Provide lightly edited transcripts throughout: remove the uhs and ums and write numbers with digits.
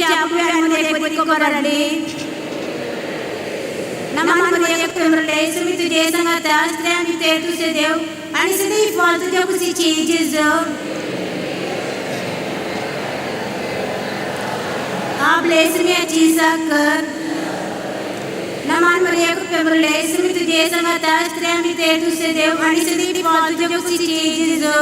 आमच्या बुडव्यांमध्ये बरी खबर हाडली. नमन मरिया कृपेमरले, सुमी तुझे संगाता, स्त्रियां भितर तुझे देव आणि सदैव फळ तुझ्या कुशीची जेजू. आपले सुम्याची साखर. नमन मरिया कृपेमरले, सुमी तुझे संगाता, स्त्रियां भितर तुझे देव आणि सदैव फळ तुझ्या कुशीची जेजू.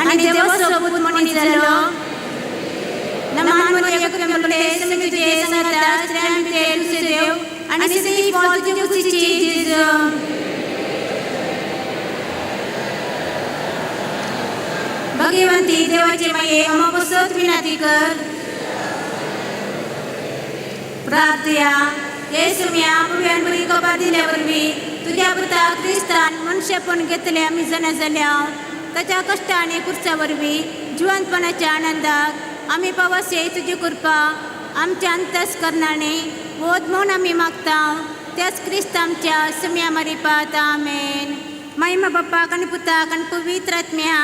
आणि देवाचो पूत मनीस जालो. नमन मरिया कृपेमरले, सुमी तुझे संगाता, स्त्रियां भितर तुझे देव आणि सदैव फळ तुझ्या कुशीची जेजू. भगवंती देवाचे माये, आम्हा पसत विनंती कर. प्रार्थया. येसुम्या बुडव्यांबरी कबा दिल्या वरवीं तुझ्या पुता क्रिस्तान मनुष्यपण घेतले आमी जाणा जाल्या. ताच्या कश्ट आनी कुर्सा वरवीं जिवंतपणाच्या आनंदाक आमी पावसे तुजी कृपा आमच्या अंतस्करणाने वोत म्हणून आमी मागता, त्याच क्रिस्त आमच्या सुम्या मारिपात. आमेन. महिमा बाप्पाक आनी पुताक आनी पवित्र आत्म्या.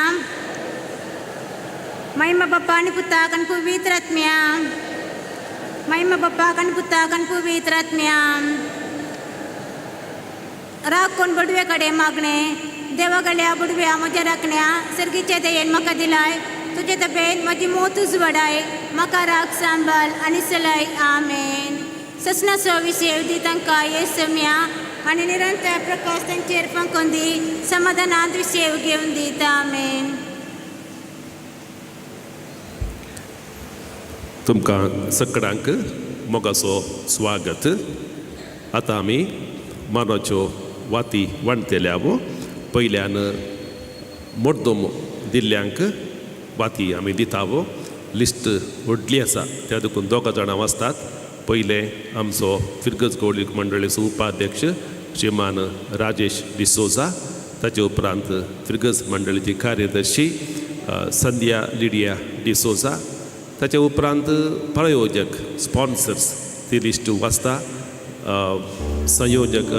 महिमा बाप्पा आनी पुताक आनी पवित्र आत्म्या. महिमा बाप्पाक आनी पुताक आनी पवित्र आत्म्या. राखून बुडवे कडेन मागणे. देवा गल्या बुडव्या म्हज्या राखण्या, सर्गीच्या दयेन म्हाका दिलाय. तुजे तबेन म्हजी मोत उजवाडाय, म्हाका राख, सांबाळ आनी सलाय. आमेन. ससनाचो विशेव दी तांकां येसम्या आनी निरंतर प्रकाश तांचेर फांकून दी. समाधानांत विशेव घेवन दिता. आमेन. तुमकां सगळ्यांक मोगाचो स्वागत. आतां आमी मानाच्यो वाती वांटतल्या. पयल्यान मोड्दोम दिल्ल्यांक वाती आमी दितावो. लिस्ट व्हडली आसा, त्या देखून दोगां जाणां वाचतात. पयलें आमचो फिरगज गौळीक मंडळीचो उपाध्यक्ष श्रीमान राजेश डिसोजा, ताचे उपरांत फिरगज मंडळीची कार्यदर्शी संध्या लिडिया डिसोजा, ताचे उपरांत प्रायोजक स्पॉन्सर्स ती लिस्ट वाचता संयोजक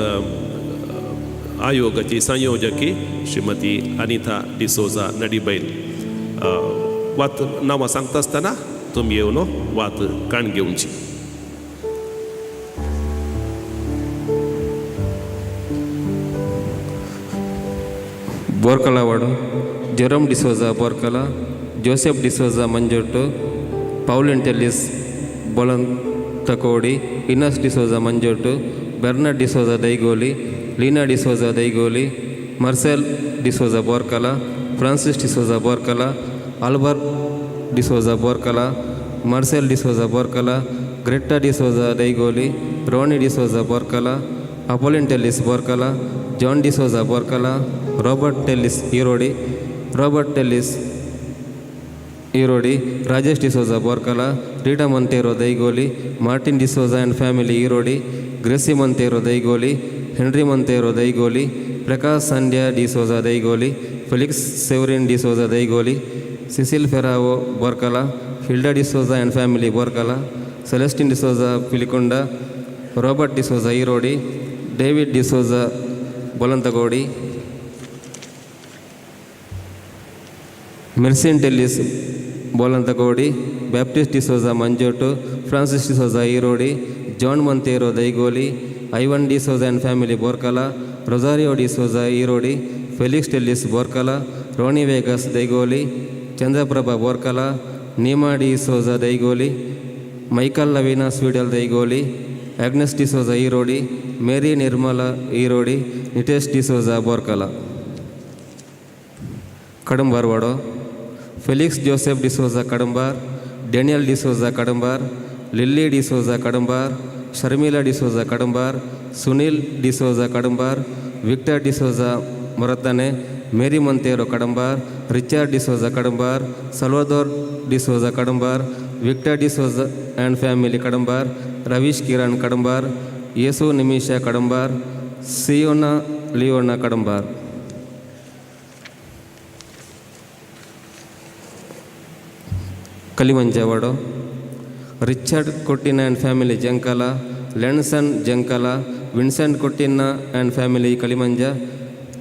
आयोगाची संयोजकी श्रीमती अनिता डिसोजा नडीबैल. वात नांवां सांगता आसतना तुमी येवन वात काण घेवची. Borkala Vado, Jerome D'Souza Borkala, Joseph D'Souza Manjottu, Pauline Tellis Bolantakodi, Inas D'Souza Manjottu, Bernard D'Souza Daigoli, Leena D'Souza Daigoli, Marcel D'Souza Borkala, Francis D'Souza Borkala, Albert D'Souza Borkala, Marcel D'Souza Borkala, Greta D'Souza Daigoli, Ronnie D'Souza Borkala, Apollin Tellis Borkala, John D'Souza Borkala, Robert Tellis Erodi, Robert Tellis Erodi, Rajesh D'Souza Borkala, Rita Monteiro Daigoli, Martin D'Souza and family Erodi, Gracy Monteiro Daigoli, Henry Monteiro Daigoli, Prakash Sandhya D'Souza Daigoli, Felix Severin D'Souza Daigoli, Cecil Ferrao Borkala, Hilda D'Souza and family Borkala, Celestine D'Souza Pilikunda, Robert D'Souza Erodi, David D'Souza Bolantakodi, Mercin Tellis Bolantakodi, Baptist D'Souza Manjottu, Francis D'Souza Erodi, John Monteiro Daigoli, Ivan D'Souza and family Borkala, Rosario D'Souza Erodi, Felix Tellis Borkala, Ronnie Vegas Daigoli, Chandraprabha Borkala, Neema D'Souza Daigoli, Michael Lavina Swedal Daigoli, Agnes D'Souza Erodi, Mary Nirmala Erodi, Nitesh D'Souza Borkala. Kadambar Vado, Felix Joseph D'Souza Kadambar, Daniel D'Souza Kadambar, Lily D'Souza Kadambar, Sharmila D'Souza Kadambar, Sunil D'Souza Kadambar, Victor D'Souza Morathane, Mary Monteiro Kadambar, Richard D'Souza Kadambar, Salvador D'Souza Kadambar, Victor D'Souza and family Kadambar, Ravish Kiran Kadambar, Yesu Nimisha Kadambar, Siyona Leona Kadambar. Kalimanja Vado, Richard Kottina and family Jankala, Lenson Jankala, Vincent Kottina and family Kalimanja,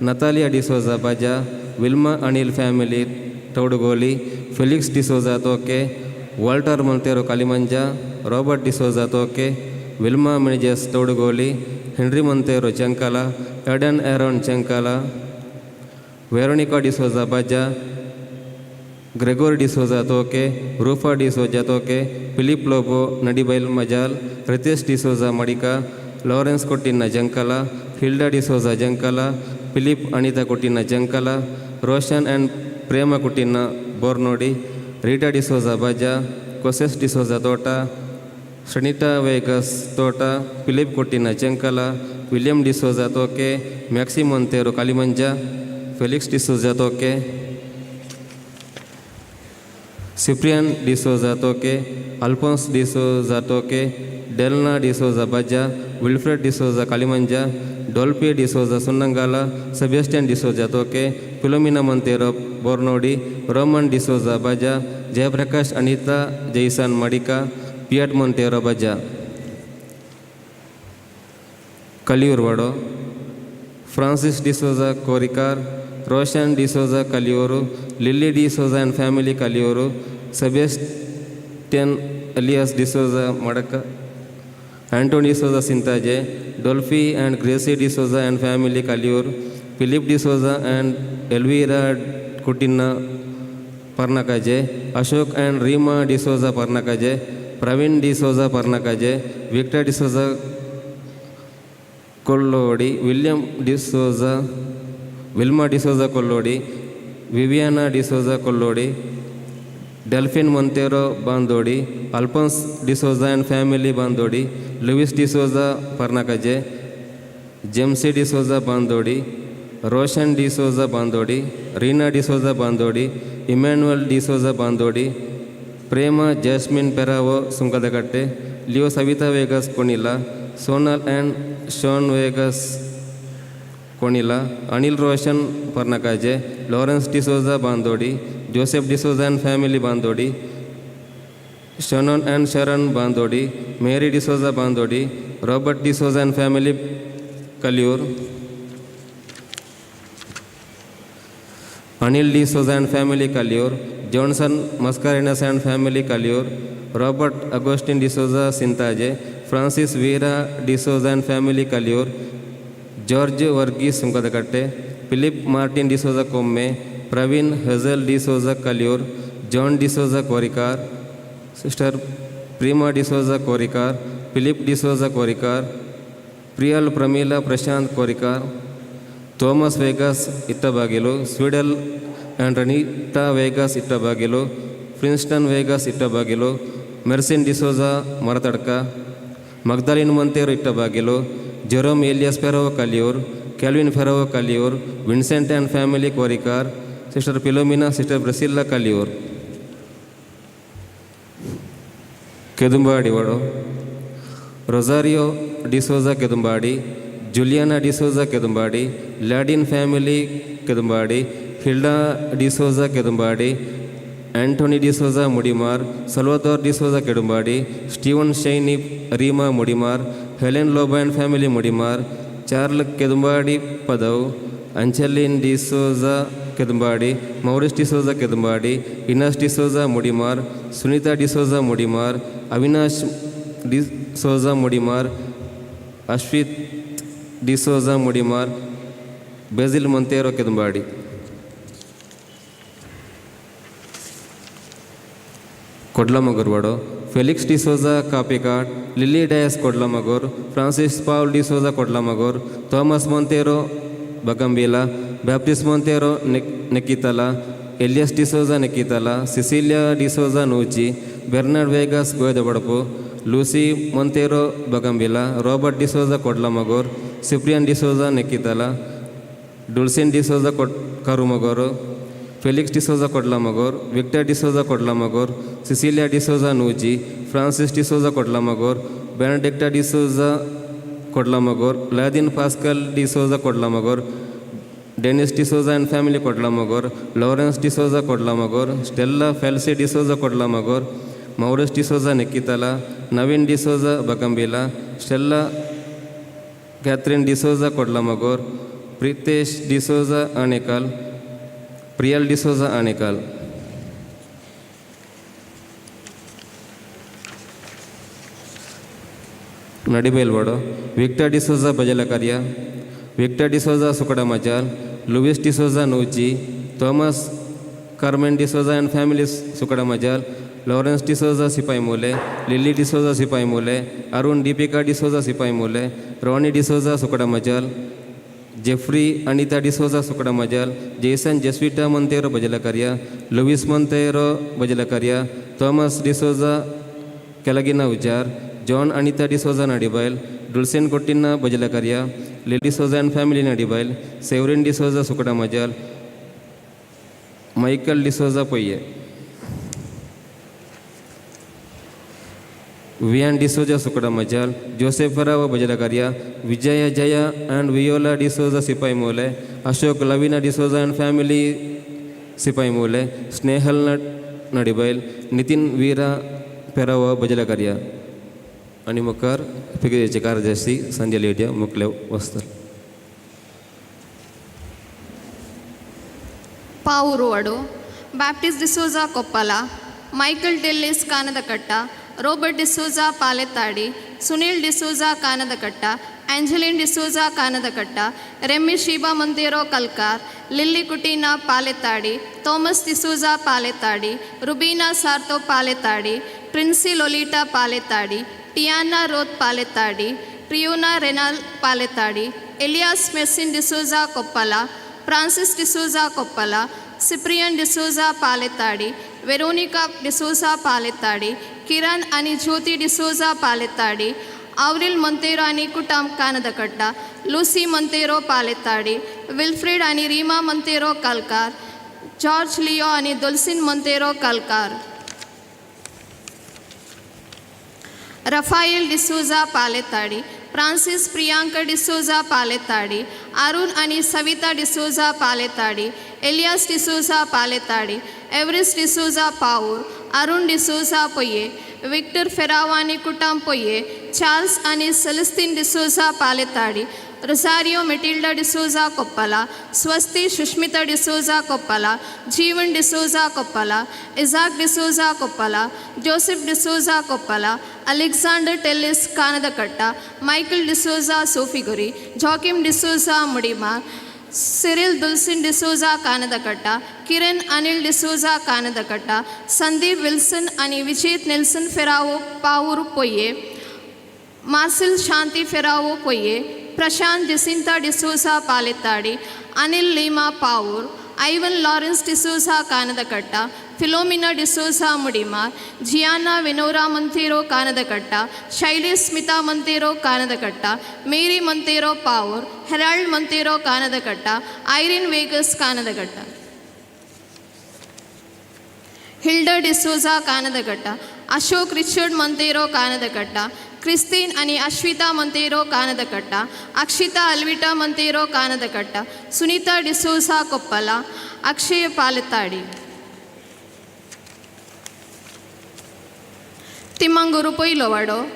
Natalia D'Souza Baja, Wilma Anil family Towdugoli, Felix D'Souza Toke, Walter Monteiro Kalimanja, Robert D'Souza Toke, Wilma Menezes Towdugoli, Henry Monteiro Chenkala, Eden Aaron Chenkala, Veronica D'Souza Baja, Gregory D'Souza Toke, Rufa D'Souza Toke, Philip Lobo Nadibail Majal, Ritesh D'Souza Madika, Lawrence Kottinna Jankala, Hilda D'Souza Jankala, Philip Anita Kottinna Jankala, Roshan and Prema Kottinna Bornodi, Rita D'Souza Baja, Koses D'Souza Tota, Shanita Vegas Tota, Philip Kottinna Jankala, William D'Souza Toke, Maxi Monteiro Kalimanja, Felix D'Souza Toke, Cyprian D'Souza Toke, Alphonse D'Souza Toke, Delna D'Souza Baja, Wilfred D'Souza Kalimanja, Dolphy D'Souza Sunnangala, Sebastian D'Souza Toke, Philomena Monteiro Bornodi, Roman D'Souza Baja, Jayaprakash Anita Jason Madika, Piat Monteiro Baja. Kaliyur Vado, Francis D'Souza Korikar, Roshan D'Souza Kaliyuru, Lily D'Souza and family Kaliyuru, Sebastian Elias D'Souza Madaka, Anthony D'Souza Sintaje, Dolphy and Gracie D'Souza and family Kaliyur, Philip D'Souza and Elvira Kutinna Parnakaje, Ashok and Rima D'Souza Parnakaje, Praveen D'Souza Parnakaje, Victor D'Souza Kollodi, William D'Souza, Wilma D'Souza Kollodi, Viviana D'Souza Kollodi, Delphine Monteiro Bandodi, Alphonse D'Souza and family Bandodi, Louis D'Souza Parnakaje, James D'Souza Bandodi, Roshan D'Souza Bandodi, Reena D'Souza Bandodi, Emmanuel D'Souza Bandodi, Prema Jasmine Peravo Sunkadakatte, Leo Savita Vegas Konila, Sonal and Sean Vegas Konila, Anil Roshan Parnakaje, Lawrence D'Souza Bandodi, Joseph D'Souza and family Bandodi, Shannon and Sharon Bandodi, Mary D'Souza Bandodi, Robert D'Souza and family Kaliyur, Anil D'Souza and family Kaliyur, Johnson Mascarenhas and family Kaliyur, Robert Augustine D'Souza Sintaje, Francis Veera D'Souza and family Kaliyur, George Varghese Sunkadakatte, Philip Martin D'Souza Komme, Praveen Hazel D'Souza Kaliyur, John D'Souza Korikar, Sister Prema D'Souza Korikar, Philip D'Souza Korikar, Priyal Pramila Prashant Korikar, Thomas Vegas Ittabagilu, Swidel and Ranita Vegas Ittabagilu, Princeton Vegas Ittabagilu, Mersin D'Souza Maratadka, Magdalene Monteiro Ittabagilu, Jerome Elias Ferro Kaliyur, Calvin Ferro Kaliyur, Vincent and family Korikar, Sister Philomena, Sister Priscilla Kaliyur. Kedumbadi Vado, Rosario D'Souza Kedumbadi, Juliana D'Souza Kedumbadi, Ladin family Kedumbadi, Hilda D'Souza Kedumbadi, Anthony D'Souza Mudimar, Salvador D'Souza Kedumbadi, Steven Shaini Reema Mudimar, Helen Lobo and family Mudimar, Charles Kedumbadi Padav, Angeline D'Souza Kedumbadi, Maurice D'Souza Kedumbadi, Inas D'Souza Mudimar, Sunita D'Souza Mudimar, Avinash D'Souza Mudimar, Ashwith D'Souza Mudimar, Basil Monteiro Kedumbadi. Kodlamagurvado, Felix D'Souza Kapikad, Lily Dias Kodlamagur, Francis Paul D'Souza Kodlamagur, Thomas Monteiro Bagambila, Baptist Monteiro Nekitala, Elias D'Souza Nekitala, Cecilia D'Souza Nucci, Bernard Vegas Goyadabadapu, Lucy Monteiro Bagambila, Robert D'Souza Kodlamagur, Cyprian D'Souza Nekitala, Dulcin D'Souza Karumagoru, Felix D'Souza Kodlamagor, Victor D'Souza Kodlamagor, Cecilia D'Souza Nuji, Francis D'Souza Kodlamagor, Benedicta D'Souza Kodlamagor, Ladin Pascal D'Souza Kodlamagor, Dennis D'Souza and family Kodlamagor, Lawrence D'Souza Kodlamagor, Stella Felsi D'Souza Kodlamagor, Maurice D'Souza Nikitala, Naveen D'Souza Bagambila, Stella Catherine D'Souza Kodlamagor, Pritesh D'Souza Anekal, Priyal D'Souza Anekal. Nadibailwado, Victor D'Souza Bajalakarya, Victor D'Souza Sukada Majal, Louis D'Souza Noji, Thomas Carmen D'Souza and families Sukada Majal, Lawrence D'Souza Sipai Mule, Lily D'Souza Sipai Mule, Arun Deepika D'Souza Sipai Mule, Ronnie D'Souza Sukada Majal, Jeffrey Anita D'Souza Sukada Majal, Jason Jeswita Monteiro Bajalakarya, Louis Monteiro Bajalakarya, Thomas D'Souza Kelagina Ujar, John Anita D'Souza Nadibail, Dulcin Kotina Bajalakarya, Lily Souza and family Nadibail, Severin D'Souza Sukada Majal, Michael D'Souza Poye. Vian D'Souza Sukada Majal, Joseph Rao Bajalakarya, Vijaya Jaya and Viola D'Souza Sipai Mole, Ashok Lavina D'Souza and family Sipai Mole, Snehal Nadibail, Nitin Veera Perava Bajalakarya. आनी मुखार फिगरेचे कार्यदर्शी संजय लेडिया मुखले वसतले. Pavuruvadu, Baptist D'Souza Koppala, Michael Dellis Kanadakatta, Robert D'Souza Palethadi, Sunil D'Souza Kanadakatta, Angeline D'Souza Kanadakatta, Remy Sheeba Monteiro Kalkar, Lily Kutina Palethadi, Thomas D'Souza Palethadi, Rubina Sarto Palethadi, Princy Lolita Palethadi, Tiana Roth Palethadi, Triuna Renal Palethadi, Elias Messin D'Souza Koppala, Francis D'Souza Koppala, Cyprian D'Souza Palethadi, Veronica D'Souza Palethadi, Kiran आणि Jyoti D'Souza Palethadi, Avril Monteiro आणि कुटाम कानदकट्टा, Lucy Monteiro पालेताडी, Wilfred आणि Reema Monteiro कालकार, George Leo आणि दुलसिन Monteiro कालकार, Raphael D'Souza पालेताडी, Francis Priyanka D'Souza पालेताडी, Arun आणि Savita D'Souza Palethadi, Elias D'Souza Palethadi, Everest D'Souza Pavoor, Arun D'Souza Poyye, Victor Ferrao आणि कुटाम पोये, Charles आणि Celestine D'Souza Palethadi, Rosario Matilda D'Souza Koppala, Swasti Sushmita D'Souza Koppala, Jeevan D'Souza Koppala, Isaac D'Souza Koppala, Joseph D'Souza Koppala, Alexander Tellis Kanadakatta, Michael D'Souza Sofiguri, Joachim D'Souza Mudima, Cyril Dulcin D'Souza Kanadakatta, Kiran Anil D'Souza Kanadakatta, Sandeep Wilson आणि Vijeth Nelson Ferrao Pavoor Poyye, Marcel Shanti Ferrao Poyye, Prashant Jacinta D'Souza Palethadi, Anil Lima Pavoor, Ivan Lawrence D'Souza Kanadakatta, Philomena D'Souza Mudimar, Gianna Venora Monteiro Kanadakatta, Shaili Smita Monteiro Kanadakatta, Mary Monteiro Pavoor, Herald Monteiro Kanadakatta, Irene Vegas Kanadakatta, Hilda D'Souza Kanadakatta, Ashok Richard Monteiro Kanadakatta, Christine आणि Ashwita Monteiro कानदकट्टा, Akshita अल्विटा Monteiro कानदकट्टा, Sunita D'Souza Koppal, Akshay पालताडी. Thimmangur Poilovado,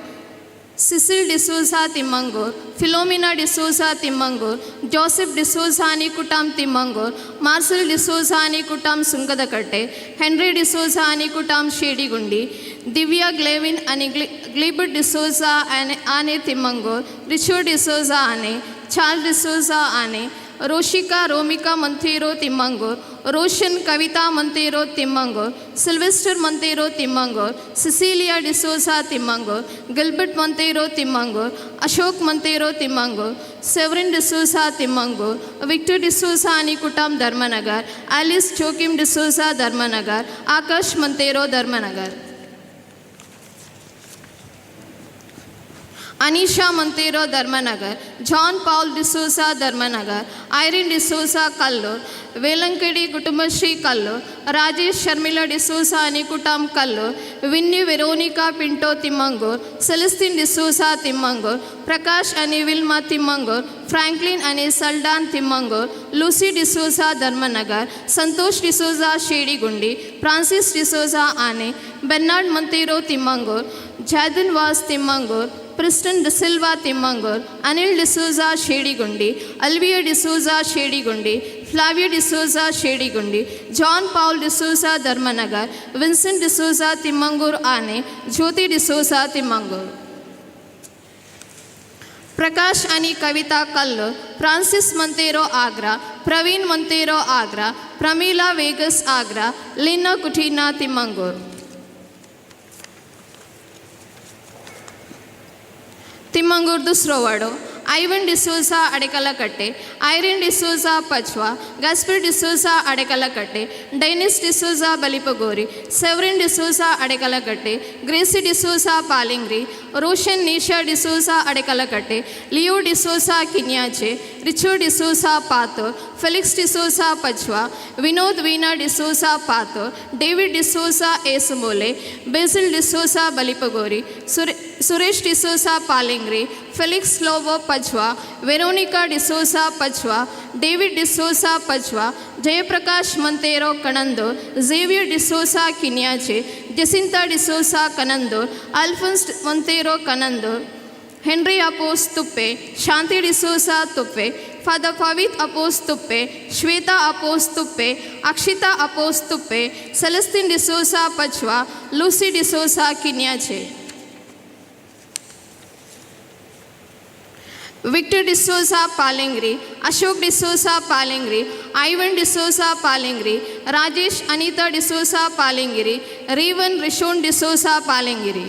Cecil D'Souza Thimmangur, Philomena D'Souza Thimmangur, Joseph D'Souza आणि कुटाम तिम्मंगूर, मार्सेल डिसोझा आणि कुटाम सुंकदकट्टे, Henry D'Souza आणि कुटाम शेडीगुंडी, दिव्या ग्लेविन आणि ग्लिबर्ट डिसोझा आणि आने तिम्मंगूर, Richard D'Souza आने, Charles D'Souza आने, Roshika Romika Monteiro Thimmangur, Roshan Kavita Monteiro Thimmangur, Sylvester Monteiro Thimmangur, Cecilia D'Souza Thimmangur, Gilbert Monteiro Thimmangur, Ashok Monteiro Thimmangur, Severin D'Souza Thimmangur, Victor D'Souza आणि कुटाम Dharmanagar, Alice Joachim D'Souza Dharmanagar, Akash Monteiro Dharmanagar. Anisha Monteiro Dharmanagar, John Paul D'Souza Dharmanagar, Irene D'Souza Kallur, Velankadi Kutumbashree Kallur, Rajesh Sharmila D'Souza आणि कुटाम Kallur, Winnie Veronica Pinto Thimmangur, Celestine D'Souza Thimmangur, Prakash आणि Wilma तिम्मंगूर, Franklin आणि सल्डान तिम्मंगूर, Lucy D'Souza Dharmanagar, Santosh D'Souza Shedigundi, Francis D'Souza Ane, Bernard Monteiro Thimmangur, Jadin Vaz Thimmangur, Priston D'Silva Thimmangur, Anil D'Souza Shedigundi, Alvia D'Souza Shedigundi, Flavia D'Souza Shedigundi, John Paul D'Souza Dharmanagar, Vincent D'Souza Thimmangur Ane, Jyoti D'Souza Thimmangur. Prakash आणि Kavita Kallur, Francis Monteiro Agra, Praveen Monteiro Agra, Pramila Vegas Agra, Lina Kutina Thimmangur. Thimmangur Dusrovado, Ivan D'Souza Adekalakatte, Irene D'Souza Pachwa, Gaspar D'Souza Adekalakatte, Denis D'Souza Balipagori, Severin D'Souza Adekalakatte, Gracie D'Souza Palingri, Roshan Nisha D'Souza Adekalakatte, Leo D'Souza Kinyache, Richard D'Souza Pathur, Felix D'Souza Pachwa, Vinod Veena D'Souza Pathur, David D'Souza Esumole, Basil D'Souza Balipagori, Suresh D'Souza Palingri, Felix Lobo Pachwa, Veronica D'Souza Pachwa, David D'Souza Pachwa, Jayaprakash Monteiro Kanandur, Xavier D'Souza Kinyache, Jacinta D'Souza Kanandur, Alphonse Monteiro Kanandur, Henry Apos Tuppe, Shanti D'Souza Tuppe, Father Pavit Apos Tuppe, Shweta Apos Tuppe, Akshita Apos Tuppe, Celestine D'Souza Pachwa, Lucy D'Souza Kinyache. Victor D'Souza Palingri, Ashok D'Souza Palingri, Ivan D'Souza Palingri, Rajesh Anita D'Souza Palingiri, Revan Rishon D'Souza Palingiri.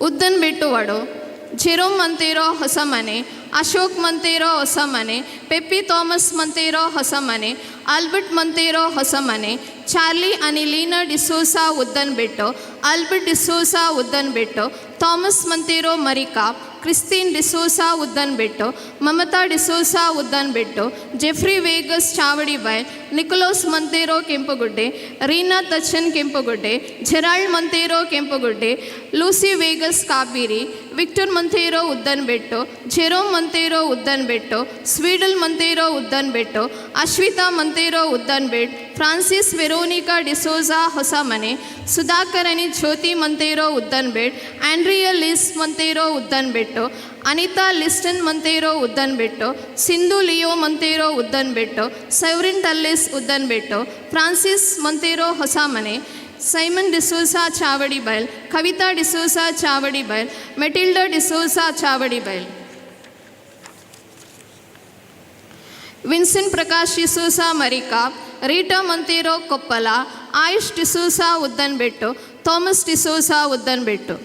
Uddan Bettuvado, Jerome Monteiro Hosamane, Ashok Monteiro Hosamane, Peppy Thomas Monteiro Hosamane, Albert Monteiro Hosamane, Charlie आणि Leena D'Souza Uddanbettu, Albert D'Souza Uddanbettu, Thomas Monteiro Marikap, Christine D'Souza Uddanbettu, Mamata D'Souza Uddanbettu, Jeffrey Vegas Chavadibail, Nicholas Monteiro Kempugudde, Reena Tachan Kempugudde, Gerald Monteiro Kempugudde, Lucy Vegas Kabiri, Victor Monteiro Uddanbettu, Jerome Monteiro Uddanbettu, Swedel Monteiro Uddanbettu, Ashwita Monteiro Uddanbet, Francis Veronica D'Souza Hosamane, Sudhakar आणि Jyoti Monteiro Uddanbet, Andrea Liz Monteiro Uddanbettu, Anita Liston Monteiro Uddanbettu, Sindhu Leo Monteiro Uddanbettu, Severin Tallis Uddanbettu, Francis Monteiro Hosamane, Simon D'Souza Chavadibail, Kavita D'Souza Chavadibail, Matilda D'Souza Chavadibail. Vincent Prakash D'Souza Marikap, Rita Monteiro Koppala, Ayush D'Souza Uddanbettu, Thomas D'Souza Uddanbettu.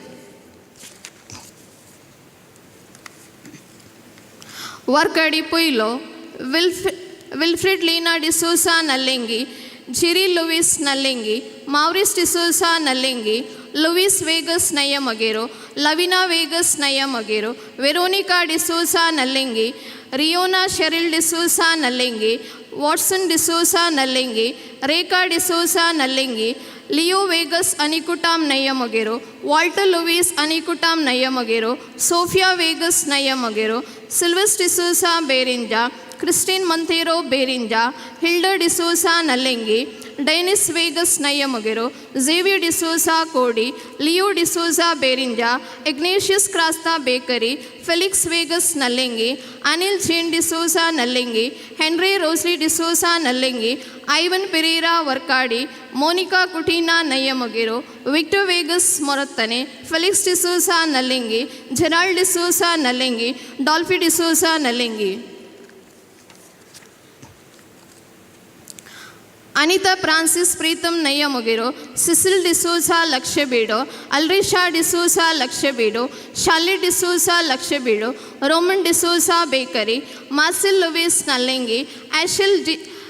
Varkady Puylo, Wilfred Leena D'Souza Nallengi, Jiri Louis Nallengi, Maurice D'Souza Nallengi, Louis Vegas Nayamagero, Lavina Vegas Nayamagero, Veronica D'Souza Nallengi, Riona Cheryl D'Souza Nallengi, Watson D'Souza Nallengi, Rekha D'Souza Nallengi, Leo Vegas Anikutam Nayamagero, Walter Louis Anikutam Nayamagero, Sophia Vegas Nayamagero, Sylvester D'Souza Berinja, Christine Monteiro Berinja, Hilda D'Souza Nallengi, Dennis Vegas Nayamagero, Xavier D'Souza Kodi, Leo D'Souza Berinja, Ignatius Krasta Bakery, Felix Vegas Nallengi, Anil Jain D'Souza Nallengi, Henry Rosely D'Souza Nallengi, Ivan Pereira Varkady, Monica Kutina Nayamagero, Victor Vegas Morattane, Felix D'Souza Nallengi, Gerald D'Souza Nallengi, Dolphy D'Souza Nallengi. Anita Francis Preetham Nayyamogero, Cecil D'Souza Lakshabeedu, Alrisha D'Souza Lakshabeedu, Shali D'Souza Lakshabeedu, Roman D'Souza Bakery, Marcel Louis Nallengi, Ashil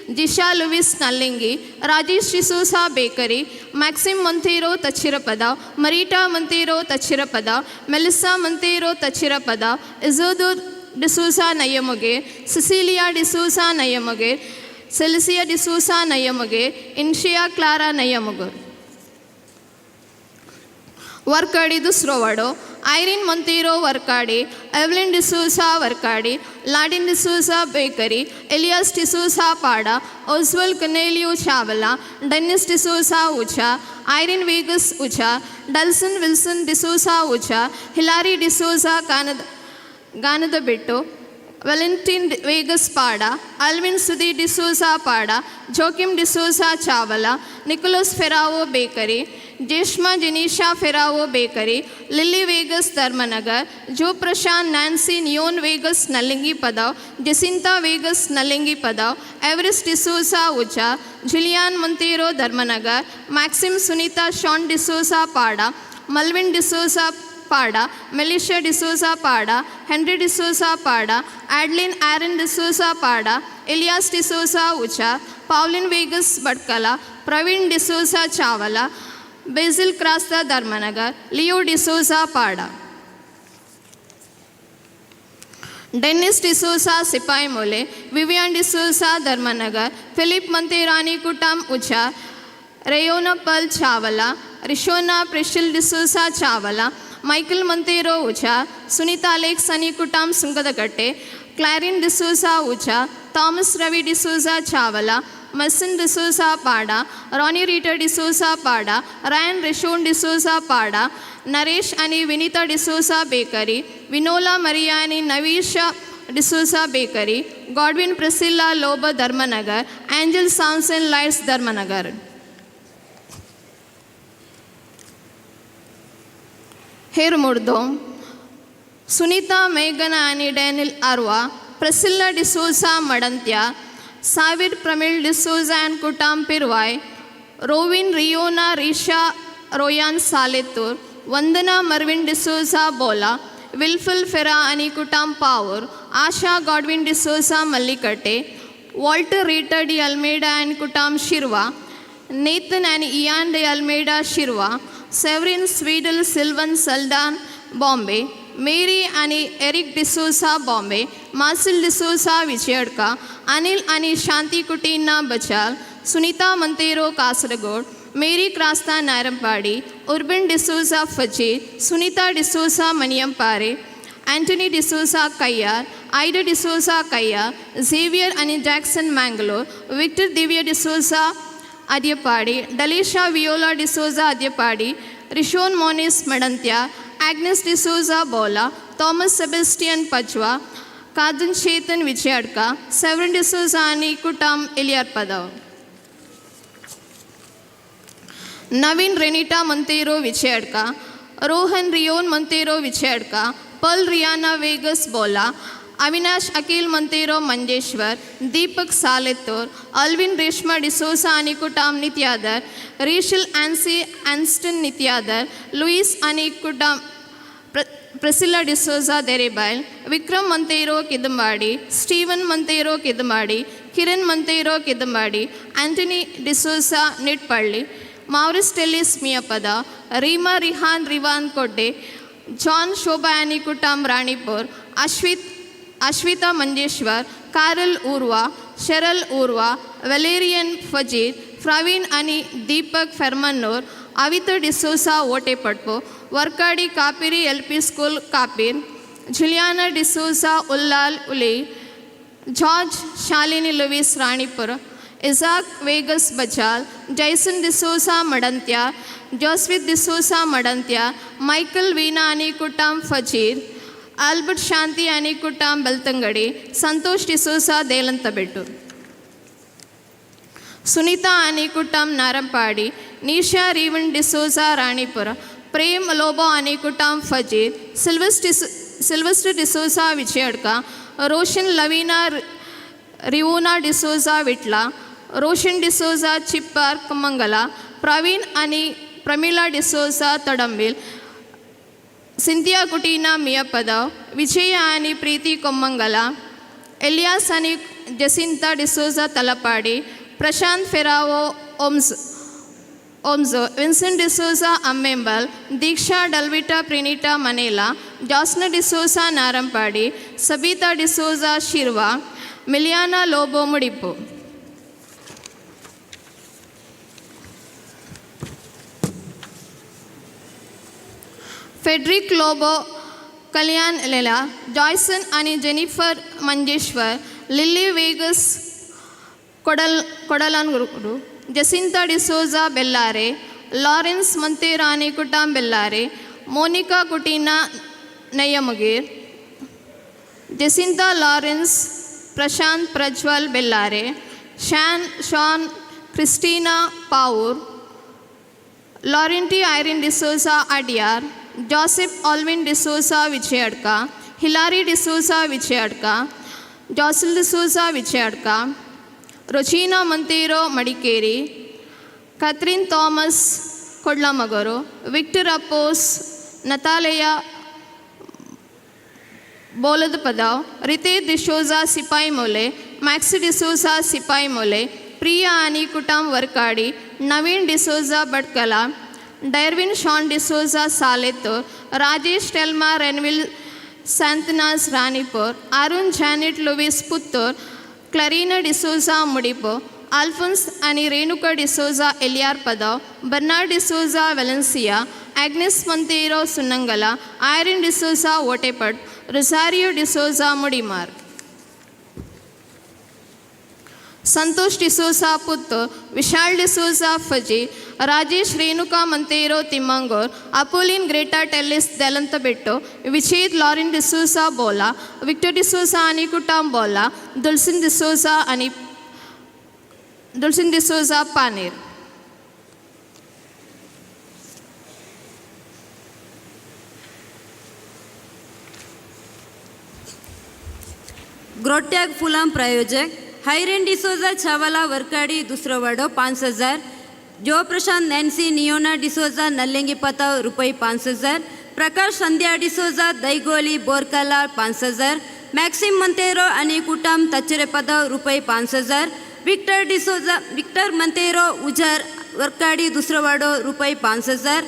Jisha Louis Nallengi, Rajesh D'Souza Bakery, Maxim Monteiro Tachirapada, Marita Monteiro Tachirapada, Melissa Monteiro Tachirapada, Isodur D'Souza Nayamage, Cecilia D'Souza Nayamage, Celicia D'Souza Nayamage, Inshia Clara Nayamagur. Varkady Dusrovado, Irene Monteiro Varkady, Evelyn D'Souza Varkady, Ladin D'Souza bakery, Elias D'Souza Pada, Oswald Cornelio Chawla, Dennis D'Souza Ucha, Irene Vegas Ucha, Dalson Wilson D'Souza Ucha, Hillary D'Souza Ganadabittu, Valentin Vegas Pada, Alvin Sudhi D'Souza Pada, Joachim D'Souza Chawla, Nicholas Ferrao bakery, Jeshma Jenisha Ferrao bakery, Lily Vegas Dharmanagar, Jo Prashant Nancy Neon Vegas Nallingi Padav, Jacinta Vegas Nallingi Padav, Everest D'Souza Ucha, Julian Monteiro Dharmanagar, Maxim Sunita Shawn D'Souza Pada, Malvin D'Souza Pada, Melisha D'Souza Pada, Henry D'Souza Pada, Adeline Aaron D'Souza Pada, Elias D'Souza Ucha, Pauline Vegas Bhatkala, Praveen D'Souza Chawla, Basil Crasta Dharmanagar, Leo D'Souza Pada. Dennis D'Souza Sipai Mole, Vivian D'Souza Dharmanagar, Philip Manterani Kutam Ucha, Rayona Pal Chawla, Rishona Preshil D'Souza Chawla, Michael Monteiro Ucha, Sunita Alex Sunny Kutam Sunkadakatte, Clarin D'Souza Ucha, Thomas Ravi D'Souza Chawla, Mason D'Souza Pada, Ronnie Rita D'Souza Pada, Ryan Rishon D'Souza Pada, Naresh आणि Vinita D'Souza bakery, Vinola Maria आणि Navisha D'Souza bakery, Godwin Priscilla Lobo Dharmanagar, Angel sounds and lights Dharmanagar. Here Murdo, Sunita Meghana आणि Daniel Arva, Priscilla D'Souza Madantya, Savir Pramil D'Souza and Kutam Pirvai, Rovin Riona Risha Royan Saletur, Vandana Marvin D'Souza Bola, Wilful Fera आणि Kutam Pavoor, Asha Godwin D'Souza Mallikatte, Walter Rita de Almeida and Kutam Shirva, Nathan and Ian de Almeida Shirva, Severin Swedel Sylvan Saldan Bombay, Mary आणि Eric D'Souza Bombay, Marcel D'Souza Vijayadka, Anil आणि Shanti Kutina Bachal, Sunita Monteiro Kasaragod, Mary Crasta Narampady, Urban D'Souza Fajir, Sunita D'Souza Maniyampare, Antony D'Souza Kayyar, Ida D'Souza Kayyar, Xavier आणि Jackson Mangalore, Victor Divya D'Souza Adyapadi, Dalisha Viola D'Souza Adyapadi, Rishon Monis Madantya, Agnes D'Souza Bola, Thomas Sebastian Pachwa, Kadan Chetan Vijayadka, Severin D'Souza आणि Kutam Eliyarpadav. Naveen Renita Monteiro Vijayadka, Rohan Rion Monteiro Vijayadka, Pearl Riana Vegas Bola, Avinash Akhil Monteiro Manjeshwar, Deepak Saletur, Alvin Reshma D'Souza आणि कुटाम नित्यादर, racial अँसी अँस्टन नित्यादर, Luis आणि कुटाम Priscilla D'Souza Derebail, Vikram Monteiro Kidambadi, Steven Monteiro Kidambadi, Kiran Monteiro Kidambadi, Antony D'Souza Nitpalli, Maurice Tellis Miyapada, Reema Rihan Rivan Kodde, John Shobha आणि Kutam Ranipur, Ashwita Manjeshwar, Carol Urva, Cheryl Urva, Valerian Fajir, Praveen आणि Deepak Fermannur, Avita D'Souza Otepatpu, Varkady Kapiri L P school Kapir, Juliana D'Souza Ullal Ulli, George Shalini Louis Ranipur, Isaac Vegas Bachal, Jason D'Souza Madantya, Joswith D'Souza Madantya, Michael Veena आणि कुटाम फजीर, Albert शांती आणि कुटाम बेलतंगडी, संतोष डिसोझा देलंतबेट्टू. सुनीता आणि कुटाम नारंपाडी, निशा रिवन डिसोझा राणीपुर, प्रेम लोबो आणि कुटाम फजीर, Sylvester D'Souza Vijayadka, Roshan Lavina Rivona D'Souza Vitla, Roshan D'Souza Chippar Mangala, Praveen आणि Pramila D'Souza तडंबील, Cynthia कुटीना मियपदव, Vijaya आणि प्रीती कोम्मंगला, एलियास आणि जसिंता डिसोझा तलपाडी, प्रशांत फेरावो ओम्झो, विन्सेंट डिसोझा अम्मेंबल, दीक्षा डल्विटा प्रिनीटा मनेला, जॉस्न D'Souza नारंपाडी, Sabita D'Souza शिरवा, मिलियाना Lobo मुडिपू. Frederick Lobo Kalyan Lela Joyson आणि Jennifer Manjeshwar Lily Vegas Kodal Kodalanguru Jacinta D'Souza Bellare Lawrence Monteiro आणि कुटाम Bellare Monica Coutinho Nayyamgir Jacinta Lawrence Prashant Prajwal Bellare Shan Shan Christina Pavoor Laurenti Irene D'Souza Adyar Joseph Alvin D'Souza Vijayadka Hillary D'Souza Vijayadka Josil D'Souza Vijayadka Rojina Monteiro Madikeri Catherine Thomas Kodlamagaru Victor Appos Natalia Boladapadav Rite D'Souza Sipai Mollem Maxi D'Souza Sipai Mollem Priya आणि कुटाम Varkady Naveen D'Souza Bhatkal Darwin Shawn D'Souza Saletor Rajesh Telma Renville Santhanas Ranipur Arun Janet Louis Puttur Clarina D'Souza Mudipu Alphonse आणि Renuka D'Souza Eliyar Padav Bernard D'Souza Valencia Agnes Monteiro Sunnangala Irene D'Souza Otepad Rosario D'Souza Mudimar Santosh D'Souza Puttur Vishal D'Souza Phaji Rajesh Renuka Monteiro Thimmangur Apolline Greta Tellis Delanthabettu Vijeth Lauren D'Souza Bola Victor D'Souza आणि कुटाम बोला दुलसिन डिसोझा आणि दुलसिन डिसोझा पानेर. ग्रोट्याग फुलां प्रायोजक हायरेन डिसोजा छावाला वरकाडी दुसरो वाडो 5000, जो Prashant Nancy नियोना D'Souza नल्लेंगी पताव रुपये 5000, प्रकाश संध्या डिसोजा दैगोली बोरकाला 5000, मॅक्सिम मंतेरो आणि कुटाम तचरे पदाव रुपये 5000, विक्टर डिसोजा विक्टर मंतेरो उजार वरकाडी दुसरो वाडो रुपये 5000,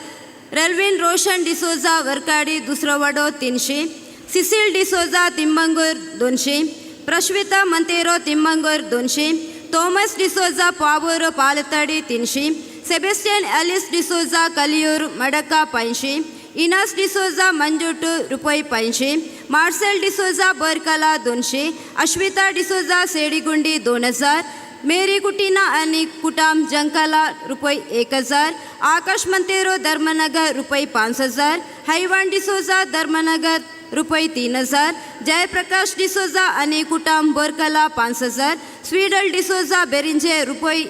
रेल्विन रोशन डिसोजा वरकाडी दुसरो वाडो 300, Cecil D'Souza Timbangur 200, Prashvitha Monteiro Timbangur 200, Thomas D'Souza Pavoor Palathadi 300, Sebastian Alice D'Souza Kaliyur Madka 500, Inas D'Souza Manjottu रुपये 500, मार्सेल डिसोजा बरकला 200, अश्विता डिसोजा सेडीगुंडी 2000, मेरी कुटीना आणि कुटाम जंकाला रुपये 1000, आकाश मंतेरो धर्मनगर रुपये 5000, हैवान डिसोजा धर्मनगर रुपये 3000, जयप्रकाश डिसोजा आणि कुटाम बोरकला 5000, स्वीडल डिसोजा बेरिंजे रुपये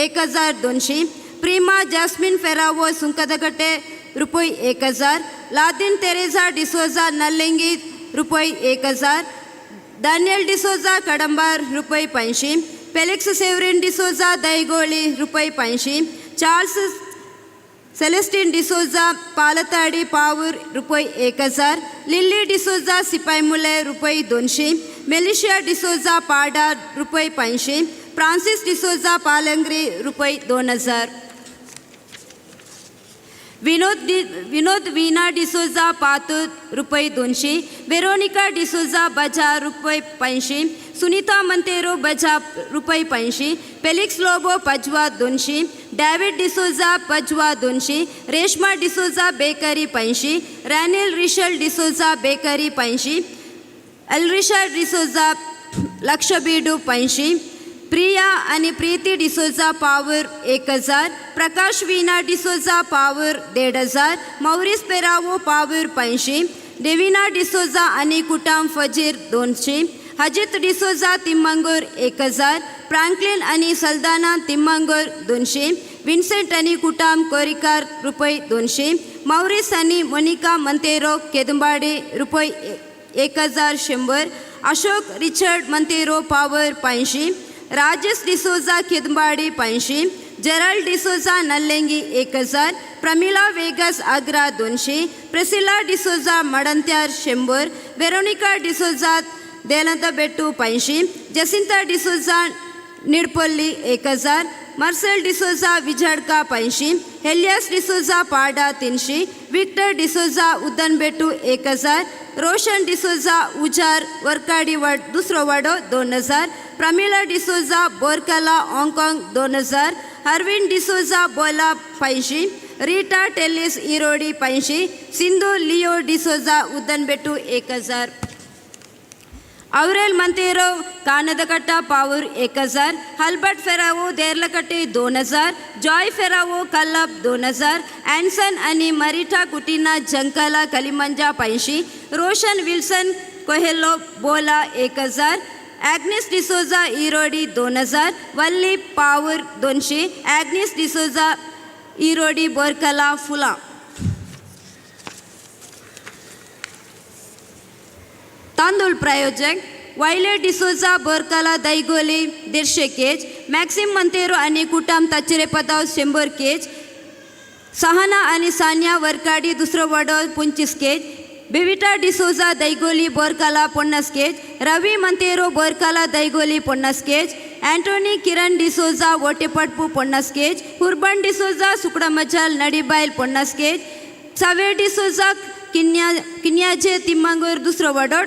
1200, प्रीमा जास्मिन फेरावो सुंकदकट्टे रुपये 1000, लादिन तेरेझा डिसोजा नल्लेंगी रुपये 1000, दानियल डिसोजा कडंबार रुपये 500, फेलिक्स सेवरिन डिसोजा दैगोळी रुपये 500, चार्ल्स सेलेस्टीन डिसोजा पालताडी पावूर रुपये 1000, लिल्ली डिसोजा सिपाईमुले रुपये 200, मेलिशिया डिसोजा पाडा रुपये 500, फ्रान्सिस डिसोजा पालंगरी रुपये 2000, विनोद वीणा डिसोजा पातूर रुपये 200, वेरोनिका डिसोजा बजा रुपये 500, सुनीता मंतेरो बजा रुपये 500, Felix Lobo Pajwa 200, David D'Souza Pajwa 200, Reshma D'Souza bakery 500, Ranil Rishal D'Souza bakery 500, Alrisha D'Souza Lakshabeedu 500, Priya आणि प्रीती डिसोजा पावर 1000, प्रकाश वीणा डिसोजा पावर 1500, मौरिस पेरावो पावर 500, देविना डिसोजा आणि कुटाम फजीर 200, हजित डिसोजा तिम्मंगूर 1000, फ्रँकलिन आणि सल्दाना तिम्मंगूर 200, विन्सेंट आणि कुटाम कोरिकार रुपये 200, मौरिस आणि मोनिका मंतेरो केदुंबाडी रुपये 1100, Ashok Richard Monteiro Pavoor 500, Rajesh D'Souza Kedambady 500, Gerald D'Souza Nallengi 1000, Pramila Vegas Agra 200, Priscilla D'Souza Madantyar 100, Veronica D'Souza Delantabettu 500, Jacinta D'Souza Nidpalli 1000, Marcel D'Souza Vijadka 500, Helias D'Souza Pada 300, Victor D'Souza Uddanabettu 1000, Roshan D'Souza Ujar Varkady वाड दुसरो वाडो 2000, प्रमिला डिसोजा बोरकला हाँगकाँग 2000, हरविन D'Souza Bola 500, Rita Tellis Irodi 500, Sindhu Leo D'Souza Uddanabettu 1000, Aurel Monteiro Kanadakatta Pavoor 1000, Hilbert Ferrao Derlakatte 2000, Joy Ferrao Kallab 2000, Anson आणि मरिठा कुटिना जंकला कलिमंजा 500, रोशन विल्सन कोहेलो बोला 1000, ॲग्नेस डिसोजा इरोडी 2000, वल्ली पावूर 200, ॲग्नेस डिसोजा इरोडी बोरकला फुला. तांदूळ प्रायोजक वायले डिसोजा बोरकला दैगोली 150 केज, मॅक्सिम मंतेरो आणि कुटाम तचिरेपदाव 100 केज, सहाना आणि सानिया वरकाडी दुसरं वडो 25 केज, बेविटा डिसोजा दैगोली बोरकाला 50 केज, रवी मंतेरो बोरकाला दैगोली 50 केज, अँटोनी किरण डिसोजा ओटेपटपू 50 केज, हुर्बन डिसोजा सुकडमजल नडीबाईल 50 केज, सवे डिसोजा किन्याजे तिम्मांगूर दुसरं वडो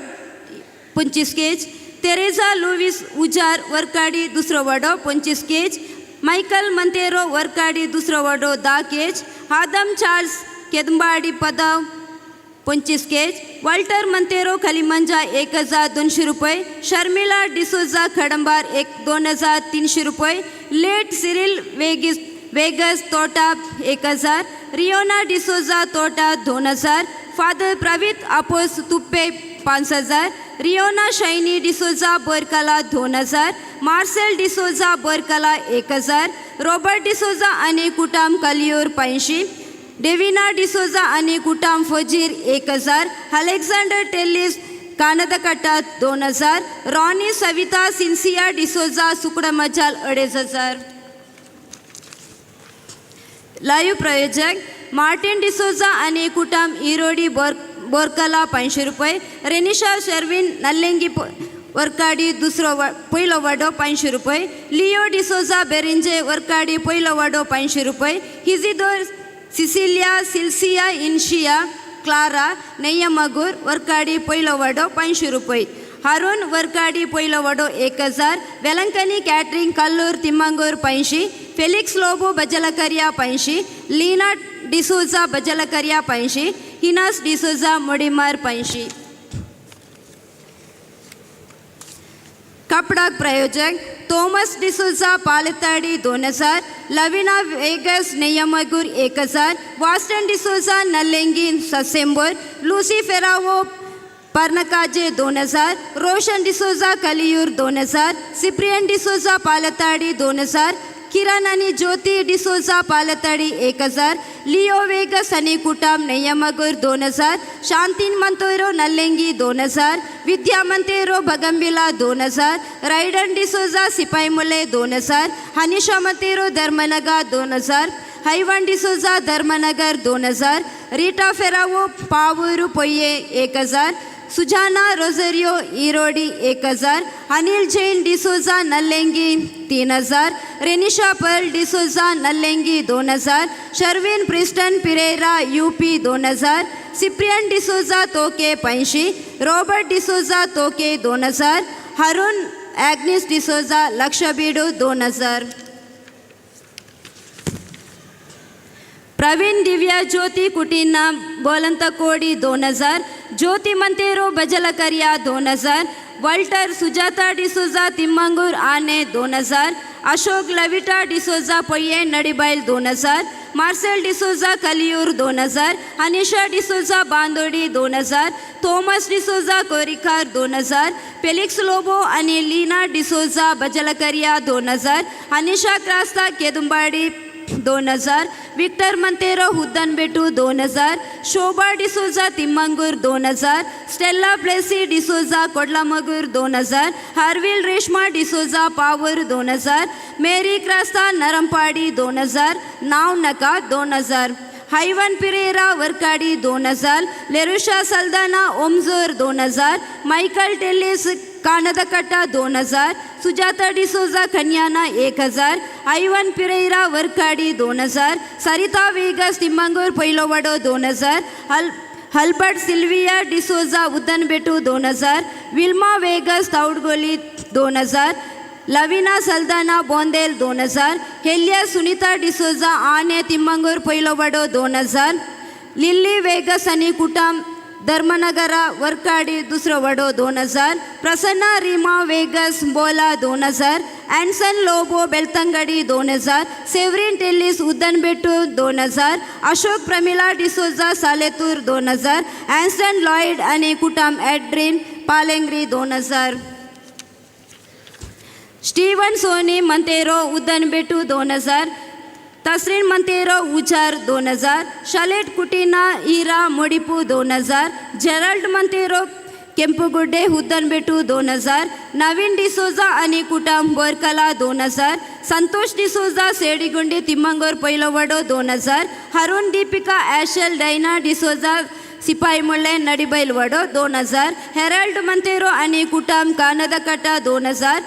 25 केज, तेरेझा लुईस उजार वरकाडी दुसरं वडो 25 केज, मायकल मंतेरो वरकाडी दुसरं वडो 10 केज, आदम चार्ल्स केदंबाडी पदाव 25 केज, वॉल्टर मंतेरो खलिमंजा 1200 रुपये, शर्मिला डिसोजा खडंबार 2300 रुपये, लेट सिरिल वेगस तोटा 1000, रियोना डिसोजा तोटा 2000, father प्रवीत अपोस Tuppe 5000, Riyona Saini D'Souza Borkala 2000, Marcel D'Souza Borkala 1000, Robert D'Souza आणि कुटाम कलियूर 500, डेविना डिसोजा आणि कुटाम फजीर 1000, Alexander Tellis Kanadakatta 2000, Ronnie Savita Cynthia D'Souza Sukadmajal 2500. Live प्रायोजक मार्टिन डिसोजा आणि कुटाम इरोडी बोरकला 500 रुपये, रेनिशा शर्विन नल्लेंगी वरकाडी दुसरो पयलो वाडो 500 रुपये, लिओ डिसोजा बेरिंजे वरकाडी पयलो वाडो 500 रुपये, हिजिदोर सिसिलिया सिल्सिया इन्शिया क्लारा नेयमगूर वरकाडी पयलो वाडो 500 रुपये, हरुण वरकाडी पयलो वाडो 1000, Velankanni catering Kallur Timmangur 500, Felix Lobo Bajalkariya 500, Leena D'Souza Bajalkariya 500, हिनास डिसोजा मोडीमार 500. कपडाक प्रायोजक थॉमस डिसोजा पालताडी 2000, लविना वेगस नेयमगूर 1000, वास्टन डिसोजा नल्लेंगी ससेंबर, लुसी फेरावो पर्नकाजे 2000, रोशन डिसोजा कलियूर 2000, सिप्रियन डिसोजा पालताडी 2000, किरण आणि ज्योती डिसोजा पालताडी 1000, लिओ वेगस आणि कुटाम नेयमगूर 2000, शांतीन मंतोरो नल्लेंगी 2000, विद्या मंतेरो भगंबिला 2000, रायडन D'Souza सिपाईमुले 2000, Hanisha Monteiro Dharmanagar 2000, Haven D'Souza Dharmanagar 2000, Rita Ferrao Pavoor Poyye 1000, Suzanna Rosario Irodi 1000, Anil Jain D'Souza Nallengi 3000, Renisha Pearl D'Souza Nallengi 2000, Sherwin Preston Pereira UP 2000, Cyprian D'Souza Thokke 500, Robert D'Souza Thokke 2000, Harun Agnes D'Souza Lakshabeedu 2000. Praveen Divya Jyothi Coutinho Bolantakodi 2000, Jyothi Monteiro Bajalkariya 2000, Walter Sujatha D'Souza Thimmangur आने 2000, Ashok Lavita D'Souza Poyye Nadibail 2000, Marcel D'Souza Kaliyur 2000, Anisha D'Souza बांदोडी 2000, Thomas D'Souza कोरिकार 2000, Felix Lobo आणि लीना डिसोजा बजलकरिया 2000, अनिशा क्रास्ता केदुंबाडी 2000, विक्टर मंतेरो हुद्दनबेटू 2000, शोभा डिसोजा तिम्मंगूर 2000, स्टेल्ला प्लेसी डिसोजा कोडलामगूर 2000, हार्विल रेश्मा डिसोजा पावूर 2000, मेरी क्रास्ता नरमपाडी 2000, नाव नका 2000, हायवन पिरेरा वरकाडी 2000, लेरुशा सल्दाना ओमजोर 2000, मायकल टेलिस कानदकट्टा 2000, सुजाता डिसोजा खन्याना 1000, आयवन पिरेरा वरकाडी 2000, सरिता vagus तिम्मंगूर पैलोवाडो 2000, Halbert Sylvia D'Souza Uddanabettu 2000, Wilma Vegas Thaudugoli 2000, Lavina Saldanha Bondel 2000, Helia Sunitha D'Souza आने तिम्मंगूर पयलो वडो 2000, लिल्ली वेगस आनी कुटाम धर्मनगर वर्काडी दुसरो वडो 2000, Prasanna Reema Vegas Bola 2000, Anson Lobo Belthangady 2000, Severine Tellis Uddanabettu 2000, Ashok Pramila D'Souza Saletur 2000, Anson Lloyd आनी कुटाम Adrian Palengri 2000, Steven Soni Monteiro Uddanabettu 2000, Tasrin Monteiro Ujar 2000, Shalet Coutinho Ira Modipu 2000, Gerald Monteiro Kempugudde Uddanabettu 2000, Naveen D'Souza आनी कुटाम बोरकला 2000, संतोष डिसोजा सेडिगुंडी तिम्मंगोर पयलो वडो 2000, हरुण दीपिका ॲशल डैना डिसोजा सिपाही मुळ्ळे नडिबैल वडो 2000, हेराल्ड मंतेरो आनी कुटाम Kanadakatta 2000,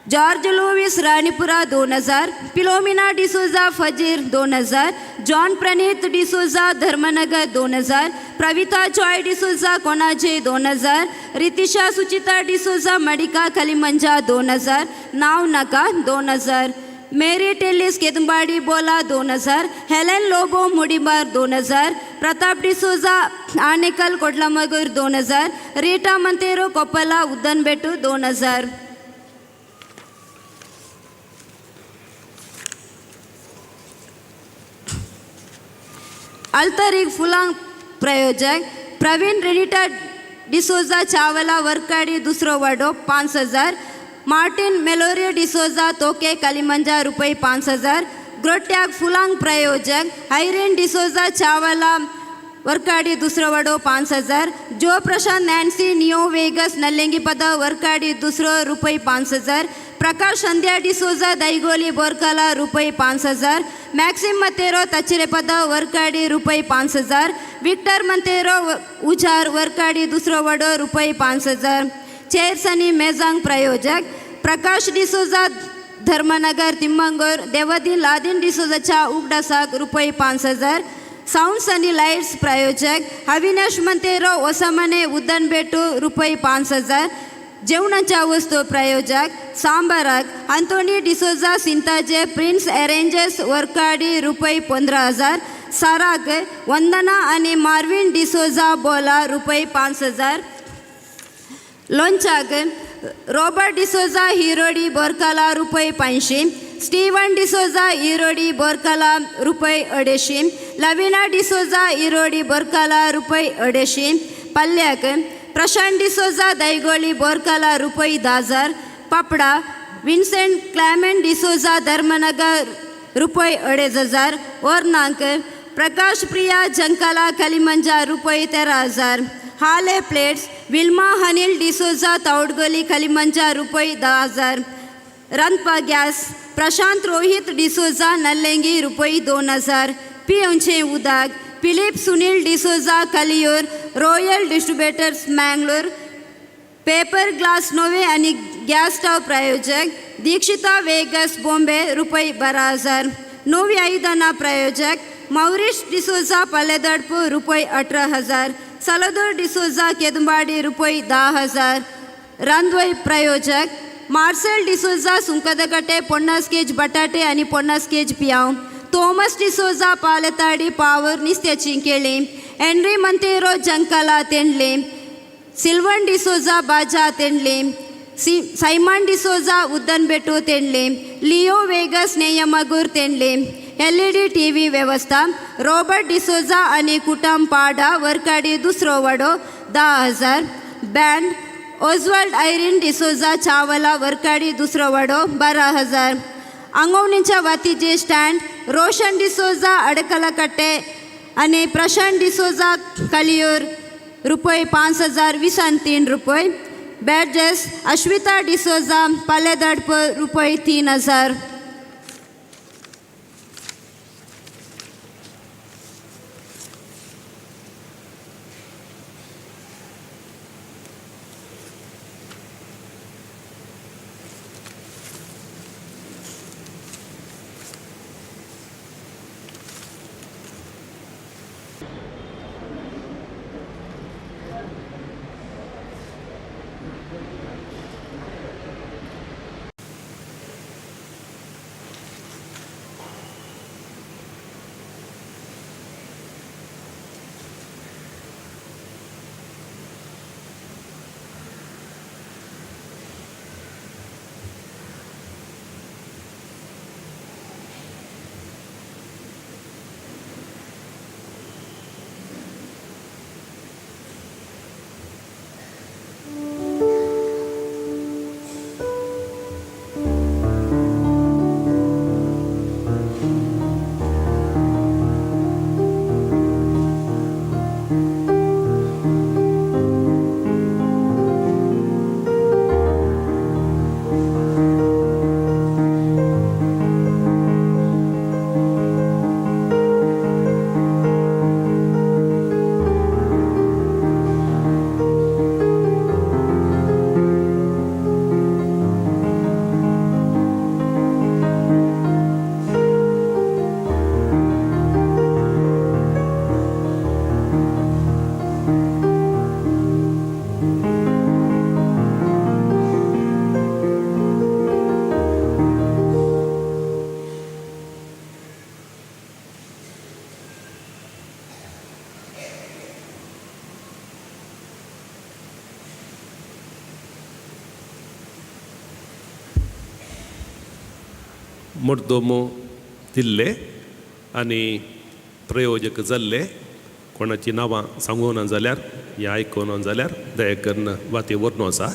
George Lewis Ranipura 2000, Philomena D'Souza Fajir 2000, John Praneeth D'Souza Dharmanagar 2000, Pravitha Joy D'Souza Konaje 2000, Ritisha Suchitha D'Souza Madika Kalimanja 2000, नाव नका 2000, Mary Tellis Kedambadi Bola 2000, Helen Lobo Mudibar 2000, Pratap D'Souza Anekal Kodlamgur 2000, Rita Monteiro Koppala Uddanabettu 2000. अल्तरिक फुलांक प्रायोजक प्रवीण रेडिटा डिसोजा चावला वर्काडी दुसरो वाडो 5000, मार्टिन मेलोरियो डिसोजा तोके कलिमंजा रुपये 5000, ग्रोट्याक फुलांक प्रायोजक आयरीन डिसोजा चावला वर्काडी दुसरो वाडो 5000, जो प्रशांत नॅन्सी नियो वेगस नल्लेंगीपद वर्काडी दुसरो रुपये 5000, प्रकाश संध्या डिसोजा दैगोली बोरकाला रुपये 5000, मॅक्सिम मतेरो तचिरेपद वर्काडी रुपये 5000, विक्टर मंतेरो उजार वर्काडी दुसरो वडो रुपये 5000. चेअर्स आनी मेजांक प्रायोजक प्रकाश डिसोजा धर्मनगर तिम्मंगूर देवदीन लादीन डिसोजाच्या उगडासाक रुपये 5000. साऊंड्स आनी लायट्स प्रायोजक अविनाश मंतेरो ओसमने उद्दनबेट्टू रुपये 5000. जेवणाच्या वस्तू प्रायोजक सांबाराक अंतोनी डिसोजा सिंताजे प्रिन्स अरेंजर्स वर्काडी रुपये 15000, साराक वंदना आनी मार्विन डिसोजा बोला रुपये 5000, लोणच्याक रॉबर्ट डिसोजा हिरोडी बोरकाला रुपये 500, स्टीवन डिसोजा हिरोडी बोरकाला रुपये 250, लविना डिसोजा हिरोडी बोरकाला रुपये 250, पल्ल्याक प्रशांत डिसोजा दैगोळी बोरकाला रुपये 10000, पापडा विन्सेंट क्लॅमेंट डिसोजा धर्मनगर रुपये 2500, ओर्नांक प्रकाश प्रिया जंकाला कलिमंजा रुपये 13000, हाले प्लेट्स विल्मा अनिल डिसोजा तावडगोली कलिमंजा रुपये 10000, रंपा गॅस प्रशांत रोहित डिसोजा नल्लेंगी रुपये 2000, पिवचे उदक Philip Sunil D'Souza Kaliyur royal distributors Mangalore, paper glass no way आणि गॅस स्टव प्रायोजक दीक्षिता वेगस बॉम्बे रुपये 12000, नोवी आयुधना प्रायोजक मौरिश डिसोजा पलेदडपू रुपये 18000, सलदूर डिसोजा केदंबाडी रुपये 10000, रांदवय प्रायोजक मार्सेल डिसोजा सुंकदकटे 50 केज बटाटे आणि 50 केज पियाव, थॉमस डिसोजा पालताडी पावर निस्त्याची केळी, हेनरी मंतेरो जंकाला तेंडले, सिल्वन डिसोजा बाजा तेंडले, सैमन डिसोजा उद्दनबेट्टू तेंडले, लिओ वेगस नेयमगूर तेंडले, L E D T V व्यवस्था रॉबर्ट डिसोजा आणि कुटाम पाडा वर्काडी दुसरो वडो 10000, band Oswald Irene D'Souza Chawla Varkady दुसरो वडो 12000, आंगवणीच्या वातीचे स्टँड रोशन डिसोजा अडकलकट्टे आणि प्रशांत डिसोजा कलियूर रुपये 5023 रुपये, बॅजेस अश्विता डिसोजा पालेदडप रुपये 3000. मुर्दोमो दिल्ले आनी प्रयोजक जाल्ले कोणाची नांवां सांगूना जाल्यार या आयकुना जाल्यार दया करून वाती व्हरून आसा.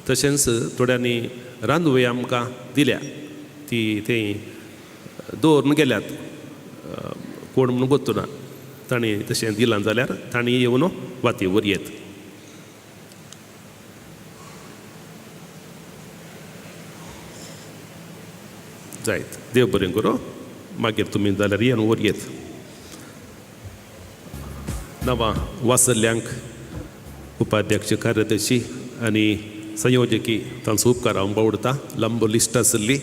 तशेंच थोड्यांनी रांदवे आमकां दिल्या ती थंय दवरून गेल्यात, कोण म्हणून गोत्तुना तांणी तशें दिलां जाल्यार तांणी येवन वाती व्हरयेत. जायत देव बरें करूं, मागीर तुमी जाल्यार येवन व्हरयेत. नांवां वाचल्ल्यांक उपाध्यक्ष कार्यदर्शी आनी संयोजकी तांचो उपकार हांव बावडटा. लांब लिस्ट आशिल्ली.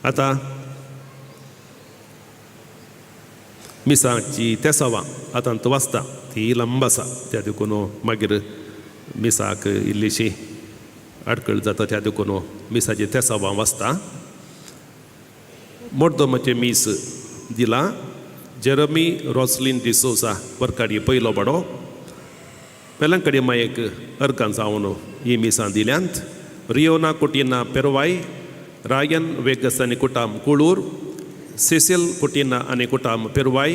आतां मिसाची तेसावां आतां तो वाचता ती लांब आसा, त्या देखून मागीर मिसाक इल्लीशी आडखळ जाता, त्या देखून मिसाची तेसावां वाचता. मोर्दोमाचें मीस दिलां जेरमी रॉसलीन डिसोजा वरकाडी पयलो बाडो वेलंकडी मायेक अर्गां जावन ही मिसां दिल्यांत. रियोना कुटिना पेरवाय, रायन वेगस आनी कुटाम कुळूर, सेसिल कुटिना आनी कुटाम पेरवाय,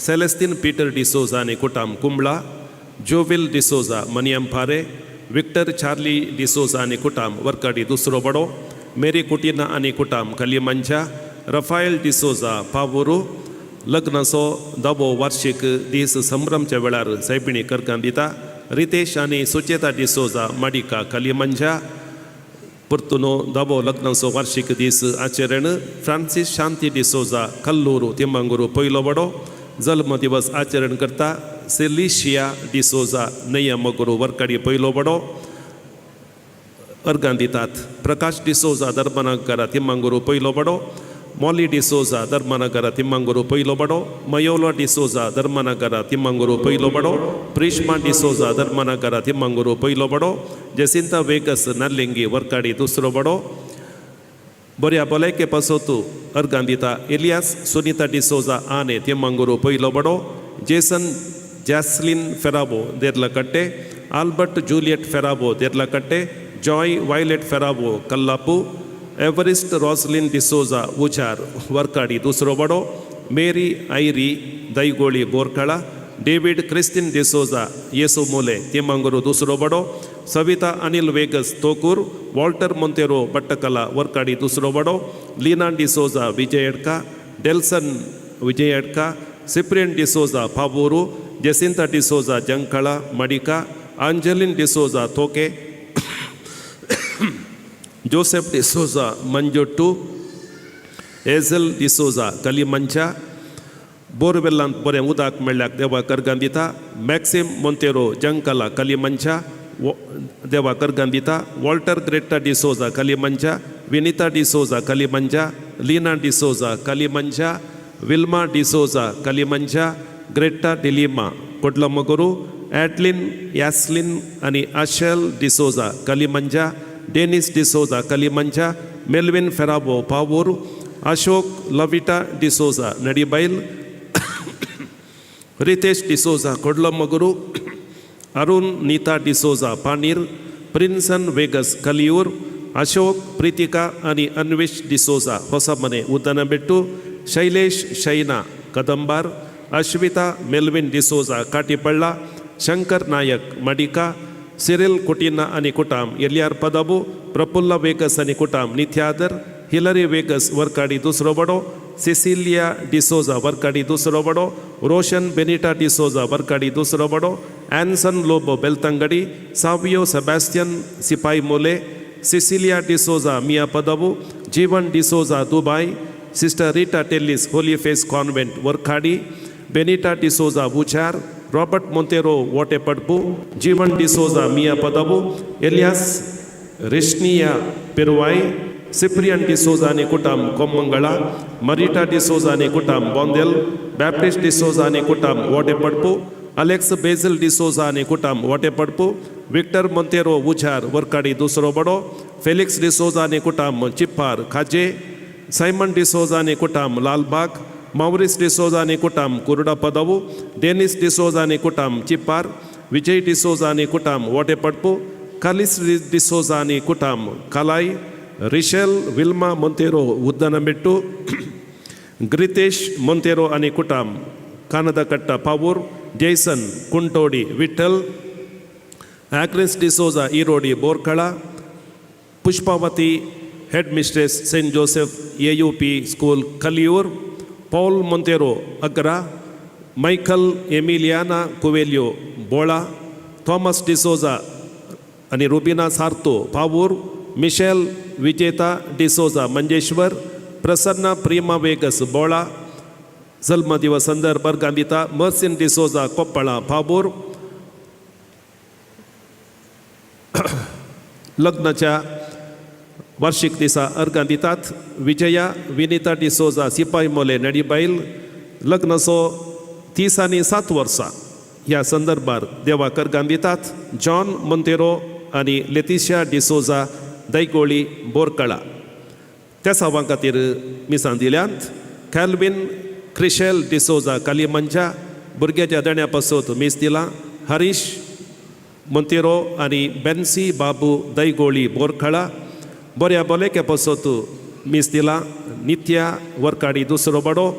सेलेस्तीन पीटर डिसोजा आनी कुटाम कुंबळा, जोविल डिसोजा मनियमपारे, विक्टर चार्ली डिसोजा आनी कुटाम वरकाडी दुसरो बडो, मेरी कुटिना आनी कुटाम कलिमंजा, रफायल डिसोजा पावुरू. लग्नाचो दावो वार्षीक दीस संभ्रमच्या वेळार सायबिणी करकां दिता. रितेश आनी सुचेता डिसोजा माडिका कलिमंजा. परतून दावो लग्नाचो वार्षीक दीस आचरण फ्रांसीस शांती डिसोजा कल्लूरू तिम्बांगुरू पयलो वडो. जल्म दिवस आचरण करता सेलिशिया डिसोजा नय्यमगुरू वरकाडी पयलो वडो. अर्गां दितात प्रकाश डिसोजा धर्मनगरा तिम्मांगुरू पयलो बडो, मॉली डिसोजा धर्मनगरा तिम्मांगुरू पयलो बडो, मयोलो डिसोजा धर्मनगरा तिम्मांगुरू पयलो बडो, प्रिश्मा डिसोजा धर्मनगरा तिम्मांगुरू पयलो बडो, जेसिंता वेगस नल्लिंगी वरकाडी दुसरो बडो. बऱ्या भलायके पासत अर्गां दिता एलियास सुनीता डिसोजा आने तिम्मांगुरू पयलो बडो, Jason Jocelyn Ferrao Derlakatte, Albert Juliet Ferrao Derlakatte, Joy Violet Ferrao Kallapu, Everest Roslin D'Souza Uchar Varkady दुसरो बडो, Mary Irie Daigoli Borkala, David Christine D'Souza Yesu Mule Timmanguru दुसरो बडो, सविता अनिल वेगस तोकूर, वॉल्टर मोंतेरो बट्टकला वर्काडी दुसरो बडो, लीना डिसोजा विजय एडका, डेल्सन विजय एडका, सिप्रियन डिसोजा पावूरू, जेसिंता डिसोजा जंकळा मडिका, आंजलिन डिसोजा तोके, जोसेफ डिसोजा मंजोट्टू, एझल डिसोजा कलिमंचा. बोरवेलांत बरें उदक मेळ्ळ्याक देवा करगां दिता. मॅक्सिम मोंतेरो जंकला कलिमंचा देवा करगां दिता. Walter Greta D'Souza Kalimanja, Vinitha D'Souza Kalimanja, Leena D'Souza Kalimanja, Wilma D'Souza Kalimanja, Greta D'Lima Kodlamguru, Adeline Jasline आनी Ashel D'Souza Kalimanja, Dennis D'Souza Kalimanja, Melvin Ferrao Pavoor, Ashok Lavita D'Souza Nadibail, Ritesh D'Souza Kodlamguru, Arun Neetha D'Souza Panir, Prinson Vegas Kaliyur, Ashok Preethika आनी अन्वेश डिसोजा होसमने उद्दनबेट्टू, शैलेश शैना कदंबार, अश्विता मेल्विन डिसोजा काटीपಳ್ಳ, शंकर नायक मडिका, सिरिल कुटिना आनी कुटाम एलियार पदबू, प्रफुल्ल वेगस आनी कुटाम नित्यादर, हिलरी वेगस वर्काडी दुसरो बडो, सिसिलिया डिसोजा वर्काडी दुसरो बडो, रोशन बेनिटा डिसोजा वर्काडी दुसरो बडो, Anson Lobo Belthangady, Savio Sebastian Sipai Mole, Cecilia D'Souza Miya Padavu, Jeevan D'Souza Dubai, sister Rita Tellis Holy Face Convent Varkady, Benita D'Souza Uchar, Robert Monteiro Votepadpu, Jeevan D'Souza Miya Padavu, Elias Rishniya Peruvai, Cyprian D'Souza आनी कुटाम कोम्मंगळा, मरिटा डिसोजा आनी कुटाम Bondel, Baptist D'Souza आनी कुटाम वोटेपडपू, Alex बेझल D'Souza आनी कुटाम वोटेपडपू, Victor Monteiro उचार वर्काडी दुसरो बडो, Felix D'Souza आनी कुटाम चिप्पार खाजे, Simon D'Souza आनी कुटाम Lalbagh, Morris D'Souza आनी कुटाम कुरुडा पदवू, डेनिस डिसोजा आनी कुटाम चिप्पार, विजय डिसोजा आनी कुटाम वोटेपडपू, कालिस डिसोजा आनी कुटाम कलाय, रिशेल विल्मा मोंतेरो उद्दानबेट्टू, ग्रितेश मोंतेरो आनी कुटाम Kanadakatta Pavoor, Jason Kuntodi Vittal, Agnes D'Souza Erodi Borkala, Pushpavathi head mistress Saint Joseph A U P school Kaliyur, Paul Monteiro Agra, Michael Emiliana Coelho Bola, Thomas D'Souza आनी Rubina सार्तो पावूर, Mitchell विजेता D'Souza Manjeshwar, Prasanna प्रिमा vagus बोळा, जल्मदिवस संदर्भ दिता Mersin D'Souza कोप्पळा पावूर, लग्नाच्या वार्षिक दिसा अर्गां दितात विजया विनिता डिसोजा सिपाय मोले नडीबायल, लग्नाचो 30 आनी 7 वर्सां ह्या संदर्भार देवाक अर्गां दितात जॉन मोंतेरो आनी लेतिशा डिसोजा दैगोळी बोरकळा. त्या सावां खातीर मिसां दिल्यांत कॅल्विन क्रिशेल डिसोजा कालीमंजा, भुरग्याच्या देण्या पासत मीस दिलां हरीश मोंतेरो आनी बेन्सी बाबू दैगोळी बोरखळा, बऱ्या बोलेके पासत मीस दिलां नित्या वरकाडी दुसरो बडो,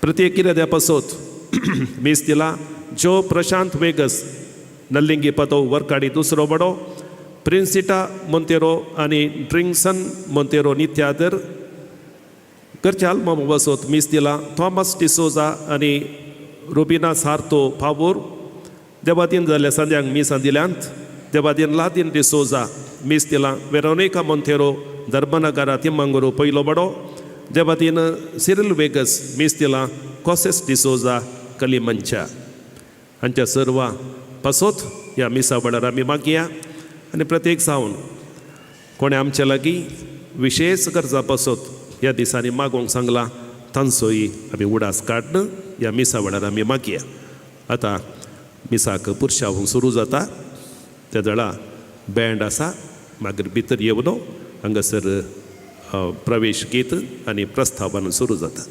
प्रत्येक किर्याद्या पासत मीस दिलां जो प्रशांत वेगस नल्लिंगी पदो वरकाडी दुसरो बडो, प्रिन्सिटा मोंतेरो आनी ड्रिंक्सन मोंतेरो नित्यादर, घरच्या आल्मा बसत मीस दिलां थॉमस डिसोजा आनी रुबिना सार्तो फावूर, देवादीन जाल्ल्या संद्यांक मिसां दिल्यांत देवादीन लादीन डिसोजा मीस दिलां वेरोनिका मोंतेरो धर्मनगरा तिम्मंगुरू पयलो बडो, देवादीन सिरिल वेगस मीस दिलां कॉसेस डिसोजा कलिमंचा. हांच्या सर्वां पासत ह्या मिसा वेळार आमी मागया आनी प्रत्येक जावन कोणें आमच्या लागीं विशेश गरजा पासत ह्या दिसांनी मागोंक सांगलां तांचोय आमी उडास काडन ह्या मिसा वेळार आमी मागया. आतां मिसाक पुरशावूंक सुरू जाता. त्या दळा बँड आसा, मागीर भितर येवन हांगासर प्रवेश गीत आनी प्रस्तावन सुरू जाता.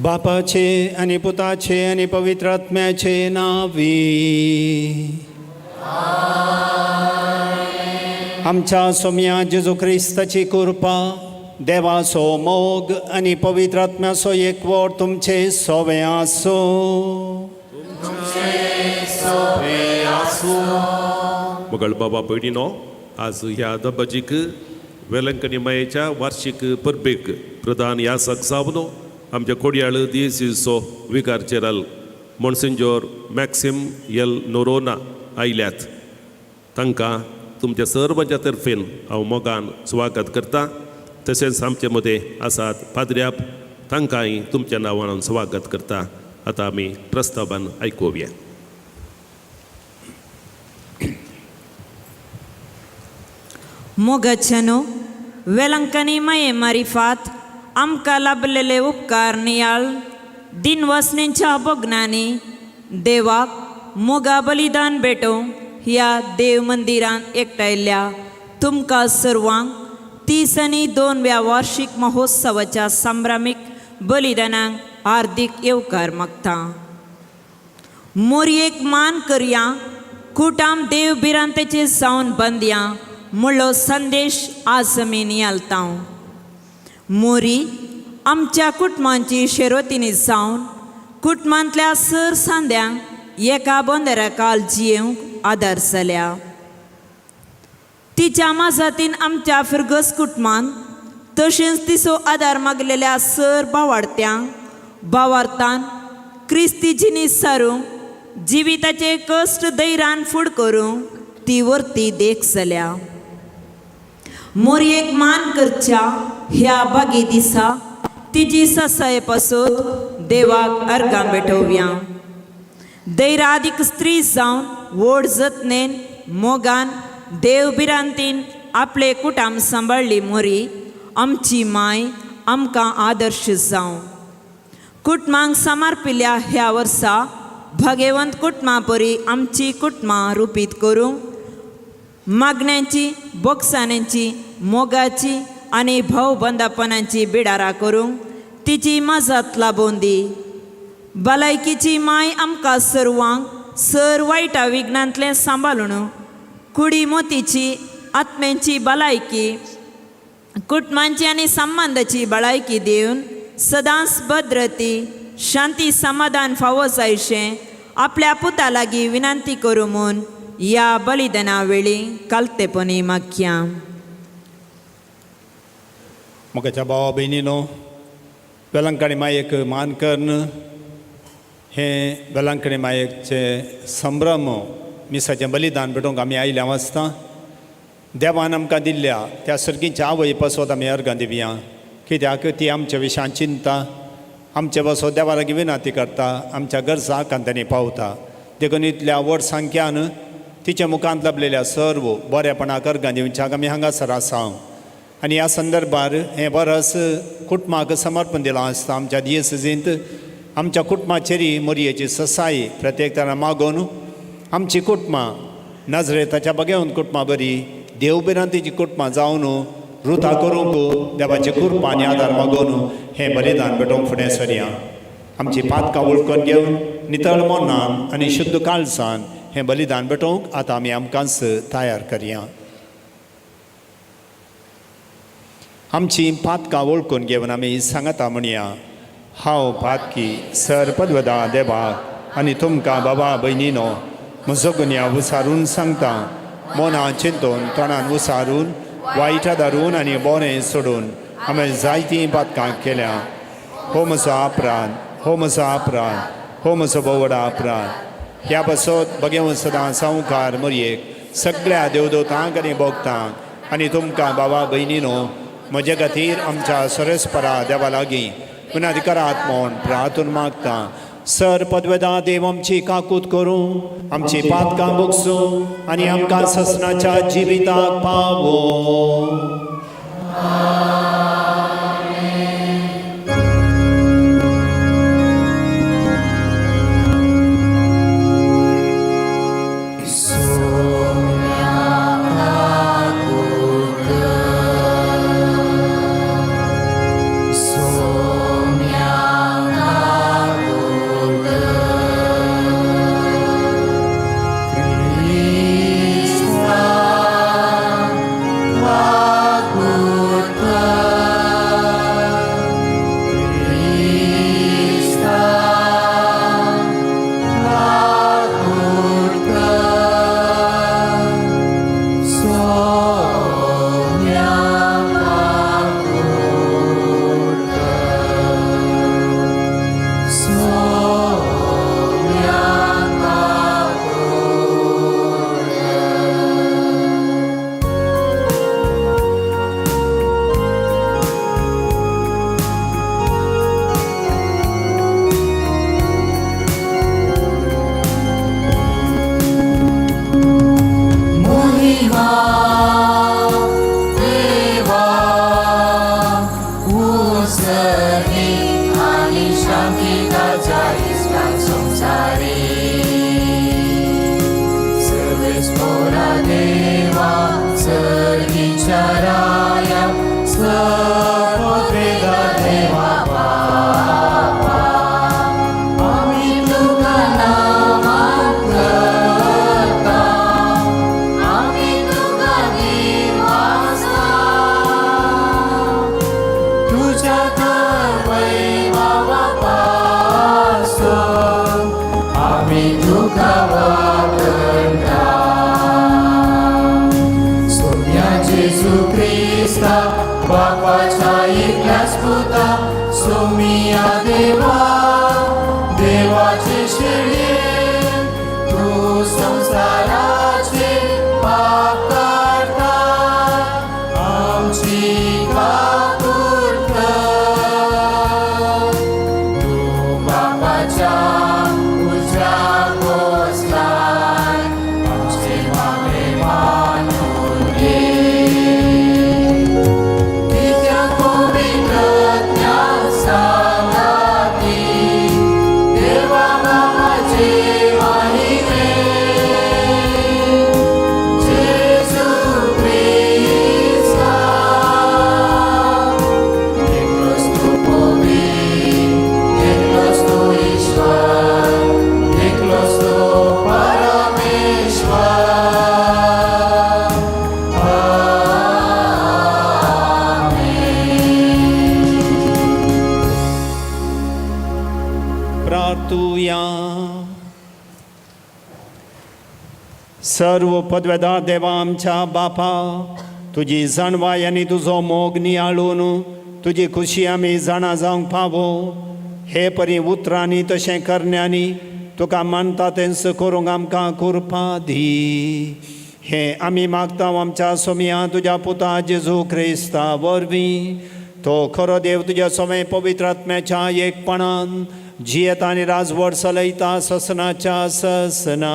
बापाचे आनी पुताचे आनी पवित्र आत्म्याचे नांवी आमच्या सोम्या जेजू क्रिस्ताची कृपा, देवाचो मोग आनी पवित्र आत्म्याचो एकवट तुमचे सोवे आसूं. मगळ बाबा भयणीनो, आज ह्या दबाजीक वेलंकणी मायेच्या वार्षिक परबेक प्रधान यासक जावन आमच्या कोडयाळ दियेसीचो विकार जेनरल मोन्सिंजोर मॅक्सिम एल नोरोना आयल्यात. तांकां तुमच्या सर्वांच्या तर्फेन हांव मोगान स्वागत करता. तशेंच आमचे मदें आसात पाद्र्याप, तांकांय तुमच्या नांवान हांव स्वागत करता. आतां आमी प्रस्तावान आयकुया. मोगाच्यानो, वेलंकनी माये मारिफात आमकां लाभलेले उपकार नियाळ दिनवासनेच्या भोगणांनी देवाक मोगा बलिदान भेटोवंक ह्या देव मंदिरांत एकठांयल्ल्या तुमकां सर्वांक 32व्या वार्षिक महोत्सवाच्या संभ्रामीक बलिदानांक हार्दीक येवकार मागता. मोरयेक मान करया, कुटाम देव भिरांतेचे जावन बांदया म्हणलो संदेश आज आमी नियालता. मोरी आमच्या कुटुंबांची शेरोतिनी जावन कुटुंबांतल्या सर सांद्यांक एका बंदरा काल जियेवंक आदार जाल्या. तिच्या माजातीन आमच्या फिरगस कुटुंबान तशेंच तिचो आदार मागलेल्या सर बावाडत्यांक बावार्थान क्रिस्ती जिनीस सारूंक जिविताचे कश्ट धैर्यान फुड करूंक ती वर्ती देख जाल्या. मोरयेक मान करच्या ह्या बागी दिसा तिची ससाये पासत देवाक अर्गां भेटोवया. दैरादीक स्त्री जावन व्हड जतनेन मोगान देव भिरांतीन आपले कुटाम सांबाळ्ळी मोरी आमची माय आमकां आदर्श जावं. कुटुंबांक समर्पिल्ल्या ह्या वर्सा भागेवंत कुटुंबा परी आमची कुटुंबां रुपीत करूंक मागण्यांची, बोगसाण्यांची, मोगाची आनी भावबंदापणाची बिडारा करूंक तिची मजत लाबोवन दी. भलायकीची माय आमकां सर्वांक सर वायटा विघ्नांतलें सांबाळून कुडी मोतीची आत्म्यांची भलायकी कुटुंबांची आनी संबंदाची भलायकी दिवन सदांच भद्रती शांती समाधान फावो जायशें आपल्या पुता लागीं विनंती करूं म्हूण ह्या बलिदाना वेळी कालतेपणी मागया. म्हज्या भावा भयणीनो, वेलंकणी मायेक मान करून हें वेलंकणी मायेचे संभ्रम मिसाचें बलिदान भेटोवंक आमी आयिल्ले आसता. देवान आमकां दिल्ल्या त्या सर्गीच्या आवय पासत आमी अर्गां दिवया, कित्याक ती आमच्या विशयान चिंता, आमचे पासत देवा लागीं विनंती करता, आमच्या गरजाक तांणी पावता. देखून इतल्या व्हड संख्यान तिच्या मुखांत लाभलेल्या सर्व बरेपणाक अर्गां दिवच्याक आमी हांगासर आसा. आनी ह्या संदर्भार हें बरस कुटुंबाक समर्पण दिलां आसता. आमच्या दियसिजींत आमच्या कुटुंबाचेरी मोरयेची ससाय प्रत्येक तरा मागोवन आमची कुटुंबां नजरेताच्या बगेवन कुटुंबां बरी देव भिरांतीची कुटुंबां जावन रुता करूंक देवाची कृपा आनी आदार मागोवन हें बलिदान भेटोवंक फुडें सरया. आमची पातकां वळखून घेवन नितळ मनान आनी शुद्ध काळजान हें बलिदान भेटोवंक आतां आमी आमकांच तयार करया. आमची पातकां वळखून घेवन आमी सांगता म्हणया, हांव पातकी सर पदवदा देवाक आनी तुमकां बाबा भयणीनो म्हजो गुन्यांव उसारून सांगता. मनां चिंतून तोंडान उसारून वायटा धरून आनी बरें सोडून हांवें जायतीं पातकां केल्या. हो म्हजो अपराध, हो म्हजो अपराध, हो म्हजो बोवडा अपराध. ह्या पासत बगेवन सदां सावकार मोरयेक सगळ्या देवदोतांक आनी भोगतांक आनी तुमकां बाबा भयणीनो म्हजे खातीर आमच्या सरेस्परा देवा लागीं विनंती करात म्हूण प्रार्थून मागता. सर पदवेदा देव आमची काकूत करूं, आमची पातकां भोगसूं आनी आमकां ससनाच्या जिविताक पावो. देवा प्रार्थुया. सर्व पदवेदार देवा आमच्या बापा, तुजी जाणवाय आनी तुजो मोग नियाळून तुजी खुशी आमी जाणा जावंक पावो हे परी उतरांनी तशें करण्यांनी तुका मानता तेंच करूंक आमकां कृपा दी. हें आमी मागता आमच्या सोमया तुज्या पुता जेजू क्रिस्ता वरवीं. तो खरो देव तुज्या सोमे पवित्र आत्म्याच्या एकपणान जियेता आनी राजवट चलयता ससनाच्या ससनाक.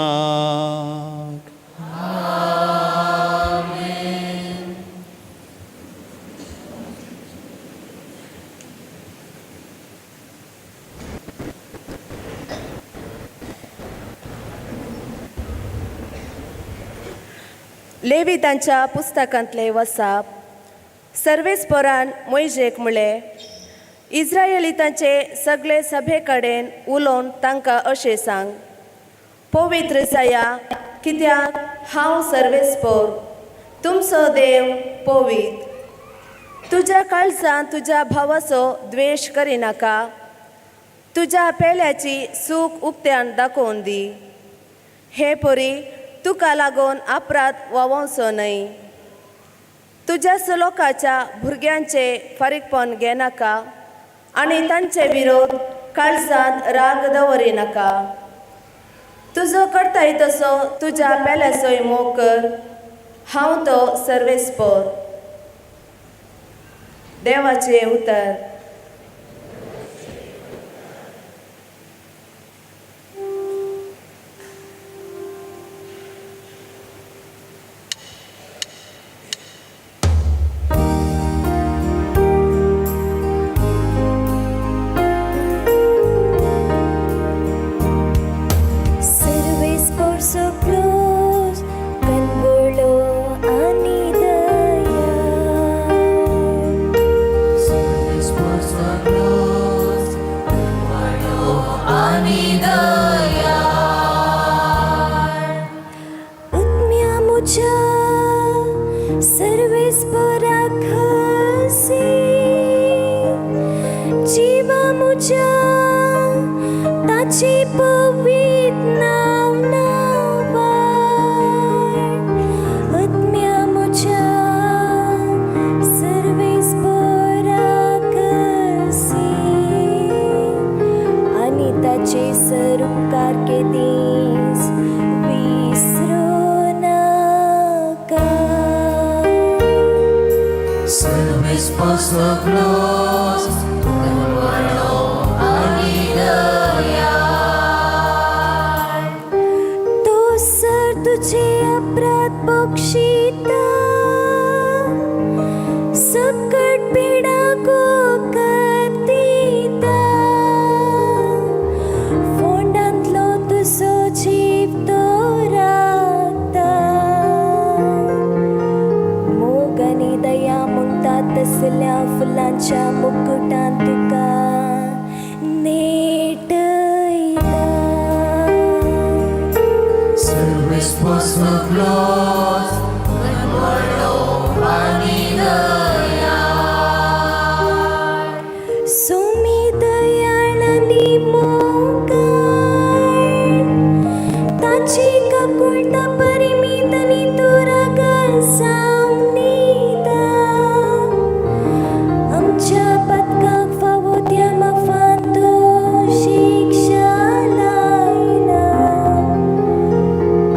लेवितांच्या पुस्तकांतले वसाप. सर्वेस्परान मोयजेक म्हळें, इस्रायलितांचे सगळे सभे कडेन उलोवन तांकां अशें सांग, पवित्र जाया, कित्याक हांव सर्वेस्पर तुमचो देव पवित्र. तुज्या काळजान तुज्या भावाचो द्वेश करिनाका. तुज्या पेल्याची सूख उक्त्यान दाखोवन दी. हे परी तुका लागून अपराध वावोवचो न्हय. तुज्याच लोकांच्या भुरग्यांचे फारीकपण घेनाका आनी तांचे विरोध काळजांत राग दवरिनाका. तुजो करताय तसो तुज्या पेल्याचोय मोग कर. हांव तो सर्वेस्पर. देवाचें उतर.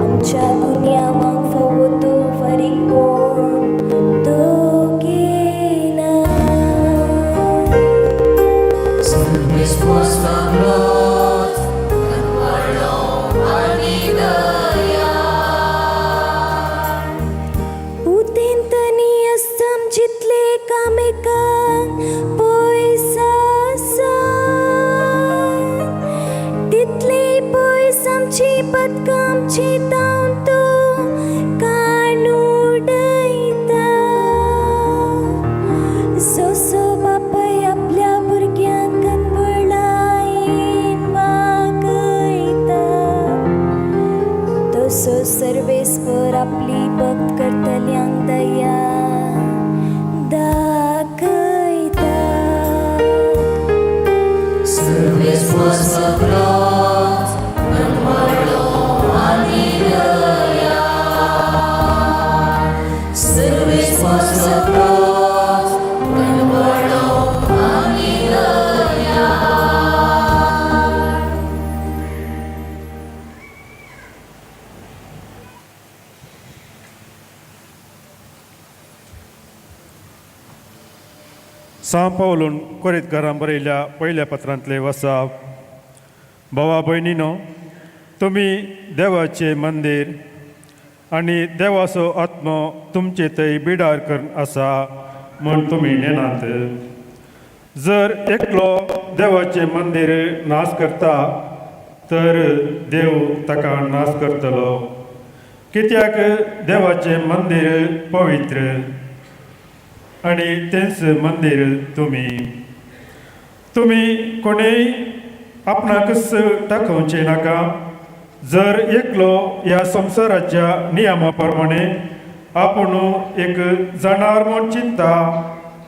आमच्या गुन्यांवांक सां पावलून कोरीतकारां बरयल्या पयल्या पत्रांतले वसाप. भावा भयणीनो, तुमी देवाचें मंदीर आनी देवाचो आत्मो तुमचे थंय बिडार करून आसा म्हूण तुमी नेनात. जर एकलो देवाचें मंदीर नाश करता तर देव ताका नाश करतलो, कित्याक देवाचें मंदीर पवित्र आनी तेंच मंदीर तुमी. तुमी कोणेय आपणाकच दाखोवचें नाका. जर एकलो ह्या संवसाराच्या नियमा प्रमाणे आपूण एक जनावर म्हूण चिंता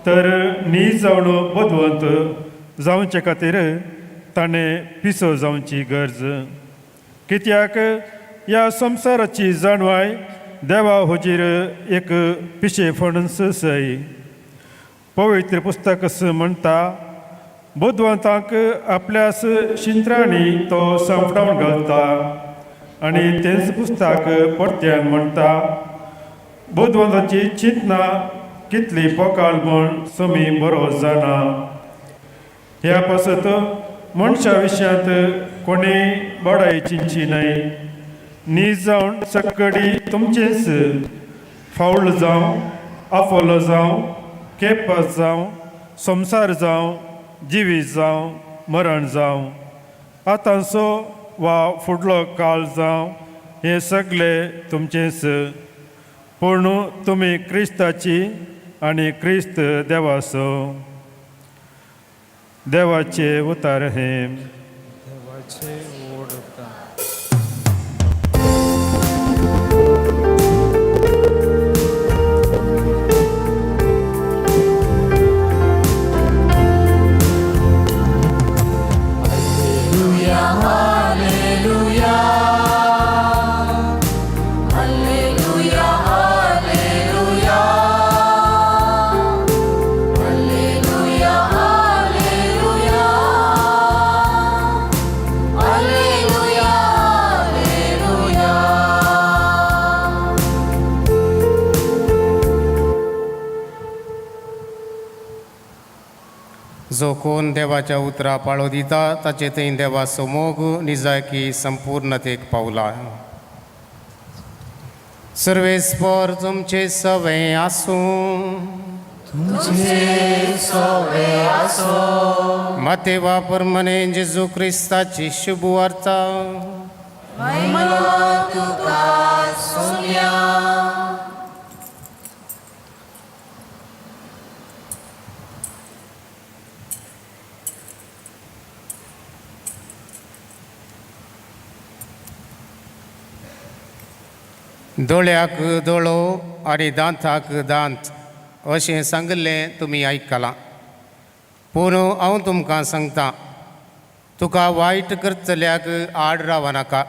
तर न्ही जावन बदवंत जावचे खातीर ताणें पिसो जावची गरज, कित्याक ह्या संवसाराची जाणवाय देवा हुजीर एक पिशेफणस सय. पवित्र पुस्तक म्हणटा, बुदवंतांक आपल्यास शिंत्रांनी तो सांपडावन घालता. आनी तेंच पुस्तक परत्यान म्हणटा, बुदवंताची चिंतना कितली पोकाळ म्हूण समी बरो जाणा. ह्या पासत मनशा विशयांत कोणीय बडाय चिंतची न्हय. न्ही जावन सक्कडी तुमचेंच फावल जावं, आफोलो जावं, केपास जावं, संवसार जावं, जिवीत जावं, मरण जावं, आतांचो वा फुडलो काळ जावं, हें सगळें तुमचेंच. पूण तुमी क्रिस्ताची आनी क्रिस्त देवाचो. देवाचे उतार हें. देवाचे ओडता. जो कोण देवाच्या उतरा पाळो दिता ताचे थंय देवाचो मोग निजायकी संपूर्णतेक पावला. सर्वेस्पर तुमचे सवे आसूं. मातेवा परमने जेजू क्रिस्ताची शुभ वार्ता. दोळ्याक दोळो आनी दांताक दांत अशें सांगिल्लें तुमी आयकलां. पूण हांव तुमकां सांगता, तुका वायट करतल्याक आड रावनाका.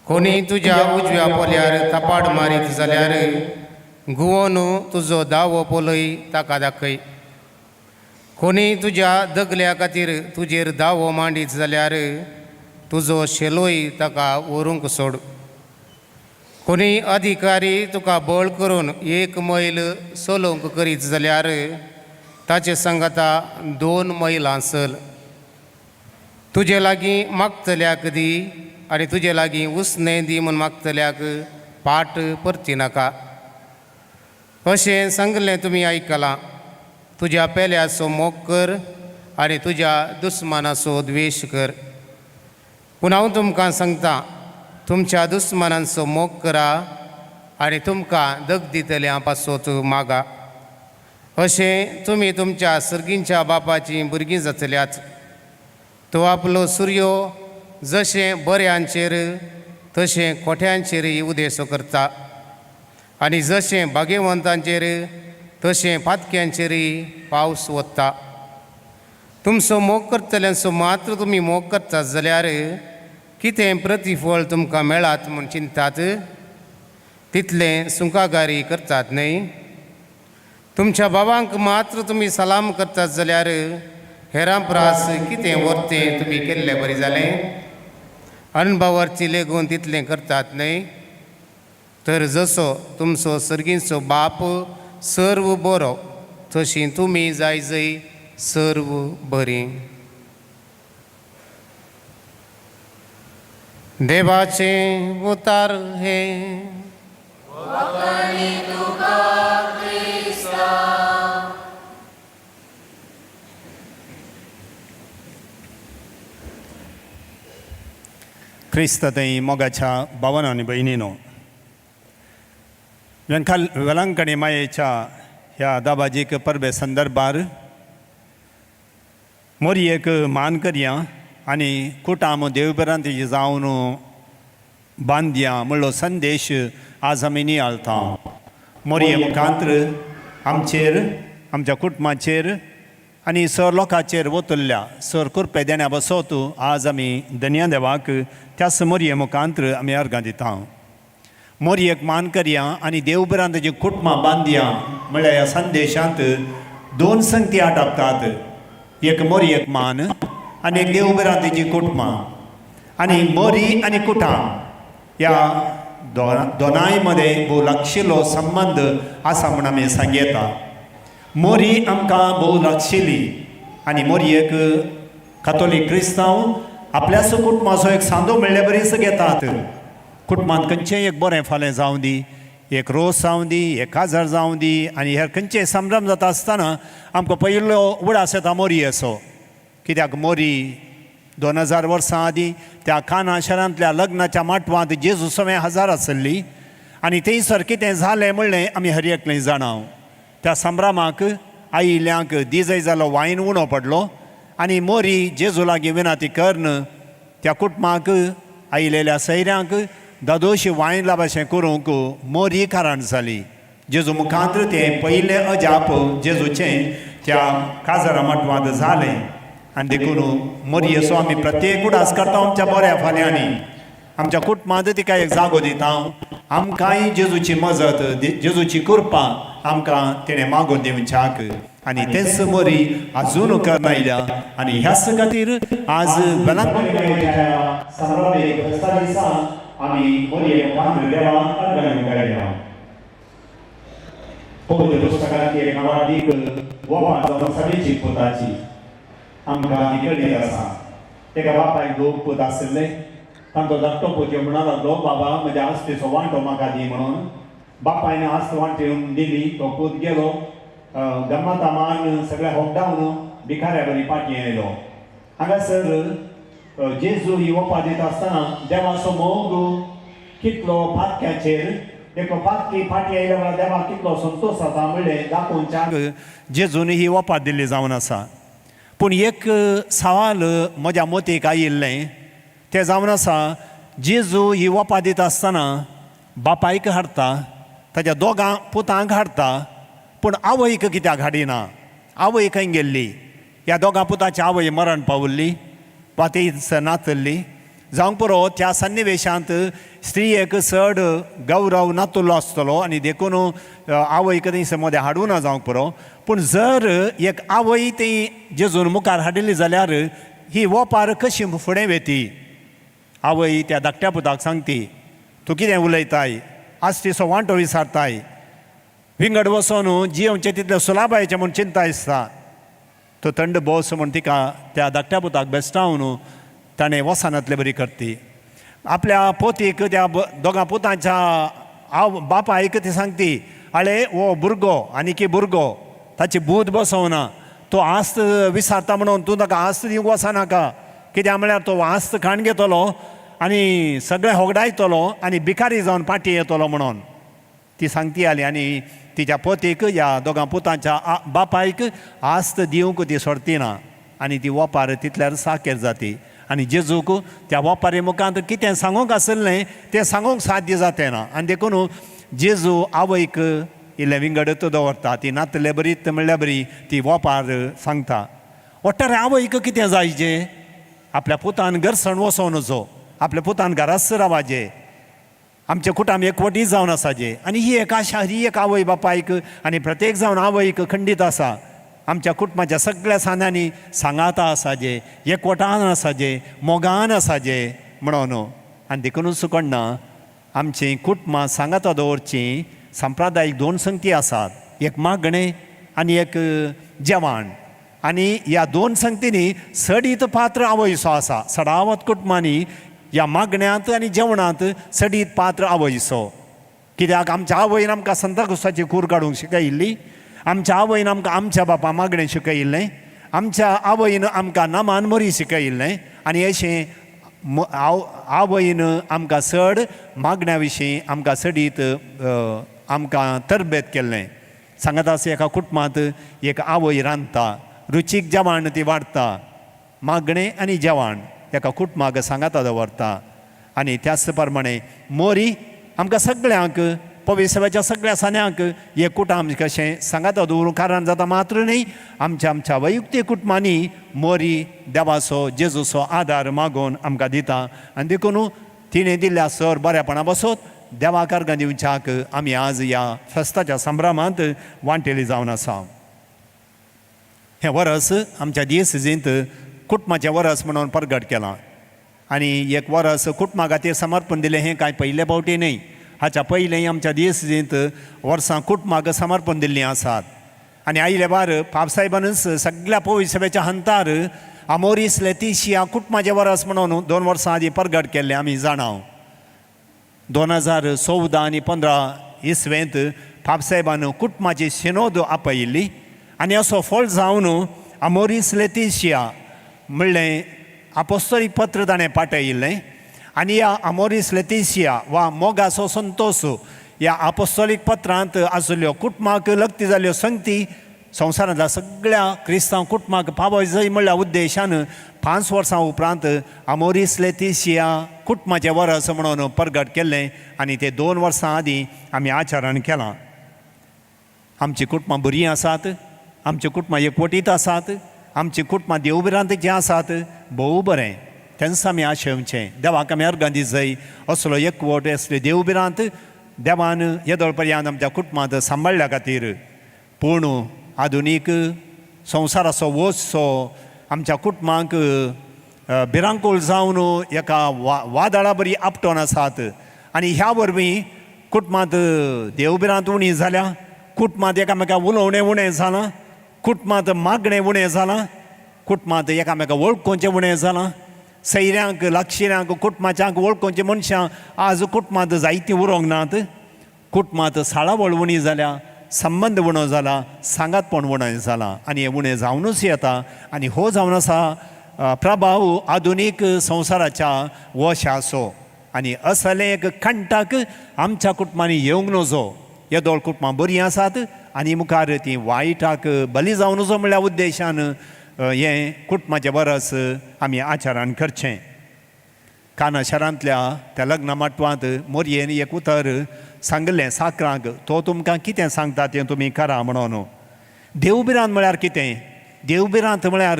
कोणी तुज्या उजव्या पोल्यार थापाड मारीत जाल्यार गुवोन तुजो दावो पोलय ताका दाखय. कोणी तुज्या दगल्या खातीर तुजेर दावो मांडीत जाल्यार तुजो शेलोय ताका व्हरूंक सोड. कोणी अधिकारी तुका बळ करून एक मैल चलोवंक करीत जाल्यार ताचे सांगाता 2 मैलां चल. तुजे लागीं मागतल्याक दी आनी तुजे लागीं उसणें दी म्हूण मागतल्याक पाट परती नाका. अशें सांगलें तुमी आयकलां. तुज्या पेल्याचो मोग कर आनी तुज्या दुस्मानाचो द्वेश कर. पूण हांव तुमकां सांगता, तुमच्या दुस्मानांचो मोग करा आनी तुमकां दग दितल्या पासत मागा. अशें तुमी तुमच्या सर्गींच्या बापाचीं भुरगीं जातल्यात. तो आपलो सुर्यो जशें बऱ्यांचेर तशें खोट्यांचेरय उदेसो करता आनी जशें भाग्यवंतांचेर तशें पातक्यांचेरय पावस वता. तुमचो मोग करतल्यांचो मात्र तुमी मोग करतात जाल्यार कितें प्रतिफळ तुमकां मेळात म्हूण चिंतात? तितलें सुंकागारी करतात न्हय? तुमच्या बाबांक मात्र तुमी सलाम करतात जाल्यार हेरां प्रास कितें वर्तें तुमी केल्लें बरें जालें? अणभवाची लेगून तितलें करतात न्हय? तर जसो तुमचो सर्गींचो बाप सर्व बरो तशीं तुमी जाय जय सर्व बरीं. देवाचें उतार हें. क्रिस्त थंय मोगाच्या भावानो आनी भयणीनो, वेंकाल वेलांकणी मायेच्या ह्या दाबाजीक परबे संदर्भार मोरयेक मान करया आनी कुटाम देवभिरांतीची जावन बांदया म्हणलो संदेश आज आमी नियाळता. मोरये मुखांत्र आमचेर, आमच्या कुटुंबाचेर आनी सर लोकांचेर वतल्या सर कृपे देण्या बसोत आज आमी धन्या देवाक त्याच मोरये मुखांत्र आमी अर्गां दिता. मोरयेक मान करया आनी देवभिरांतीची कुटुंबां बांदया म्हळ्यार ह्या संदेशांत दोन संगती आटापतात. एक मोरयेक मान आनी एक देवभिरांतीची कुटुंबां. आनी मोरी आनी कुटां ह्या दोनाय मदें भोव लागशिल्लो संबंद आसा म्हूण आमी सांगयता. मोरी आमकां भोव लागशिल्ली आनी मोरयेक कातोलीक क्रिस्तांव आपल्याच कुटुंबाचो एक सांदो मेळ्ळे बरीच घेतात. कुटुंबांत खंयचेंय एक बरें फालें जावं दी, एक रोस जावं दी, एक काजार जावं दी आनी हेर खंयचेय संभ्रम जाता आसतना आमकां पयलो उडास येता मोरयेचो. कित्याक मोरी 2000 वर्सां आदीं त्या काना शहरांतल्या लग्नाच्या माटवांत जेजू सवें हजार आसली आनी थंयसर कितें जालें म्हणलें आमी हर एकलें जाणाव. त्या संभ्रमाक आयिल्ल्यांक दिजय जालो वायन उणो पडलो आनी मोरी जेजू लागीं विनाती करून त्या कुटुंबाक आयिल्ल्या सैऱ्यांक दादोशी वायन लाभाशें करूंक मोरी कारण जाली. जेजू मुखांत्र तें पयलें अजाप जेजूचें त्या काजारा माटवांत जालें. आनी देखून मोरयेचो आमी प्रत्येक उडास करता आमच्या बऱ्या फाल्यांनी. आमच्या कुटुंबांत तिका एक जागो दिता. आमकांय जेजूची मजत, जेजूची कृपा आमकां तिणें मागून दिवच्याक आनी तेच मोरी आजून करनायल्या. आनी ह्याच खातीर आज आमी मोरये मुखांत्र देवाक अर्गां दिवंक. पवित्र पुस्तकांतली एक नांवाडीक वोपार जावन सभेची पुताची आमकां ती कळीत आसा. एका बापायक दोग पूत आशिल्ले. तांचो धाकटो पूत म्हणा लागलो, बाबा म्हज्या आस्तेचो वांटो म्हाका दी म्हणून. बापायन आस्त वांटेवन दिली. तो पूत गेलो, गम्मता मान सगळ्या होगडावन भिकाऱ्या बरी पाटी आयलो. हांगासर जेजू ही वोपा दिता आसतना देवाचो मोग कितलो पातक्याचेर, एकलो पातकी फाटी आयल्या वेळार देवाक कितलो संतोश जाता म्हणलें दाखोवच्याक जेजून ही वोपा दिल्ली जावन आसा. पूण एक सवाल म्हज्या मतीक आयिल्लें तें जावन आसा, जेजू ही वोपा दिता आसतना बापायक हाडटा, ताच्या दोगां पुतांक हाडटा, पूण आवयक कित्याक हाडिना? आवय खंय गेल्ली? ह्या दोगां पुताची आवय मरण पावल्ली वा ती नातल्ली जावंक पुरो. त्या सन्निवेशांत स्त्रियेक चड गौरव नातुल्लो आसतलो आनी देखून आवयक थंयसर मदें हाडूं ना जावंक पुरो. पूण जर एक आवय ती जेजून मुखार हाडिल्ली जाल्यार ही वोपार कशी फुडें वेती? आवय त्या धाकट्या पुताक सांगती, तूं कितें उलयताय, आज तिचो वांटो विचारताय, विंगड वचोन जियोवचें तितलें सुलाबायचें म्हूण चिंता दिसता. तो थंड बोस म्हूण तिका त्या धाकट्या पुताक बेस्टावन ताणें वसानांतले बरी करती. आपल्या पोतीक त्या दोगां पुतांच्या आव बापायक ती सांगती, आळे हो भुरगो आनीकी भुरगो, ताची बूद बसवना, तो आस्त विसारता म्हणून तूं ताका आस्त दिवंक वचनाका. कित्याक म्हळ्यार तो आस्त खाण घेतलो आनी सगळें होगडायतलो आनी भिकारी जावन पाटी येतलो म्हणून ती सांगती आली. आनी तिच्या पोतीक ह्या दोगां पुतांच्या बापायक आस्त दिवंक ती सोडती ना आनी ती वोपार तितल्यार साकेर जाती. आनी जेजूक त्या वोपारी मुखांत कितें सांगूंक आशिल्लें तें सांगूंक साध्य जातें ना. आनी देखून जेजू आवयक इल्लें विंगडत दवरता. ती नातले बरीत म्हणल्यार बरी ती वोपार सांगता. वट्टारे आवयक कितें जायचें? आपल्या पुतान घरसण वचोवनचो, आपल्या पुतान घराच रावाचें, आमचे कुटुंब एकवटी जावन आसाचे. आनी ही एक आशा, ही एक आवय बापायक आनी प्रत्येक जावन आवयक खंडीत आसा. आमच्या कुटुंबाच्या सगळ्या सांद्यांनी सांगाता आसाचे, एकवटान आसाचे, मोगान आसाचे म्हणून. आनी देखुनूच कोण्णा आमचीं कुटुंबां सांगाता दवरचीं सांप्रदायीक दोन संगती आसात, एक मागणें आनी एक जेवण. आनी ह्या दोन संगतींनी सडीत पात्र आवयचो आसा. सडावत कुटुंबांनी ह्या मागण्यांत आनी जेवणांत सडीत पात्र आवयचो. कित्याक आमच्या आवयन आमकां संताक्रुसाची कूर काडूंक शिकयिल्ली, आमच्या आवयन आमकां आमच्या बापा मागणें शिकयिल्लें, आमच्या आवयन आमकां नामान मोरी शिकयिल्लें. आनी अशें आवयन आमकां चड मागण्या विशीं आमकां चडीत आमकां तरबेत केल्लें. सांगात आसा एका कुटुंबांत एक आवय रांदता, रुचीक जेवण ती वाडटा, मागणें आनी जेवण एका कुटुंबाक सांगाता दवरता. आनी त्याच प्रमाणे मोरी आमकां सगळ्यांक पविसव्याच्या सगळ्या सान्यांक एक कुटुंब कशें सांगाता दवरूंक कारण जाता. मात्र न्ही, आमच्या आमच्या वैयक्तीक कुटुंबांनी मोरी देवाचो जेजूचो आदार मागोवन आमकां दिता. आनी देखून तिणें दिल्ल्या सर बऱ्यापणा बसत देवाक अर्गां दिवच्याक आमी आज ह्या फेस्ताच्या संभ्रमांत वांटेली जावन आसा. हें वरस आमच्या दियसिजींत कुटुंबाचें वरस म्हणून परगट केलां. आनी एक वरस कुटुंबा खातीर समर्पण दिलें हें कांय पयले फावटी न्हय. हाच्या पयलें आमच्या दियसिजींत वर्सां कुटुंबाक समर्पण दिल्लीं आसात. आनी आयले बार पापसाहेबानूच सगळ्या पविसभेच्या हंतार आमोरीस लेतिशिया कुटुंबाचें वरस म्हणून 2 वर्सां आदीं परगट केल्लें आमी जाणाव. 2014 आनी 15 इसवेंत पापसाहेबान कुटुंबाची शिनोद आपयिल्ली आनी असो फळ जावन आमोरीस लेतिशिया म्हणलें आपोस्तोलीक पत्र ताणें पाठयिल्लें. आनी ह्या आमोरीस लेतिशिया वा मोगाचो संतोश ह्या आपोस्तोलीक पत्रांत आशिल्ल्यो कुटुंबाक लग्ती जाल्ल्यो संगती संवसारांतल्या सगळ्या क्रिस्तांव कुटुंबाक पावय जाय म्हणल्या उद्देशान 5 वर्सां उपरांत आमोरीस लेतिशिया कुटुंबाचें वरस म्हणून परगट केल्लें. आनी ते 2 वर्सां आदीं आमी आचरण केलां. आमचीं कुटुंबां बरीं आसात, आमचीं कुटुंबां एकवटीत आसात, आमचीं कुटुंबां देवभिरांतीचीं आसात, भोव बरें. तेन्ना आमी आशेवचें देवाक आमी अर्गां दिजय असलो एकवट असली देवभिरांत देवान येदोळ पर्यंत आमच्या कुटुंबांत सांबाळ्ळ्या खातीर. पूण आधुनीक संवसाराचो वोसो आमच्या कुटुंबांक भिरांकूळ जावन एका वादळा बरी आपटोन आसात. आनी ह्या वरवीं कुटुंबांत देवभिरांत उणी जाल्या, कुटुंबांत एकामेका उलोवणें उणें जालां, कुटुंबांत मागणें उणें जालां, कुटुंबांत एकामेका वळखुचें उणें जालां. सैऱ्यांक लागशिऱ्यांक कुटुंबाच्यांक वळखुचीं मनशां आज कुटुंबांत जायतीं उरोंक नात. कुटुंबांत साळावळ उणी जाल्या, संबंद उणो जाला, सांगातपण उणें जालां. आनी हें उणें जावनूच येता. आनी हो जावन आसा प्रभाव आधुनीक संवसाराच्या वशाचो. आनी असलें एक कंटाक आमच्या कुटुंबांनी येवंक नजो. येदोळ कुटुंबां बरीं आसात आनी मुखार तीं वायटाक बली जावं नजो म्हणल्या उद्देशान हें कुटुंबाचें वरस आमी आचरण करचें. काना शारांतल्या त्या लग्न माटवांत मोरयेन एक उतर सांगलें साकरांक, तो तुमकां कितें सांगता तें तुमी करा म्हणून. देवभिरांत म्हळ्यार कितें? देवभिरांत म्हळ्यार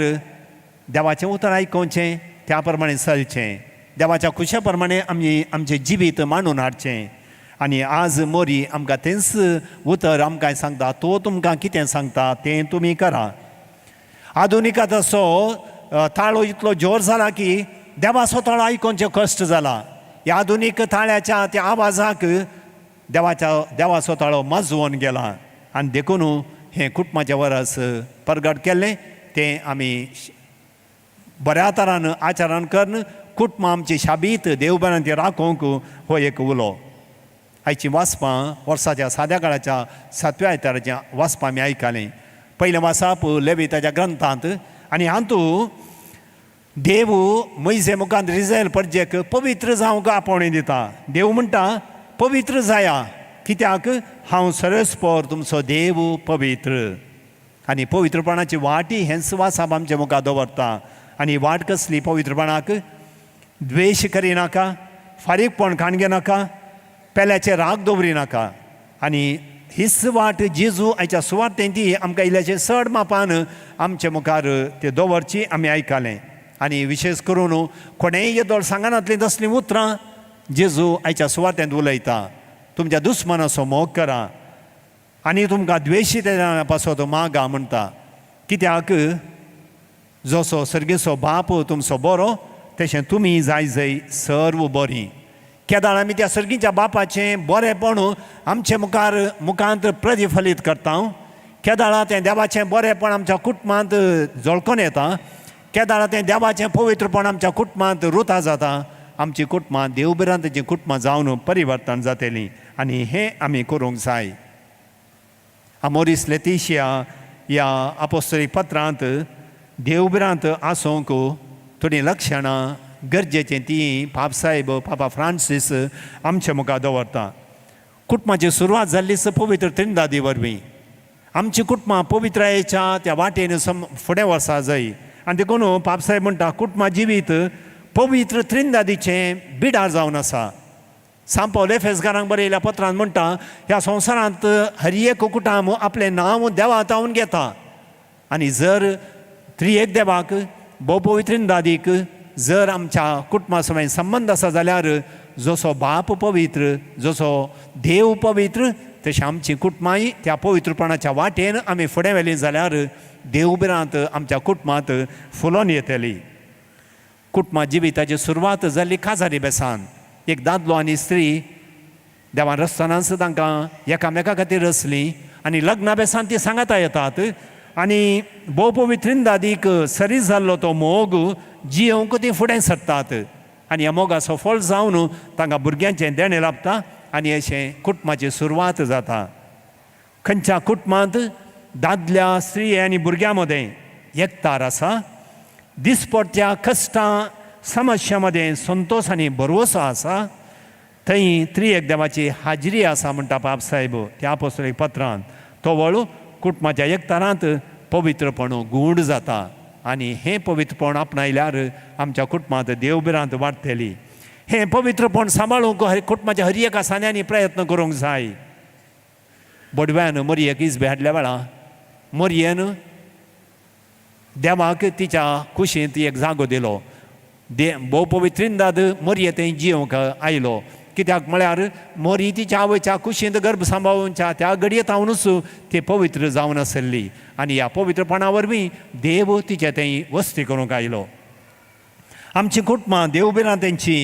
देवाचें उतर आयकुचें, त्या प्रमाणे चलचें, देवाच्या खुशे प्रमाणे आमी आमचें जिवीत मांडून हाडचें. आनी आज मोरी आमकां तेंच उतर आमकां सांगता, तो तुमकां कितें सांगता तें तुमी करा. आधुनिकांत असो ताळो इतलो जोर जाला की देवाचो ताळो आयकुचें कश्ट जाला. ह्या आधुनीक ताळ्याच्या त्या आवाजाक देवाच्या देवाचो ताळो माजवोन गेला. आनी देखून हें कुटुंबाचें वरस परगट केल्लें तें आमी बऱ्या तरान आचरण करून कुटुंबां आमची शाबीत देवबरांती राखूंक हो एक उलो. आयचीं वाचपां वर्साच्या साद्या काळाच्या 7व्या आयताराच्या वाचपां आमी आयकलीं. पयलें वाचप लेविताच्या ग्रंथांत. आनी हातूंत देव मोयजे मुखार इस्रायल परजेक पवित्र जावंक आपोवणें दिता. देव म्हणटा पवित्र जाया, कित्याक हांव सरस्पर तुमचो देव पवित्र. आनी पवित्रपणाची वाटी हेंच वाचप आमच्या मुखार दवरता. आनी वाट कसली पवित्रपणाक? द्वेश करिनाका, फारीकपण काणगे नाका, पेल्याचे राग दवरिनाका. आनी हीच वाट जेजू आयच्या सुवातेन ती आमकां इल्ल्याचे चड मापान आमचे मुखार ते दवरची आमी आयकलें. आनी विशेश करून कोणेय येदोळ सांगनातलीं तसलीं उतरां जेजू आयच्या सुवातेंत उलयता. तुमच्या दुस्मानाचो मोग करा आनी तुमकां द्वेशी पासत मागा म्हणटा. कित्याक जसो सर्गेचो बाप तुमचो बरो तशें तुमी जाय जाय सर्व बरीं. केदाळ आमी त्या सर्गीच्या बापाचें बरेंपण आमचे मुखार मुखांत प्रतिफलीत करता. केदाळा तें देवाचें बरेंपण आमच्या कुटुंबांत झळकून येता, केदाळा तें देवाचें पवित्रपण आमच्या कुटुंबांत रुता जाता. आमची कुटुंबां देवभिरांतीचीं कुटुंबां जावन परिवर्तन जातलीं आनी हें आमी करूंक जाय. आमोरीस लेतिशिया ह्या आपोस्तोलीक पत्रांत देवभिरांत आसूंक थोडीं लक्षणां गरजेचीं तीं पापसाहेब पापा फ्रांसीस आमचे मुखार दवरता. कुटुंबाची सुरवात जाल्लीच पवित्र त्रिंदादी वरवीं. आमची कुटुंबां पवित्रायेच्या त्या वाटेन फुडें वचा जाय आनी देखून पापसाहेब म्हणटा कुटुंबा जिवीत पवित्र त्रिंदादीचें बिडार जावन आसा. सांत पावल एफेसकारांक बरयल्या पत्रांत म्हणटा ह्या संवसारांत हर एक कुटाम आपलें नांव देवा तावन घेता आनी जर त्रिएक देवाक भोव-पवित्रिंदादीक जर आमच्या कुटुंबा समेत संबंद आसा जाल्यार जसो बाप पवित्र, जसो देव पवित्र, तशें आमची कुटुंबांय त्या पवित्रपणाच्या वाटेन आमी फुडें व्हेलीं जाल्यार देवभिरांत आमच्या कुटुंबांत फुलोन येतली. कुटुंबा जिविताची सुरवात जाल्ली काजारी बेसान. एक दादलो आनी स्त्री देवान रचतनाच तांकां एकामेका खातीर रचलीं आनी लग्ना बेसान ती सांगाता येतात आनी भोव-पवित्रिंदादीक सरी जाल्लो तो मोग जियोवंक तीं फुडें सरतात आनी ह्या मोगाचो फळ जावन तांकां भुरग्यांचें देणें लाभता आनी अशें कुटुंबाची सुरवात जाता. खंयच्या कुटुंबांत दादल्या स्त्री आनी भुरग्यां मदें एकतार आसा, दिसपडट्या कश्टां समस्या मदें संतोश आनी भरवसो आसा, थंय त्रिएक देवाची हाजरी आसा म्हणटा पापसाहेब त्या आपोस्तोलीक पत्रांत. तो वळू कुटुंबाच्या एकतारांत पवित्रपण गूढ जाता आनी हें पवित्रपण आपणायल्यार आमच्या कुटुंबांत देवभिरांत वाडटली. हें पवित्रपण सांबाळूंक कुटुंबाच्या हर एका सान्यांनी प्रयत्न करूंक जाय. बोडव्यान मरयेक इजबे हाडल्या वेळा मरयेन देवाक तिच्या कुशींत एक जागो दिलो. भोव पवित्रिंदाद मरये थंय जियोवंक आयलो, कित्याक म्हळ्यार मरी तिच्या आवयच्या कुशींत गर्भ सांबाळूनच्या त्या घडये तावनूच ती पवित्र जावन आसली आनी ह्या पवित्रपणा वरवीं देव तिचे थंय वस्ती करूंक आयलो. आमची कुटुंबां देवभिरांतेंची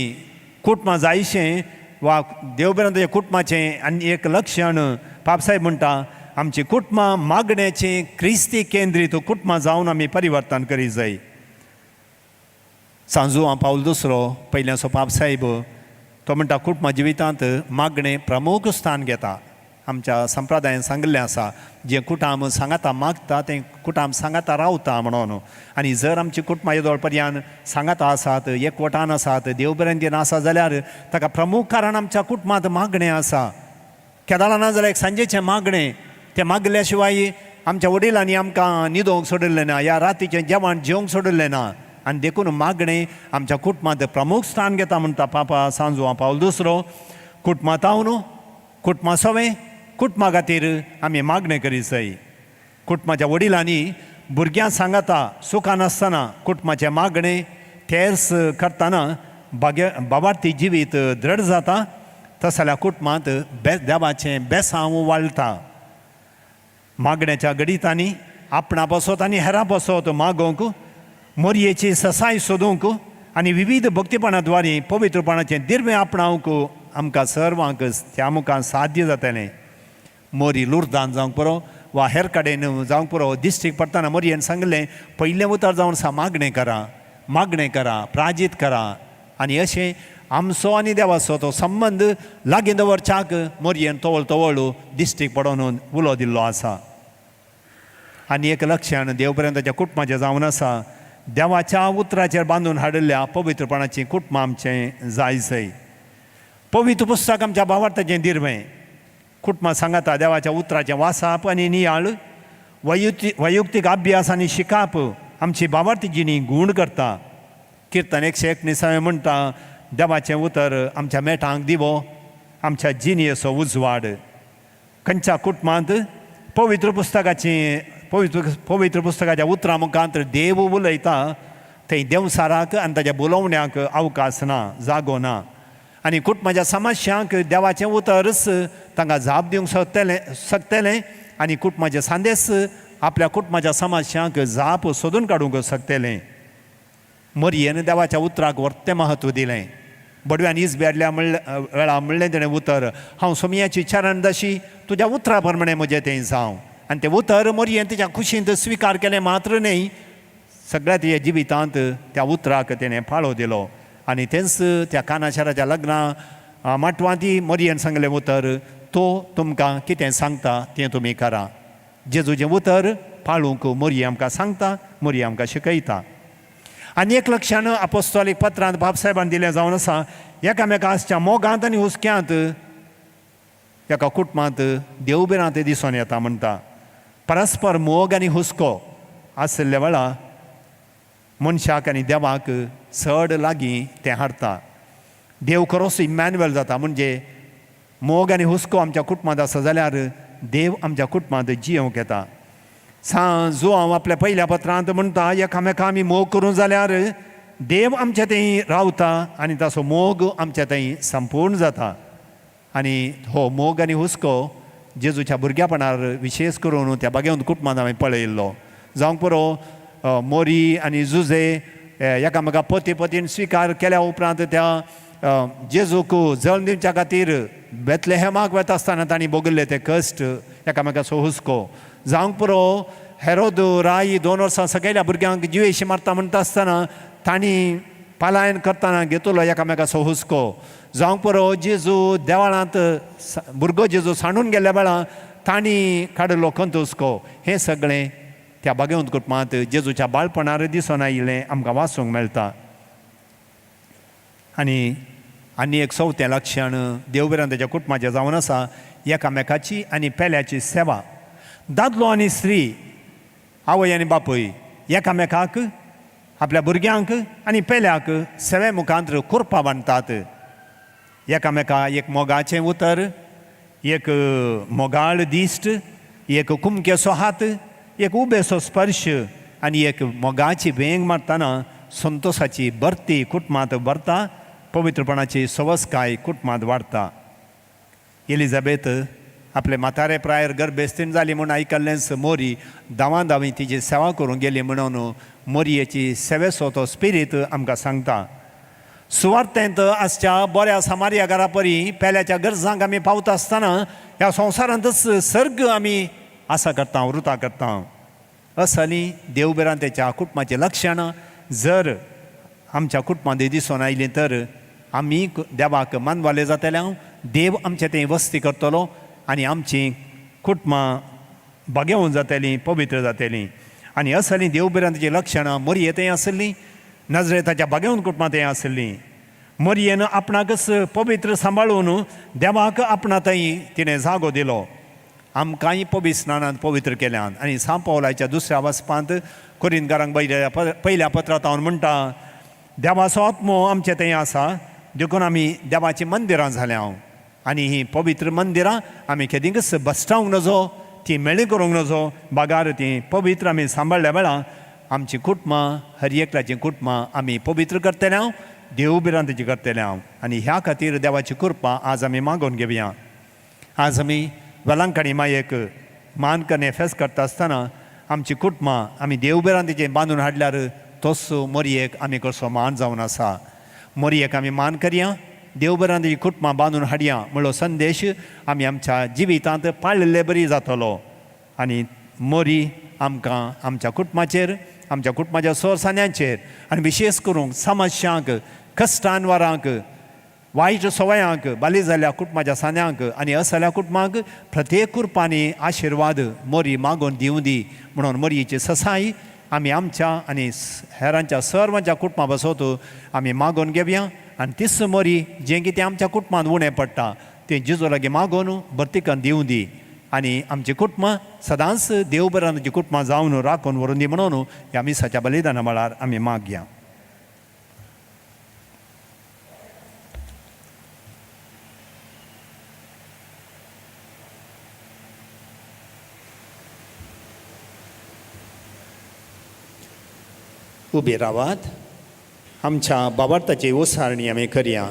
कुटुंबां जायशें वा देवभिरांतेच्या कुटुंबाचें आनी एक लक्षण पापसाहेब म्हणटा आमची कुटुंबां मागण्याचें क्रिस्ती केंद्रीत कुटुंबां जावन आमी परिवर्तन करीत जाय. सांजू पावल दुसरो पयल्याचो पापसाहेब तो म्हणटा कुटुंबा जिवितांत मागणें प्रमुख स्थान घेता. आमच्या संप्रदायान सांगिल्लें आसा जें कुटाम सांगाता मागता तें कुटाम सांगाता रावता म्हणून. आनी जर आमची कुटुंबां येदोळ पर्यान सांगाता आसात, एकवटान आसात, देवभिरांतीन आसा जाल्यार ताका प्रमुख कारण आमच्या कुटुंबांत मागणें आसा. केदाळा ना जाल्यार एक सांजेचें मागणें, तें मागल्या शिवाय आमच्या वडिलांनी आमकां न्हिदोवंक सोडिल्लें ना, ह्या रातीचें जेवण जेवंक सोडिल्लें ना आनी देखून मागणें आमच्या कुटुंबांत प्रमुख स्थान घेता म्हणटा पापा सांजू पावल दुसरो. कुटुंबांत हांव कुटुंबा सवें कुटुंबा खातीर आमी मागणें करीत जाय. कुटुंबाच्या वडिलांनी भुरग्यां सांगाता सुखान आसतना कुटुंबाचें मागणें तेर्स करतना बाबार्थी जिवीत दृढ जाता, तस जाल्यार कुटुंबांत देवाचें बेसांव वाळटा. मागण्याच्या घडितांनी आपणा पासत आनी हेरां पासत मागोवंक, मोरयेची ससाय सोदूंक आनी विविध भक्तीपणा द्वारे पवित्रपणाचें दिर्वें आपणावंक आमकां सर्वांक त्या मुखार साध्य जातलें. मोरी लुर्दान जावंक पुरो वा हेर कडेन जावंक पुरो दिश्टीक पडटना मोरयेन सांगलें पयलें उतर जावन आसा मागणें करा, मागणें करा, प्राजीत करा आनी अशें आमचो आनी देवाचो तो संबंद लागीं दवरच्याक मोरयेन तवळ तवळ दिश्टीक पडोवन उलो दिल्लो आसा. आनी एक लक्षण देवपर्यंताच्या कुटुंबाचें जावन आसा देवाच्या उतराचेर बांदून हाडिल्ल्या पवित्रपणाचीं कुटुंबां आमचें जाय जाय. पवित्र पुस्तक आमच्या भावार्थाचें दिर्वें. कुटुंबां सांगाता देवाच्या उतराचें वासाप आनी नियाळ, वैयक्तीक अभ्यास आनी शिकाप आमची भावार्थी जिणी गूण करता. किर्तन 119 म्हणटा देवाचें उतर आमच्या मेटांक दिवो, आमच्या जिणेचो उजवाड. खंयच्या कुटुंबांत पवित्र पुस्तकाची पवित्र पुस्तकाच्या उतरां मुखांत देव उलयता थंय देंवसाराक आनी ताच्या बोलोवण्याक अवकाश ना, जागो ना आनी कुटुंबाच्या समस्यांक देवाचें उतरच तांकां जाप दिवंक शकतलें आनी कुटुंबाचे सांदेस आपल्या कुटुंबाच्या समस्यांक जाप सोदून काडूंक शकतलें. मरयेन देवाच्या उतराक वर्तें महत्व दिलें. बडव्यान is हाडल्या म्हणलें वेळा म्हणलें तेणें उतर, हांव सोमयाची चरणदाशी, तुज्या उतरा प्रमाणें म्हजें तें जावं. आनी तें उतर मोरयेन तिच्या खुशींत स्विकार केलें मात्र न्हय, सगळ्या तिच्या जिवितांत त्या उतराक तेणें पाळो दिलो. आनी तेंच त्या कानाशाराच्या लग्ना माटवांती मोरयेन सांगलें उतर, तो तुमकां कितें सांगता तें तुमी करा. जेजूचें उतर पाळूंक मोरये आमकां सांगता, मोरये आमकां शिकयता. आनी एक लक्षान आपोस्तोलीक पत्रांत बापसाहेबान दिलें जावन आसा, एकामेका आसच्या मोगांत आनी हुस्क्यांत एका कुटुंबांत देवभिरांत दिसून येता म्हणटा. परस्पर मोग आनी हुस्को आशिल्ल्या वेळा मनशाक आनी देवाक चड लागीं तें हाडटा. देव खरोच इमॅन्युअल जाता, म्हणजे मोग आनी हुस्को आमच्या कुटुंबांत आसा जाल्यार देव आमच्या कुटुंबांत जियोवंक येता. सा जो हांव आपल्या पयल्या पत्रांत म्हणटा, एकामेका आमी मोग करूं जाल्यार देव आमच्या थंय रावता आनी ताचो मोग आमच्या थंय संपूर्ण जाता. आनी हो मोग आनी हुस्को जेजूच्या भुरग्यापणार विशेश करून त्या बागेवन कुटुंबांत हांवें पळयल्लो. जावंक पुरो मोरी आनी जुजे एकामेका पती पतीन स्विकार केल्या उपरांत त्या जेजूक जल्म दिवच्या खातीर बेतलेहेमाक वता आसतना तांणी भोगल्ले ते कश्ट, एकामेकाचो हुस्को. जावंक पुरो हेरोद राय 2 वर्सां सकयल्या भुरग्यांक जिवेशी मारता म्हणटा आसतना तांणी पलायन करतना घेतलो एकामेकाचो हुस्को. जावंक पुरो जेजू देवाळांत भुरगो जेजू सांडून गेल्ल्या वेळार तांणी काडिल्लो खंत हुस्को. हें सगळें त्या बागेवंत कुटुंबांत जेजूच्या बाळपणार दिसून आयिल्लें आमकां वाचूंक मेळटा. आनी आनी एक चवथें लक्षण देवभिरांतेच्या कुटुंबाचें जावन आसा, एकामेकाची आनी पेल्याची सेवा. दादलो आनी स्त्री, आवय आनी बापूय एकामेकाक आपल्या भुरग्यांक आनी पेल्याक सेवे मुखांत कुरपा बांदतात. एकामेका एक मोगाचें उतर, एक मोगाळ दिश्ट, एक कुमकेचो हात, एक उबेचो स्पर्श आनी एक मोगाची वेंग मारतना संतोशाची भरती कुटुंबांत भरता, पवित्रपणाची सवसकाय कुटुंबांत वाडटा. एलिझाबेथ आपले म्हातारे प्रायर गर्भेस्तीन जाली म्हूण आयकल्लेंच मोरी धांवां धांवी तिची सेवा करूंक गेली म्हणून मोरयेची सेवेचो तो स्पिरीत आमकां सांगता. सुवार्थेंत आसच्या बऱ्या सामार्या घरा परी पेल्याच्या गरजांक आमी पावता आसतना ह्या संवसारांतच सर्ग आमी आसा करता, वृता करता. असली देवभिरांतेच्या कुटुंबाचीं लक्षणां जर आमच्या कुटुंबांत दिसून आयलीं तर आमी देवाक मानवाले जातले, देव आमचे थंय वस्ती करतलो आनी आमचीं कुटुंबां बागेवन जातलीं, पवित्र जातलीं. आनी असलीं देवभिरांतेचीं लक्षणां मोरये थंय आसलीं, नजरेताच्या बागेवन कुटुंबां थंय आसलीं. मोरयेन आपणाकच पवित्र सांबाळून देवाक आपणा थंय तिणें जागो दिलो. आमकांय पवित्र स्नानांत पवित्र केल्यान. आनी सांव पावलाच्या दुसऱ्या वचपांत कोरिंतकारांक पयल्या पत्रांत हांव म्हणटा, देवाचो आत्मो आमचे थंय आसा देखून आमी देवाचीं मंदिरां जाल्या. आनी हीं पवित्र मंदिरां आमी केदींकच बसटावंक नजो, ती मेळी करूंक नजो, बागार ती पवित्र आमी सांबाळ्ळ्या वेळार आमचीं कुटुंबां, हर एकल्याचीं कुटुंबां आमी पवित्र करतले हांव, देव भिरांतेची करतले हांव. आनी ह्या खातीर देवाची कृपा आज आमी मागोवन घेवया. आज आमी वेलांकणी मायेक मान करणे फेस करता आसतना आमची कुटुंबां आमी देव भिरांतेचें बांदून हाडल्यार तोच मोरयेक आमी कसो मान जावन आसा. मोरयेक आमी मान करया, देव भिरांतेची कुटुंबां बांदून हाडया म्हणलो संदेश आमी आमच्या जिवितांत पाळिल्ले बरी जातलो. आनी मोरी आमकां आमच्या कुटुंबाचेर, आमच्या कुटुंबाच्या सोरसान्यांचेर आनी विशेश करून समस्यांक, कश्टानवारांक, वायट सवयांक बाली जाल्या कुटुंबाच्या सान्यांक आनी असल्या कुटुंबांक प्रत्येक कुरपांनी आशिर्वाद मोरी मागोवन दिवं दी म्हणून मोरयेची ससाय आमी आमच्या आनी हेरांच्या सर्वांच्या कुटुंबा बसोत आमी मागोवन घेवया. आनी तीच मोरी जें कितें आमच्या कुटुंबांत उणें पडटा तें जेजू लागीं मागोवन भरतिकान दिवं दी आनी आमची कुटुंबां सदांच देव बरांची कुटुंबां जावन राखून व्हरून दी म्हणून ह्या मिसाच्या बलिदाना मळार आमी मागया. उबी रावात. आमच्या बाबार्थाची उसारणी आमी करया.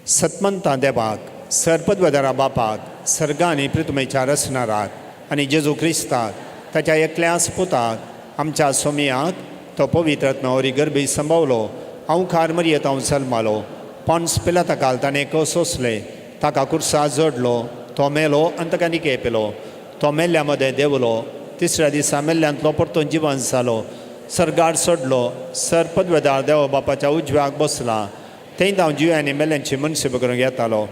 सतमंता देवाक, सरपदवदरा बापाक, सर्गा आनी पृथ्वीच्या रचणाराक आनी जेजू क्रिस्ताक ताच्या एकल्याच पुताक आमच्या सोमयाक तो पवित्र आत्म्या गर्भी संभवलो, अंवकार मरयेत हांव जल्मालो, पॉन्स पिलाता ताणें सोंसले, ताका कुर्सा जोडलो, तो मेलो आनी ताका निके पेलो, तो तो मेल्ल्या मदें देंवलो, तिसऱ्या दिसा मेल्ल्यांतलो परतून जिवन जालो, सर्गार चडलो, सर पदवेदार देवा बापाच्या उजव्याक बसला, थंय हांव जिव्यांनी मेल्यांची मनसेवा करूंक येतालो.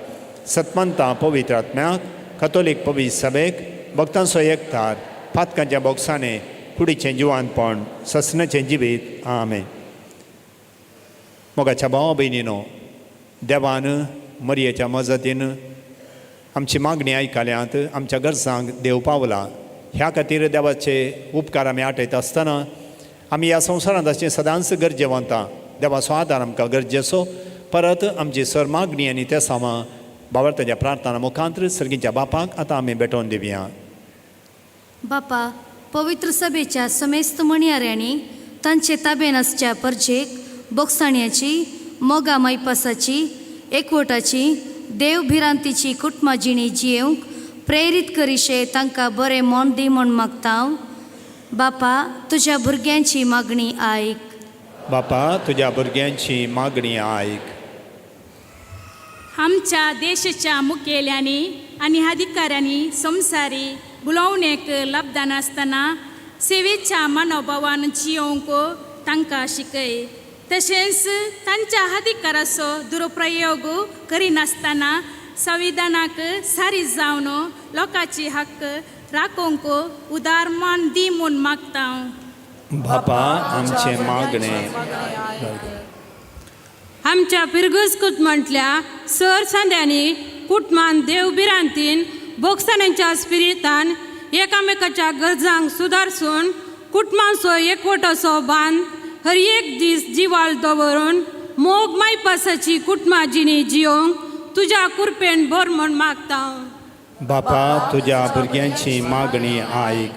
सतमंता पवित्र आत्म्याक, कथोलीक पवित्र सभेक, भक्तांचो एकतार, पातकांच्या बोक्सांनी कुडीचें जिवानपण, ससनाचें जिवीत. आमेन. मोगाच्या भावा भयणीनो, देवान मरयेच्या मजतीन आमची मागणी आयकल्यांत, आमच्या गरजांक देव पावला. ह्या खातीर देवाचे उपकार आमी आठयता आसतना आमी ह्या संवसारांत अशें सदांच गरजेवंता देवाचो आदार आमकां गरजेचो. परत आमची सर मागणी आनी ते सामा बावळताच्या प्रार्थना मुखांत सर्गीच्या बापाक आतां आमी भेटोवन दिवया. बापा, पवित्र सभेच्या समेस्त म्हणयाऱ्यांनी तांचे ताबेन आसच्या परजेक बोगसाण्याची, मोगा मायपासाची, एकवटाची, देव भिरांतीची कुटुंबा जिणी जियेवंक प्रेरीत करिशे तांकां बरें मोन दी म्हूण मागता हांव. बापा, तुज्या भुरग्यांची मागणी आयक. बापा, तुज्या भुरग्यांची मागणी आयक. आमच्या देशाच्या मुखेल्यांनी आनी अधिकाऱ्यांनी संवसारी बुलोवणेक लब्दान आसतना सेवेच्या मनोभावान जियोवंक तांकां शिकय, तशेंच तांच्या अधिकाराचो दुरुप्रयोग करिनासतना संविधानाक सारी जावन लोकांची हक्क राखूंक उदारमान दी म्हूण मागता. बापा, आमचें मागणें. आमच्या पिरगुज कुटुंबांतल्या सर सांद्यांनी कुटुंबान देव भिरांतीन बोगसाण्यांच्या स्पिरितान एकामेकाच्या गरजांक सुदारसून कुटुंबांचो एकवटाचो बांद हर एक दीस जिवाळ दवरून मोग मायपासाची कुटुंबा जिणी जियोंक तुज्या कुरपेन भर म्हूण मागता. बापा, तुज्या भुरग्यांची मागणी आयक.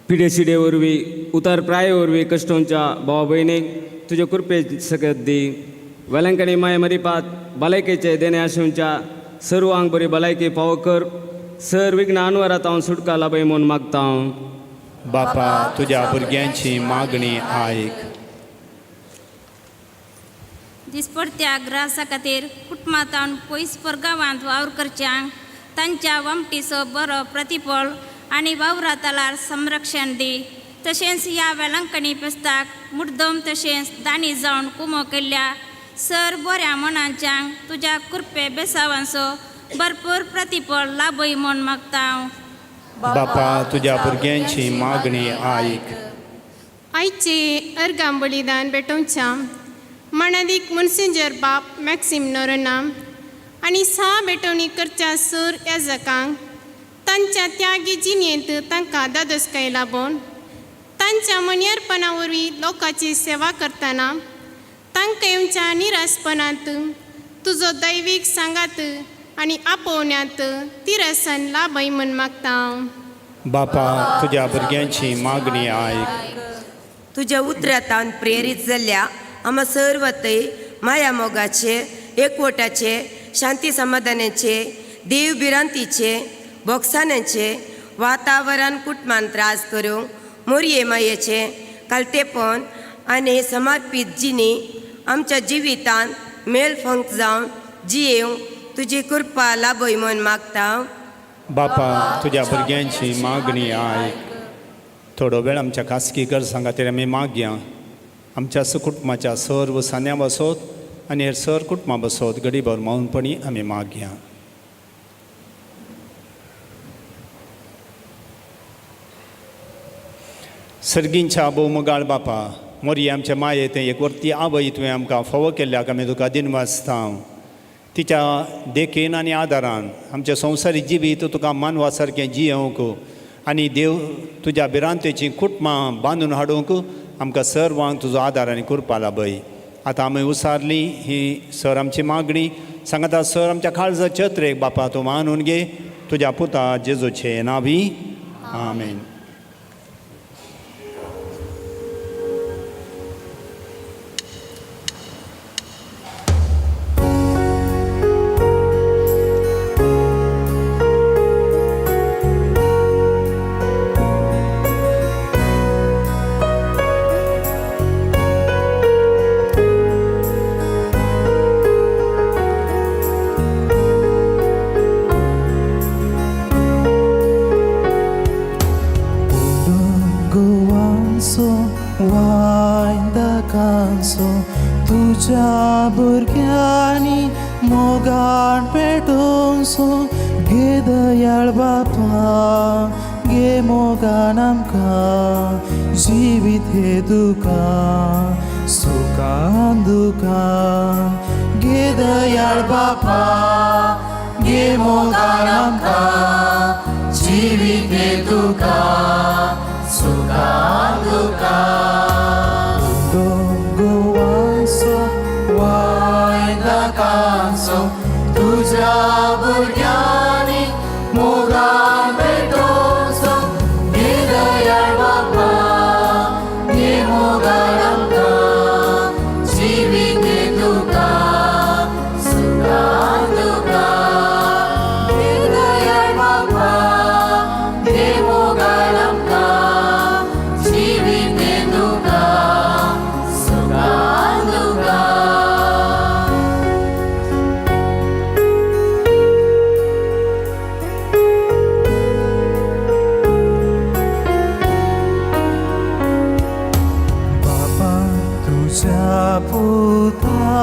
पिडे शिडे वरवीं उतार प्राये वरवीं कश्टोंच्या भावा भयणीक तुजे कृपे सकत दी. वेलंकणी माय मरिपात भलायकेचे देणे आशिवच्या सर्वांक बरी भलायकी फावो कर. सर विघ्न अनवरात हांव सुटका लाभय म्हूण मागता हांव. बापा, तुज्या भुरग्यांची मागणी आयक. दिसपडत्या ग्रासा खातीर कुटुंबांत पयस परगांवांत वावर करच्यांक तांच्या वमटीचो बरो प्रतिफळ आनी वावरा तलार संरक्षण दी. तशेंच ह्या वेलंकणी पेस्ताक मुड्डम तशेंच दाणी जावन कुमो केल्ल्या सर बऱ्या मनांच्यांक तुज्या कृपे बेसावांचो भरपूर प्रतिफळ लाभय म्हूण मागता हांव. बापा, तुज्या भुरग्यांची मागणी आयक. आयचे अर्गां बलिदान भेटोवच्या माणादीक मुनसिंजर बाप मॅक्सिम नोरोना आनी सा भेटवणी करच्या सर याजकांक तांच्या त्यागी जिणेंत तांकां दादोसकाय लाबोवन तांच्या मनियारपणा वरवीं लोकांची सेवा करतना तांकां येवच्या निरासपणांत तुजो दैवीक सांगात आनी आपोवण्यांत तिरसन लाभय म्हूण मागता. बापा, तुज्या भुरग्यांची मागणी आयक. तुज्या उतरांतान प्रेरीत जाल्ल्या आमा सर्वतय माया मोगाचे, एकवटाचे, शांती समाधानाचे, देव भिरांतीचे, बोगसाण्याचे वातावरण कुटुंबान त्रास करूंक मोरये मायेचे कालतेपण आनी समर्पीत जिणी आमच्या जिवितांत मेलफंक जावन जियेवंक तुजी कृपा लाभय म्हूण मागता. बापा, तुज्या भुरग्यांची मागणी आयक. थोडो वेळ आमच्या खासगी गरजां खातीर आमी मागया. आमच्या कुटुंबाच्या सर्व सान्या बसोत आनी हेर सर कुटुंबां बसोत गडीभर मौनपणी आमी मागया. सर्गींच्या भोवमगाळ बापा, मोरये आमच्या माये तें एक वर्ती आवय तुवें आमकां फावो केल्ल्याक आमी तुका दिनवासता. तिच्या देखीन आनी आदारान आमच्या संवसारी जिवीत तुका मानवा सारकें जियेवंक आनी देव तुज्या भिरांतेची कुटुंबां बांदून हाडूंक आमकां सर्वांक तुजो आदार आनी कृपा लाभय. आतां आमी उसारली ही सर आमची मागणी सांगता. सर आमच्या काळजा चत्रेक बापा तूं मानून घे, तुज्या पुता जेजूचे नावी. आमेन. वायदाकांचो तुज्या भुरग्यांनी मोगान पेटोवचो गे दयाळ बापा गे मोगान आमकां जिवीत हे दुकान सुखान दुकान गे दयाळ बापा गे मोगान आमकां जिवीत हे दुकान सुखान दुकान गोवांचो वायदाकांचो तुज्या भुरग्यांनी मोगान पेटोवचो गे दयाळ बापा गे मोगान आमकां जिवीत हें तुका सुखान दुकान गे दयाळ बापा गे मोगान आमकां जिवीत हें तुका सुखान दुकान. बापा तुज्या पुतान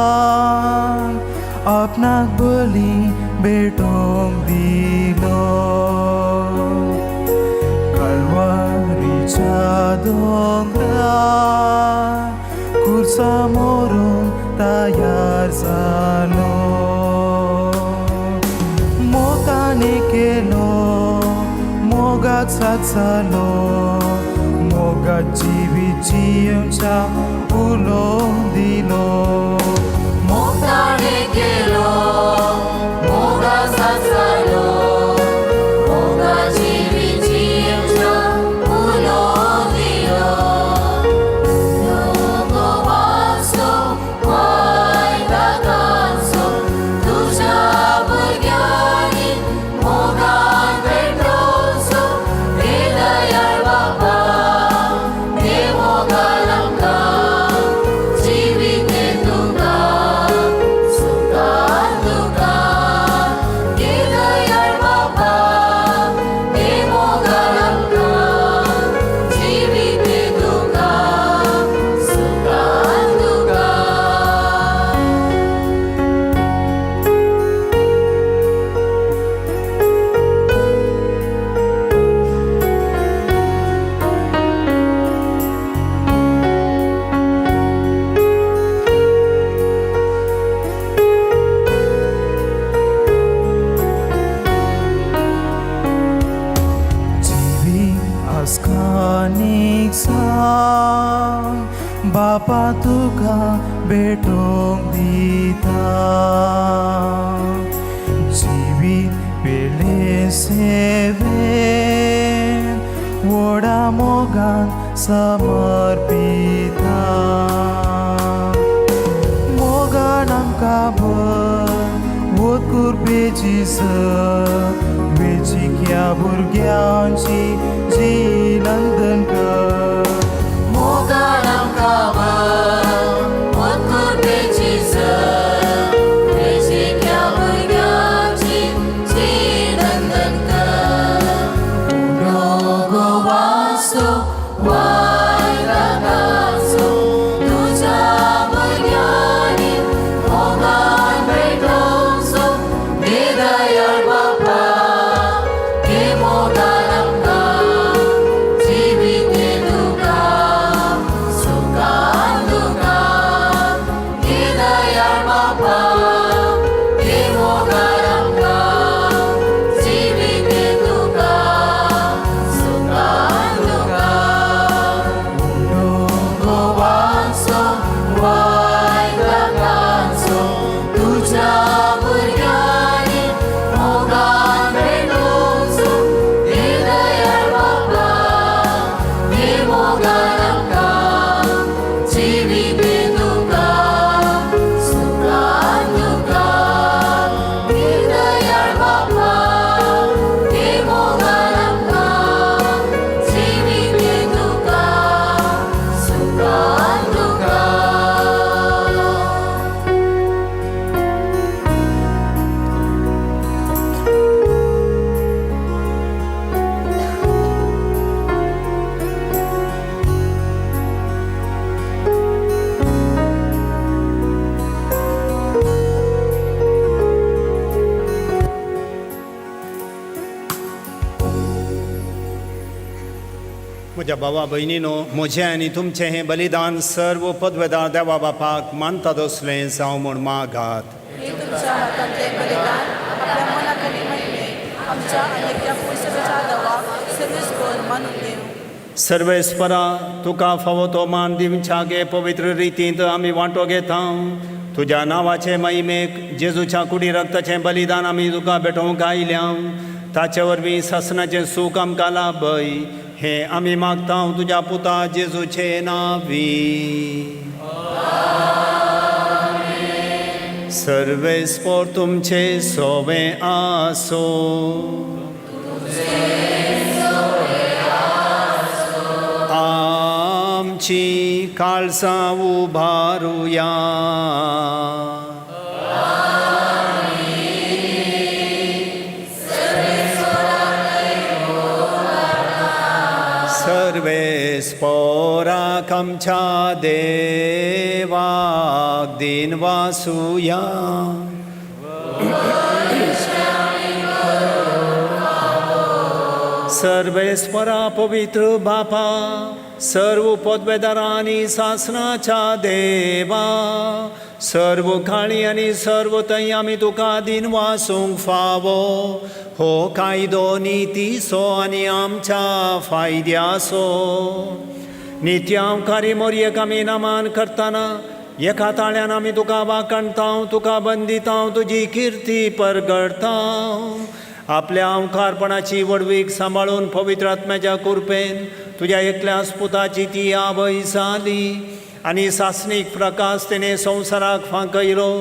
आपणाक बली भेटोवंक दिलो कलवारीच्या दोंगरार खुर्सा मोरूंक तयार जालो मोगाने केलो मोगाक साथ जालो मोगा जिवीत जियेवच्या उलो दिलो मोगाने केलो मोगा साथ मोगा जिवीत जियेवच्या उलो दिलो गोवांचो वायदाकांचो तुज्या भुरग्यांनी मोगान पेटोवचो गे दयाळ बापा गे मोगान आमकां जिवीत हें तुका सुखान दुकान गे दयाळ बापा गे मोगान आमकां जिवीत हें तुका सुखान दुकान. जिवीत आसकानीक सांग बापा तुका भेटोवंक दिता जिवीत पेले सेवेन व्हडा मोगान समर्पिता मोगान आमकां भर वत कुरपेची सर वेचिक्या भुरग्यांची जी नंदन कर मोगान आमकां भर वत कुरपेची सर वेचिक्या भुरग्यांची जी नंदन कर गोवांचो वायदाकांचो तुज्या भुरग्यांनी मोगान पेटोवचो गे दयाळ बापा गे मोगान आमकां जिवीत हें मोगाच्या भावा भयणीनो, म्हजें आनी तुमचें हें बलिदान सर्व पदवेदार देवा बापाक मानता तसलें जावं म्हूण मागात. हे तुमच्या हातांतले बलिदान आपल्या मनाक आनी महिमे आमच्या आनी त्या पुरुषाच्या दवा सर्वेस्पर मानून घेवं. सर्वेस्परा, तुका फावो तो मान दिवच्या गे पवित्र रितींत आमी वांटो घेता. तुज्या नांवाचे महिमेक जेजूच्या कुडी रक्ताचें बलिदान आमी तुका भेटोवंक आयल्या. ताचे वरवीं सासणाचें सूख आमकां लाभय हें आमी मागता तुज्या पुता जेजूचे नांवी. सर्वेस्पोर तुमचे सोवें आसो. आमची काळसां उबारुया. सर्वेस्पोराक आमच्या देवाक दिन वासुया. सर्वेस्परा पवित्र बापा, सर्व पदवेदारांनी सासनाच्या देवा, सर्व काळी आनी सर्व थंय आमी तुका दिन वासूंक फावो. हो कायदो नितीचो आनी आमच्या फायद्याचो. नित्यांकारी मोरयेक आमी नमन करतना एका ताळ्यान आमी तुका वाखणता, तुका बंदिता, तुजी किर्ती परगडता. आपल्या अंकारपणाची व्हडवीक सांबाळून पवित्र आत्म्याच्या कृपेन तुज्या एकल्याच पुताची ती आवय जाली आनी सासणीक प्रकाश तिणें संवसाराक फांकयलो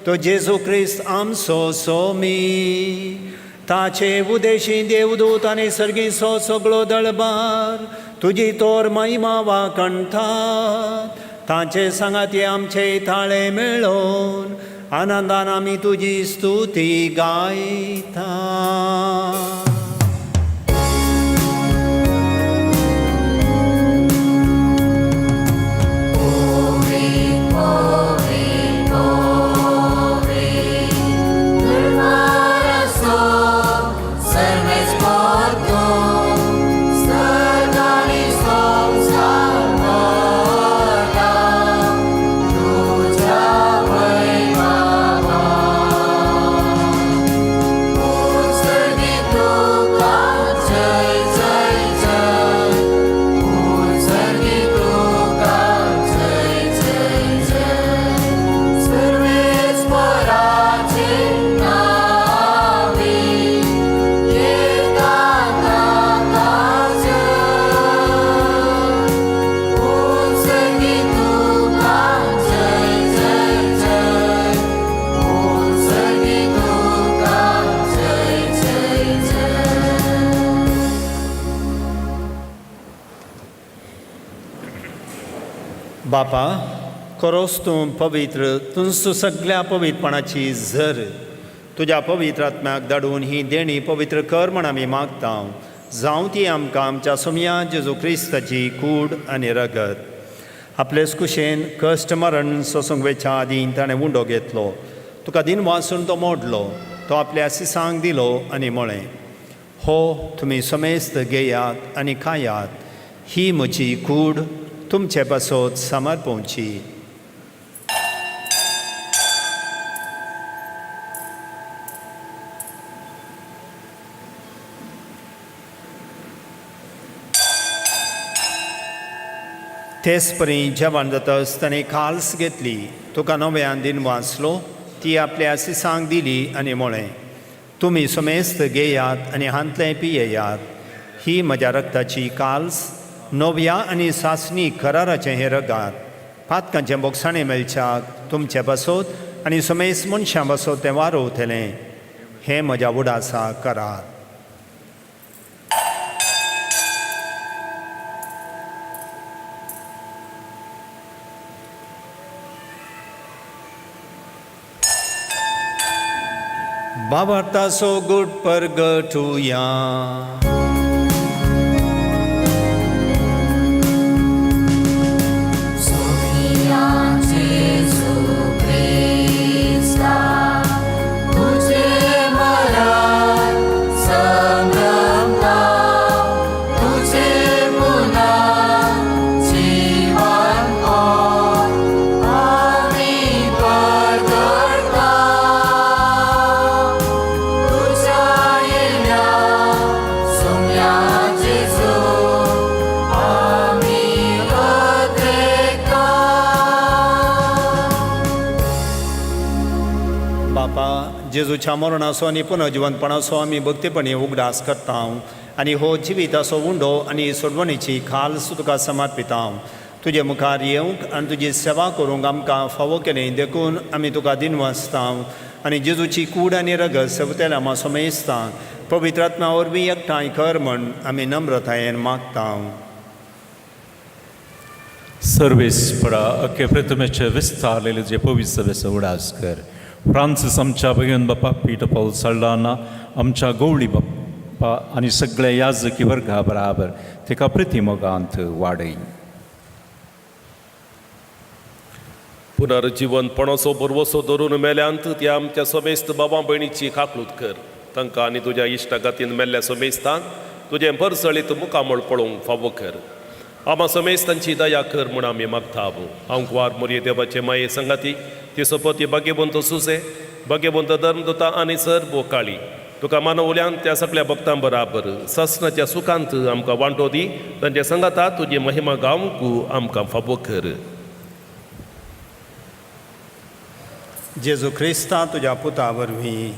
तो जेजू क्रिस्त आमचो सोमी. ताचे उदेशी देवदूत आनी सर्गीचो सगळो दळबार तुजी तोर महिमा वाखणतात. तांचे सांगाती आमचे थाळे मेळोवन आनंदान आमी तुजी स्तुती गायता. बापा, खरोच तूं पवित्र, तुंच सगळ्या पवित्रपणाची झर. तुज्या पवित्र आत्म्याक धाडून ही देणी पवित्र कर म्हण आमी मागता. जावं ती आमकां आमच्या सोमया जेजू क्रिस्ताची कूड आनी रगत. आपलेच कुशेन कश्ट मरण सोसूंक वेच्या आदीं ताणें उंडो घेतलो, तुका दिन वासून तो मोडलो, तो आपल्या सिसांक दिलो आनी म्हळें, हो तुमी समेस्त घेयात आनी खायात, ही म्हजी कूड तुमचे पासत समर्पोवची. तेच परी जेवण जातच ताणें काल्स घेतली, तुका नव्यान दिन वाचलो, ती आपल्या सिसांक दिली आनी म्हळें, तुमी समेस्त घेयात आनी हांतलें पियेयात, ही म्हज्या रक्ताची काल्स, नव्या आनी सासणी कराराचें हें रगात. पातकांचें बोगसाणें मेळच्याक तुमचे पासत आनी समेस्त मनशां पासत तें वारोवतलें. हें म्हज्या उडासा करात. बाबार्तासो गुट परगटुया. तुझे मरण समरता, तुझे पुनरुत्थान. बापा, जेजूच्या मरणाचो आनी पुनर्जिवंतपणाचो आमी भक्तीपणी उगडास करता आनी हो जिविताचो उंडो आनी सोडवणीची खालस तुका समर्पिता. तुजे मुखार येवंक आनी तुजी सेवा करूंक आमकां फावो केली देखून आमी तुका दिनवासता आनी जेजूची कूड आनी रगत सवतेल्या आमा समेस्ता पवित्र आत्मा वरवीं एकठांय कर म्हण आमी नम्रतायेन मागता. सर्वेस्परा अख्खे प्रतिमेचे विस्तारलेले जे पवित्र सभेचो उडास कर. फ्रांसीस आमच्या भयन बापा पीट पावल साल्डाना आमच्या गवळी बाप्पा आनी सगळ्या याजकी वर्गा बराबर तेका प्रतिमोगांत वाडय. पुनर्जिवनपणाचो भरवसो धरून मेल्यांत त्या आमच्या समेस्त बाबा भयणीची काकलूत कर. तांकां आनी तुज्या इश्टागातीन मेल्ल्या समेस्तांक तुजें परसळीत मुखामळ पळोवंक फावो कर. आमा समेस्तांची दया कर म्हूण आमी मागता. हांव कुवार मोरये देवाचे माये संगाती ती सोपती भाग्यवंत सुसे भाग्यवंत धर्मदुता आनी सर बोकाळी तुका मानवल्यान त्या सगळ्या भक्तां बराबर ससनाच्या सुखांत आमकां वांटो दी. तांच्या संगाता तुजी महिमा गावंक आमकां फावो कर. जेजू क्रिस्ता तुज्या पुता वरवीं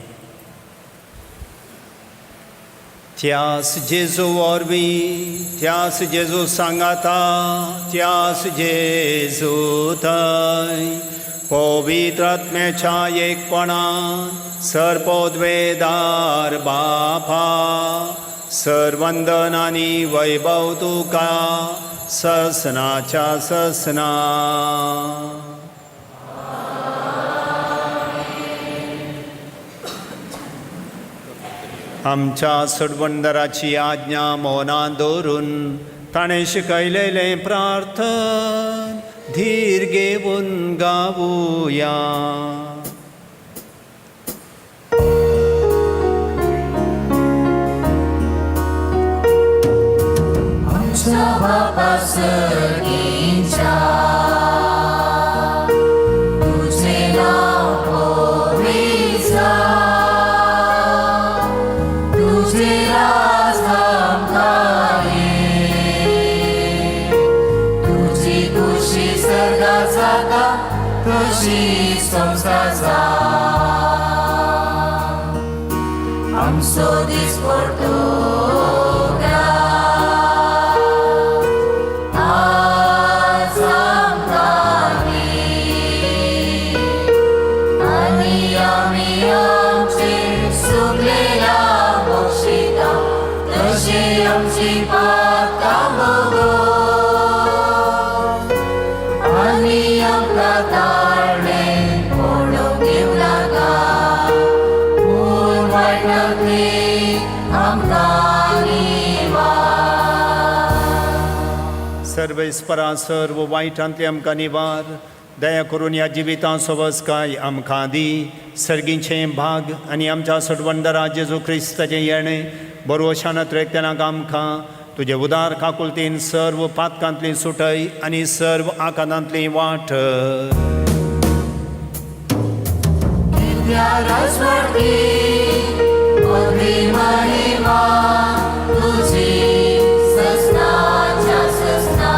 त्यास जेजू वरवीं त्यास जेजू सांगाता त्यास जेजू थंय पवित्र आत्म्याच्या एकपणान सर्पोद्वेदार बापा सर्वंदन आनी वैभव तुका ससनाच्या ससना. आमच्या सोडवणदाराची आज्ञा मौनां दवरून ताणें शिकयलेलें प्रार्थन धीर घेवन गावुया. आमच्या बापा सर्गीच्या तुझें नांव पवित्र जावं, तुझें राज आमकां ये, तुजी खुशी सर्गात जाता तशी संवसारांत जावं. आमचो दीस पडतो आज आमकां दी आनी आमी आमचे सुकलेल्या बक्षिता तशी आमची पातकां भोगो आनी आमकां ताळणे पडूंक दिवं नाका पूण वायटांतली आमकां निवार. सर्वेस्परा सर्व वायटांतली आमकां निवार दया करून ह्या जिवितां सोबसकाय आमकां दी. सर्गीचें भाग आनी आमच्या सोडवणदारा जेजू क्रिस्ताचें येणें बरोशान त्रेकतेनाक आमकां तुजे उदार काकुलतीन सर्व पातकांतली सुटय आनी सर्व आकांतांतली वाट. कित्या राजवटी पदवी महिमा तुजी ससनाच्या ससना.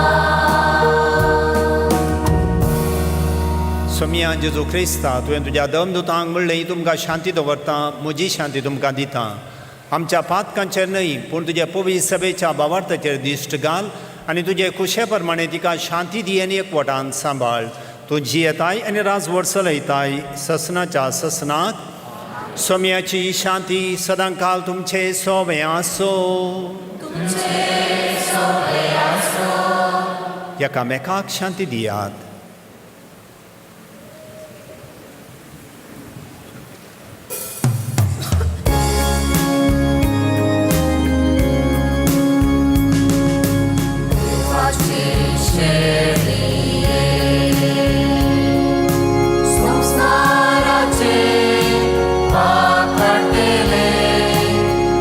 सोमिया जेजू क्रिस्ता तुवें तुज्या दमदुतांक म्हणलें तुमकां शांती दवरता म्हजी शांती तुमकां दिता. आमच्या पातकांचेर न्हय पूण तुज्या पवित्र सभेच्या बावार्थाचेर दिश्ट घाल आनी तुजे खुशे प्रमाणे तिका शांती दी आनी एकवटान सांबाळ. तूं जियेताय आनी राजवट चलयताय ससनाच्या ससनाक. सोम्याची शांती सदांकाल तुमचे सोवे आसो. एकामेकाक शांती दियात. संसाराचे पाप काडटले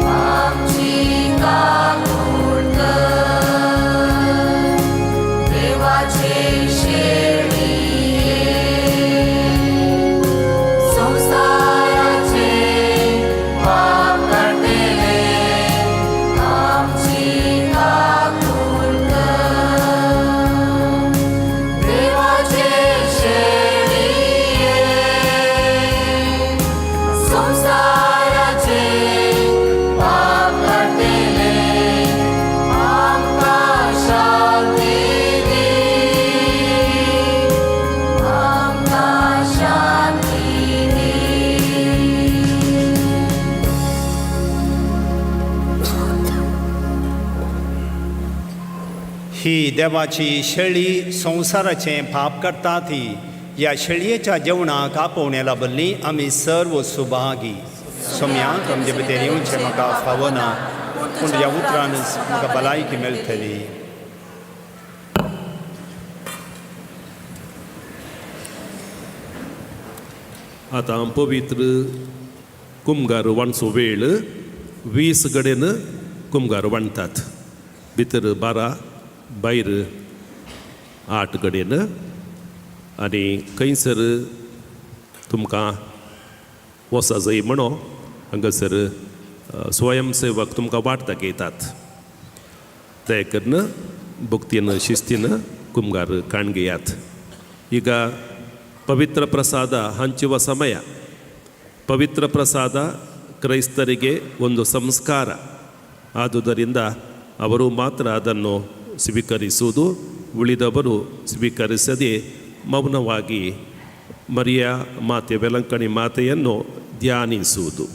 आमची काकूट कर, देवाचे शेळये. ही देवाची शेळी संवसाराचें पाप करता ती ह्या शेळयेच्या जेवणाक आपोवणे लाबल्ली आमी सर्व सुभागी. सोम्याक आमचे भितर येवचें म्हाका फावना, पूण तुज्या उतरानच म्हाका भलायकी मेळटली. आतां पवित्र कुमगार वाणचो वेळ 20 कडेन कुमगार वाणटात, भितर 12 भायर 8 कडेन. आनी खंयसर तुमकां वसा जाय म्हणो हांगासर स्वयंसेवक तुमकां वाट दाखयतात. दया करून भक्तीन शिस्तीन कुमगार काण घेयात. ಈಗ ಪವಿತ್ರ ಪ್ರಸಾದ ಹಂಚುವ ಸಮಯ. ಪವಿತ್ರ ಪ್ರಸಾದ ಕ್ರೈಸ್ತರಿಗೆ ಒಂದು ಸಂಸ್ಕಾರ. ಆದುದರಿಂದ ಅವರು ಮಾತ್ರ ಅದನ್ನು ಸ್ವೀಕರಿಸುವುದು, ಉಳಿದವರು ಸ್ವೀಕರಿಸದೆ ಮೌನವಾಗಿ ಮರಿಯ ಮಾತೆ ವೆಲಂಕಣಿ ಮಾತೆಯನ್ನು ಧ್ಯಾನಿಸುವುದು.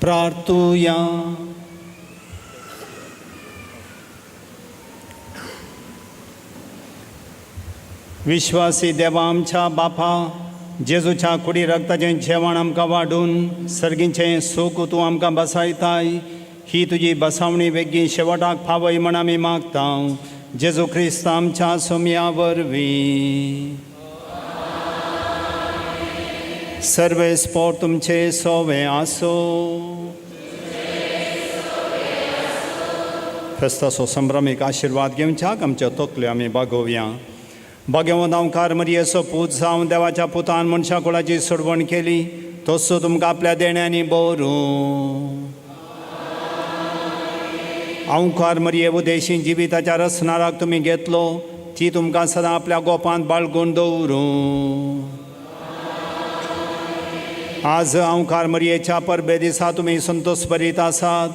प्रार्थुया. विश्वासी देवा आमच्या बापा, जेजूच्या कुडी रक्ताचें जेवण आमकां वाडून सर्गीचें सूख तूं आमकां बसायताय, ही तुजी बसावणी बेगीन शेवटाक पावय म्हण आमी मागता, जेजू क्रिस्त आमच्या सोम्या वरवीं. सर्वे स्पोर्ट तुमचे सोवे आसो. फेस्ताचो संभ्रमीक आशिर्वाद घेवच्याक आमच्यो तकल्यो आमी बागोवया. भाग्यवंत गांवकार मरियेचो पूत जावन देवाच्या पुतान मनशा कुळाची सोडवण केली, तसो तुमकां आपल्या देण्यांनी बरूं. अंवकार मरिये उदेशी जिविताच्या रसनाराक तुमी घेतलो, ती तुमकां सदां आपल्या गोपांत बाळगून दवरूं. आज अंवकार मरियेच्या परबे दिसा तुमी संतोष भरीत आसात.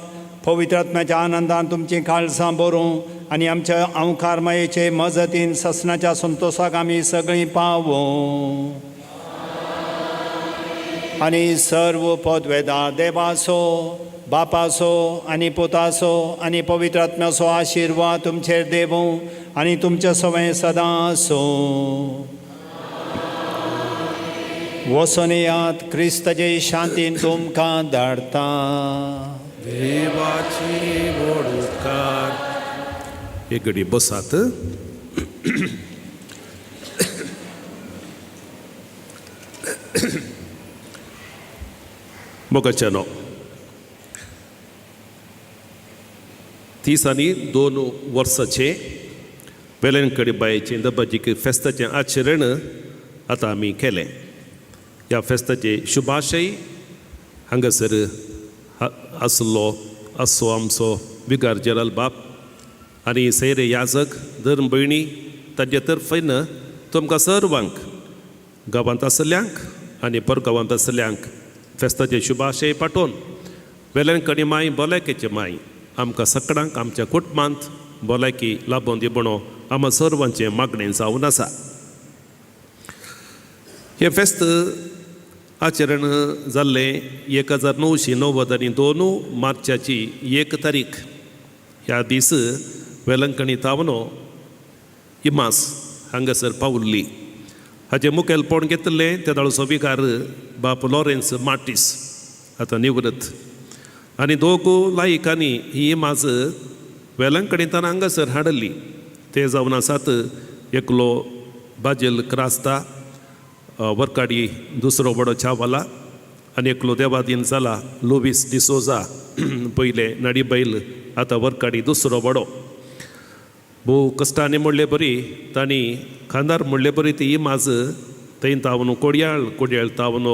पवित्र आत्म्याच्या आनंदान तुमचीं काळजां बरूं आनी आमच्या अंवकार मायेचे मजतीन ससनाच्या संतोषाक आमी सगळीं पावूं. आनी सर्व पदवेदार देवाचो, बापाचो आनी पुताचो आनी पवित्र आत्म्याचो आशिर्वाद तुमचेर देवूं आनी तुमचे सवंय सदां आसूं. वचून येयात, क्रिस्ताचे शांतीन तुमकां धाडटा. देवाची व्हड उपकार. एक घडी बसात. मोगाच्यानो, 30 आनी 2 वर्साचें वेलंकडी बायेचें दबाजीक फेस्ताचें आचरण आतां आमी केलें. ह्या फेस्ताचे शुभाशय हांगासर आसलो आसो आमचो विगार जेराल बाप आनी सैरे याजक धर्म भयणी तांचे तर्फेन तुमकां सर्वांक गांवांत आसल्यांक आनी परगांवांत आसल्यांक फेस्ताचे शुभाशय पाठोवन वेलंकडी माय भलायकेचे माय आमकां सगळ्यांक आमच्या कुटुंबांत भलायकी लाबोवन दी म्हणून आमकां सर्वांचें मागणें जावन आसा. हें फेस्त आचरण जाल्लें 1992 मार्चाची 1 तारीख. ह्या दीस वेलंकणी तावनो इमास हांगासर पावल्ली. हाचें मुखेलपण घेतिल्लें तेदळचो विकार बाप लॉरेन्स मार्टीस आतां निवृत्त आनी दोग लायकांनी ही इमाज वेलंकणींतान हांगासर हाडिल्ली. ते जावन आसात एकलो बाजेल क्रास्ता वर्काडी, दुसरो बडो चावाला आनी एकलो देवादीन जाला लुवीस डिसोजा पयले नडी बैल आतां वर्काडी दुसरो बडो. भोव कश्टांनी म्हणले बरी तांणी खांदार म्हणले बरी ती इमाज थंय तावन कोडयाळ, कोडयाळ तावन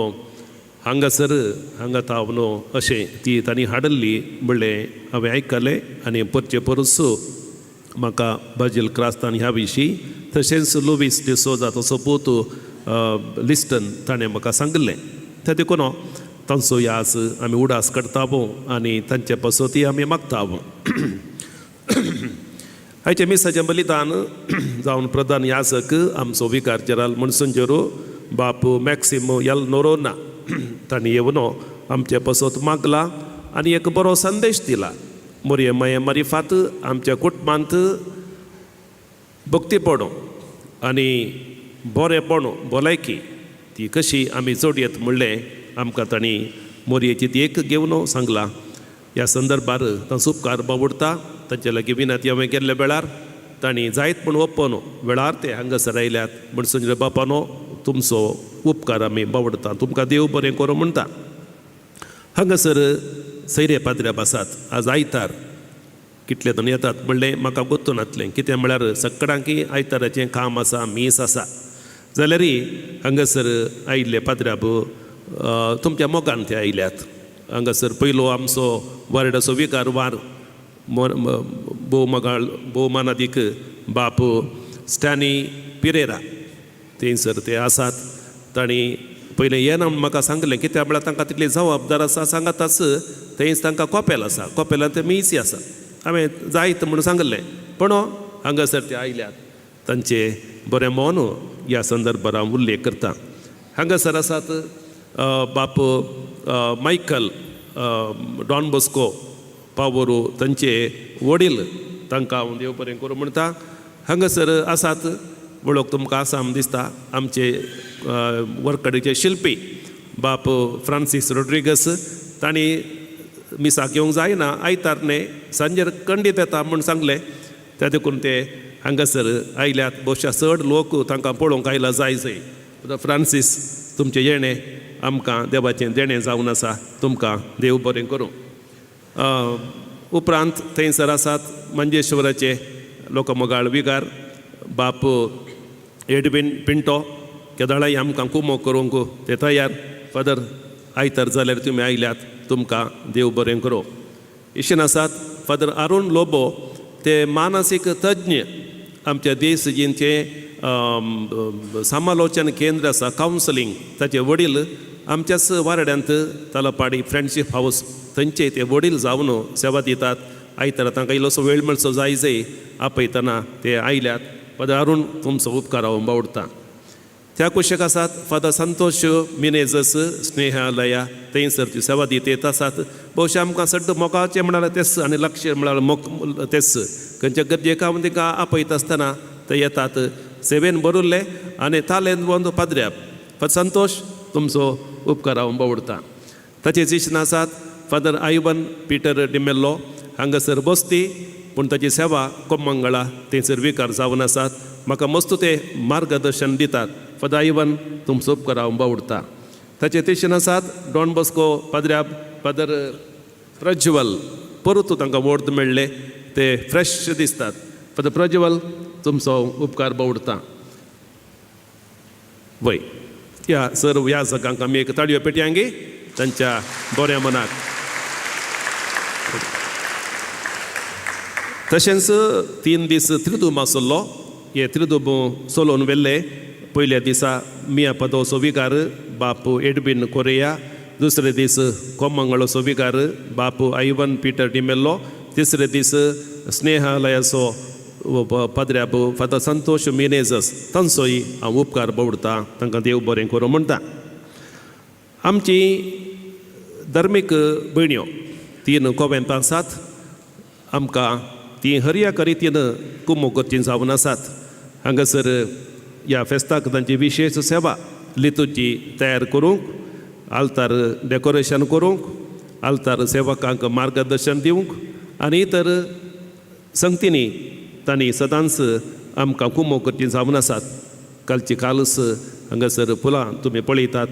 हांगासर, हांगा तावन अशें ती तांणी हाडिल्ली म्हणलें हांवें आयकलें आनी परचे परस म्हाका बाजील क्रास्तान ह्या विशीं तशेंच लुवीस डिसोजा तसो पूत लिस्टन ताणें म्हाका सांगिल्लें. तें देखून तांचो याज आमी उडास करता आनी तांचे पसती आमी मागता. आयच्या मिसाचें बलिदान जावन प्रधान याजक आमचो विकार जेराल मनसंजेरो बाप मॅक्सिम यल नोरोना तांणी येवन आमचे पसत मागला आनी एक बरो संदेश दिला. मोरये माये मारिफात आमच्या कुटुंबांत भक्ती पडो आनी बरेंपण भलायकी ती कशी आमी जोडयेत म्हणलें आमकां तांणी मोरयेची ती एक घेवन सांगलां. ह्या संदर्भार तांचो उपकार बावडटा. तांचे लागीं विनंती हांवें केल्ल्या वेळार तांणी जायत म्हूण ओपन वेळार ते हांगासर आयल्यात. म्हण संजय बापानो तुमचो उपकार आमी बावडटा, तुमकां देव बरें करूं म्हणटा. हांगासर सैरे पाद्र्याब आसात. आज आयतार कितले जाण येतात म्हणलें म्हाका गोत्तू नातलें. कितें म्हळ्यार सगळ्यांकी आयताराचें काम आसा, मीस आसा. जाल्यारय हांगासर आयिल्ले पाद्र्याब तुमच्या मोगान ते आयल्यात. हांगासर पयलो आमचो वार्डाचो विकार वार भोव भोवमानादीक बाप स्टॅनी पिरेरा थंयसर ते आसात. तांणी पयलें येना म्हूण म्हाका सांगलें, कित्याक म्हळ्यार तांकां तितली जबाबदार आसा सांगाताच थंयच तांकां कोपेल आसा, कोपेलान ते मिसी आसा. हांवें जायत म्हूण सांगलें पूण हांगासर ते आयल्यात. तांचे बरें मन ह्या संदर्भार हांव उल्लेख करता. हांगासर आसात बाप मायकल डॉन बॉस्को पावोरू तांचे वडील तांकां हांव देव बरें करूं म्हणटा. हांगासर आसात वळख तुमकां आसा दिसता आमचे वर्कडीचे शिल्पी बाप फ्रांसीस रोड्रिगस तांणी मिसाक येवंक जायना आयतार न्ही सांजेर खंडीत येता म्हूण सांगलें त्या देखून ते हांगासर आयल्यात. भोवशा चड लोक तांकां पळोवंक आयला जाय जय. फ्रांसीस तुमचें येणें आमकां देवाचें देणें जावन आसा, तुमकां देव बरें करूं. उपरांत थंयसर आसात मंजेश्वराचे लोकमोगाळ विगार बाप एडवीन पिंटो, केदळाय आमकां कुमो करूंक ते तयार. फादर आयतार जाल्यार तुमी आयल्यात, तुमकां देव बरें करूं. इशेन आसात फादर अरुण लोबो, ते मानसीक तज्ञ, आमच्या देशजींचे समालोचन केंद्र आसा कावन्सलिंग, ताचे वडील आमच्याच वारड्यांत तलपाडी फ्रेंडशीप हावस थंयचे ते वडील जावन सेवा दितात. आयतारा तांकां इल्लोसो वेळ मेळचो जाय जय आपयतना ते आयल्यात. फादर अरुण तुमचो उपकार हांव बावडटा. त्या कुशीक आसात फादर संतोष मिनेजस स्नेहालया, थंयसर ती सेवा दित आसात. भोवशा आमकां सड्ड मोगाचें म्हळ्यार तेच आनी लक्ष म्हळ्यार मोग तेच खंयच्या गरजेक हांव तांकां आपयता आसतना ते येतात सेवेन बरुल्ले आनी तालेन बंद पाद्र्याप. फादर संतोष तुमचो उपकार हांव बावडटा. ताचे जिशन आसात फादर आयवन पिटर डिमेल्लो, हांगासर बसती पूण ताची सेवा कोमंगळा थंयसर विकार जावन आसात. म्हाका मस्त ते मार्गदर्शन दितात. फादर आयवन तुमचो उपकार हांव बावडटा. ताचे तेशन आसात डॉन बॉस्को पाद्र्याब फादर प्रज्वल, परत तांकां वोर्द मेळ्ळें ते फ्रेश दिसतात. फादर प्रज्वल तुमचो उपकार बावडटा. वय ह्या सर ह्या सगळ्यांक आमी एक ताळयो पेटयांगी तांच्या बऱ्या मनाक. तशेंच 3 दीस त्रिदूम आसलो, हे त्रिदूम चलोवन व्हेल्ले. पयल्या दिसा मिया पदोचो विगार बाप एडवीन कोरेया, दुसरे दीस कोमंगळाचो विगार बाप आयवन पिटर डिमेल्लो, तिसरे दीस स्नेहालयाचो पाद्र्याब फादर संतोष मिनेजस, तांचोय हांव उपकार बावडटा. तांकां देव बरें करूं म्हणटा. आमची धर्मीक भयण्यो 3 कोवेंत आसात, आमकां ती हरयाका रितीन कुमो करची जावन आसात. हांगासर ह्या फेस्ताक तांची विशेश सेवा लितूची तयार करूंक, आल्तार डेकोरेशन करूंक, आल्तार सेवकांक मार्गदर्शन दिवंक आनी इतर संगतींनी तांणी सदांच आमकां कुमो करची जावन आसात. कालची कालच हांगासर फुलां तुमी पळयतात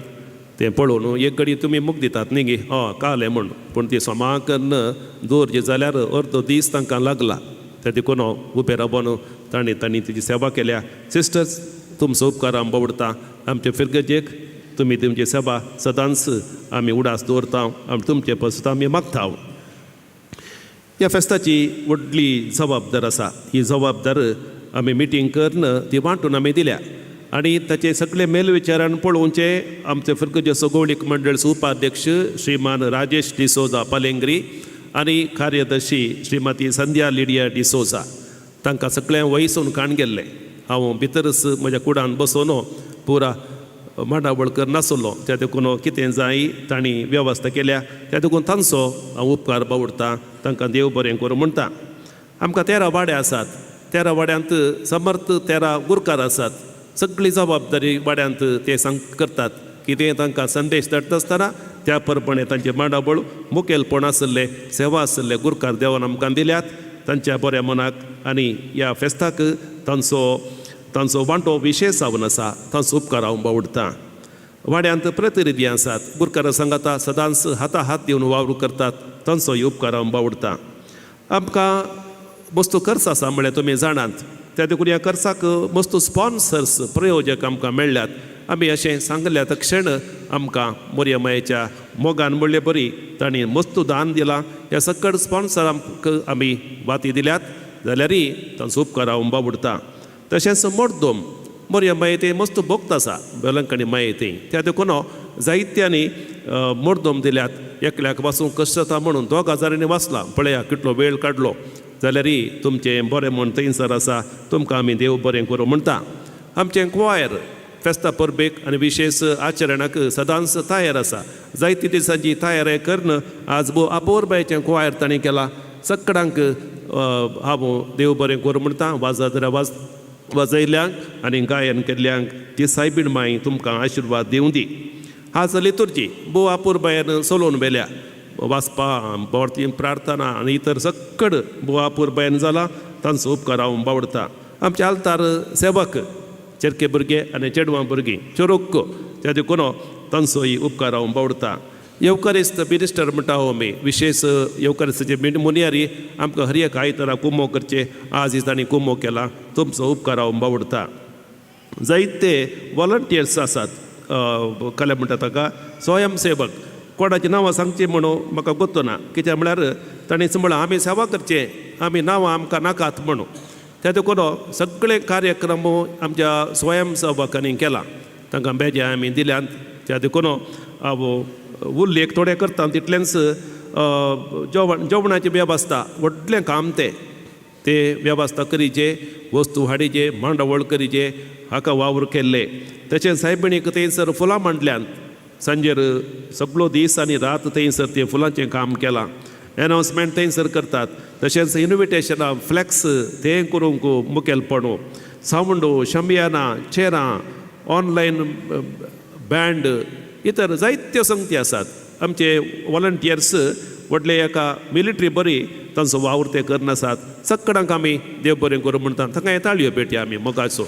तें पळोवन एक घडी तुमी मुख दितात न्ही गे हय काल म्हूण, पूण ती सोमा कन्न दवरची जाल्यार अर्दो दीस तांकां लागला. त्या देखून उबे रावन तांणी तांणी तिची सेवा केल्या. सिस्टर्स तुमचो उपकार आम बावडटा. आमचे फिरगजेक तुमी तुमची सेवा सदांच आमी उडास दवरता, आमी तुमचे पसत आमी मागता. ह्या फेस्ताची व्हडली जबाबदार आसा, ही जबाबदार आमी मिटींग करून ती वांटून आमी दिल्या आनी ताचे सगळे मेलविचारान पळोवचें आमचे फिरगजेचो गौडीक मंडळचो उपाध्यक्ष श्रीमान राजेश डिसोजा पालेंग्री आनी कार्यदर्शी श्रीमती संध्या लिडिया डिसोजा, तांकां सगळें वयसून काण गेल्लें. हांव भितरच म्हज्या कुडान बसोन पुरा मांडावळ करनासलो, त्या देखून कितें जाय तांणी वेवस्था केल्या, त्या देखून तांचो हांव उपकार बावडटा. तांकां देव बरें करूं म्हणटा. आमकां 13 वाडे आसात, 13 वाड्यांत समर्थ 13 गुरकार आसात. सगळी जबाबदारी वाड्यांत ते सांग करतात. कितें तांकां संदेश धाडटा आसतना त्या प्रमाणे तांचे मांडावळ मुखेलपण आशिल्ले सेवा आशिल्ले गुरकार देवान आमकां दिल्यात. तांच्या बऱ्या मनाक आनी ह्या फेस्ताक तांचो तांचो वांटो विशेश जावन आसा, तांचो उपकार हांव बावडटा. वाड्यांत प्रतिनिधी आसात, गुरकारां सांगाता सदांच हाता हात दिवन वावर करतात, तांचोय उपकार हांव बावडटा. आमकां वस्तू खर्च आसा म्हळ्यार तुमी जाणात, त्या देखून ह्या खर्चाक मस्त स्पॉन्सर्स प्रयोजक आमकां मेळ्ळ्यात. आमी अशें सांगल्या तक्षण आमकां मोरया मायेच्या मोगान म्हणले बरी तांणी मस्त दान दिलां. ह्या सकट स्पॉन्सरांक आमी वाती दिल्यात जाल्यारय तांचो उपकार हांव बावडटा. तशेंच मोडदोम मोरया माये तें मस्त भक्त आसा, वेलंकणी माये तें, त्या देखून जायत्यांनी मोडदोम दिल्यात. एकल्याक वाचूंक कश्ट जाता म्हणून 2 हजारांनी वाचला, पळया कितलो वेळ काडलो जाल्यारय तुमचें बरें म्हण थंयसर आसा, तुमकां आमी देव बरें करूं म्हणटा. आमचें क्वायर फेस्ता परबेक आनी विशेश आचरणाक सदांच तयार आसा. जायते दिसांची तयारी करून आज भोव अपुरबायेचें कुवायर तांणी केला. सकडांक हांव देव बरें करूं म्हणटा. वाजत वाज वाजयल्ल्यांक आनी गायन केल्ल्यांक ती सायबीण माई तुमकां आशिर्वाद दिवं दी. आज लितुर्जी भोव अपुरबायेन चलोवन व्हेल्या. वाचपा बोर्ती प्रार्थना आनी इतर सकड भोव अपुरबायेन जाला. तांचो उपकार हांव बावडटा. आमचे आल्तार सेवक चेरके भुरगे आनी चेडवां भुरगीं चोरोक्क त्या देखून तांचोय उपकार हांव बावडटा. येवकारिस्त मिनिस्टर म्हणटा हो आमी विशेश येवकारिस्ताचे मुनियारी आमकां हर एक आयतारा कुमो करचे. आज तांणी कुमो केला. तुमचो उपकार हांव बावडटा. जायते वॉलंटियर्स आसात. कला म्हणटा ताका स्वयंसेवक. कोणाची नांवां सांगची म्हणून म्हाका गोत्तो ना. कित्याक म्हळ्यार तांणी म्हळां आमी सेवा करचें, आमी नांवां आमकां नाकात म्हणून. त्या देखून सगळे कार्यक्रम आमच्या स्वयंसेवकांनी केला. तांकां बेज्या आमी दिल्यात. त्या देखून हांव उल्लेख थोडे करता तितलेंच. जेवण जेवणाची वेवस्था व्हडलें काम तें ते वेवस्था करीचे, वस्तू हाडीचे, मांडावळ करीचे, हाका वावर केल्ले. तशेंच सायबिणीक थंयसर फुलां मांडल्यांत. सांजेर सगळो दीस आनी रात थंयसर तें फुलांचें काम केलां. एनावन्समेंट थंयसर करतात. तशेंच इनविटेशनां फ्लॅक्स तें करूंक मुखेलपण सावंडो, शमियाना, चेरां, ऑनलायन बँड इतर जायत्यो संगती आसात. आमचे वॉलंटियर्स व्हडले एका मिलिटरी बरी तांचो वावर ते करून आसात. सकडांक आमी देव बरें करूं म्हणटा. तांकां ताळयो पेटया आमी मोगाचो.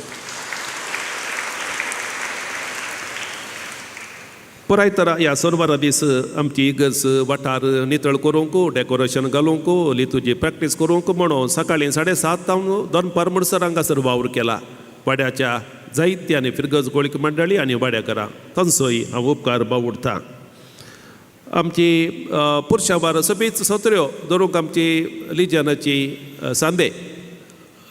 पुराय तरा ह्या सोनवारा दीस आमची इगर्ज वाठार नितळ करूंक, डेकोरेशन घालूंक, लितुजी प्रॅक्टीस करूंक म्हणून सकाळीं 7:30 तावन दनपार म्हणसर हांगासर वावर केला. वाड्याच्या जायत्या आनी फिरगज गोळीक मंडळी आनी वाड्याकरां तांचोय हांव उपकार बावुडटा. आमची पुरशावार सगळीच सत्र्यो धरूंक आमची लिजनाची सांदे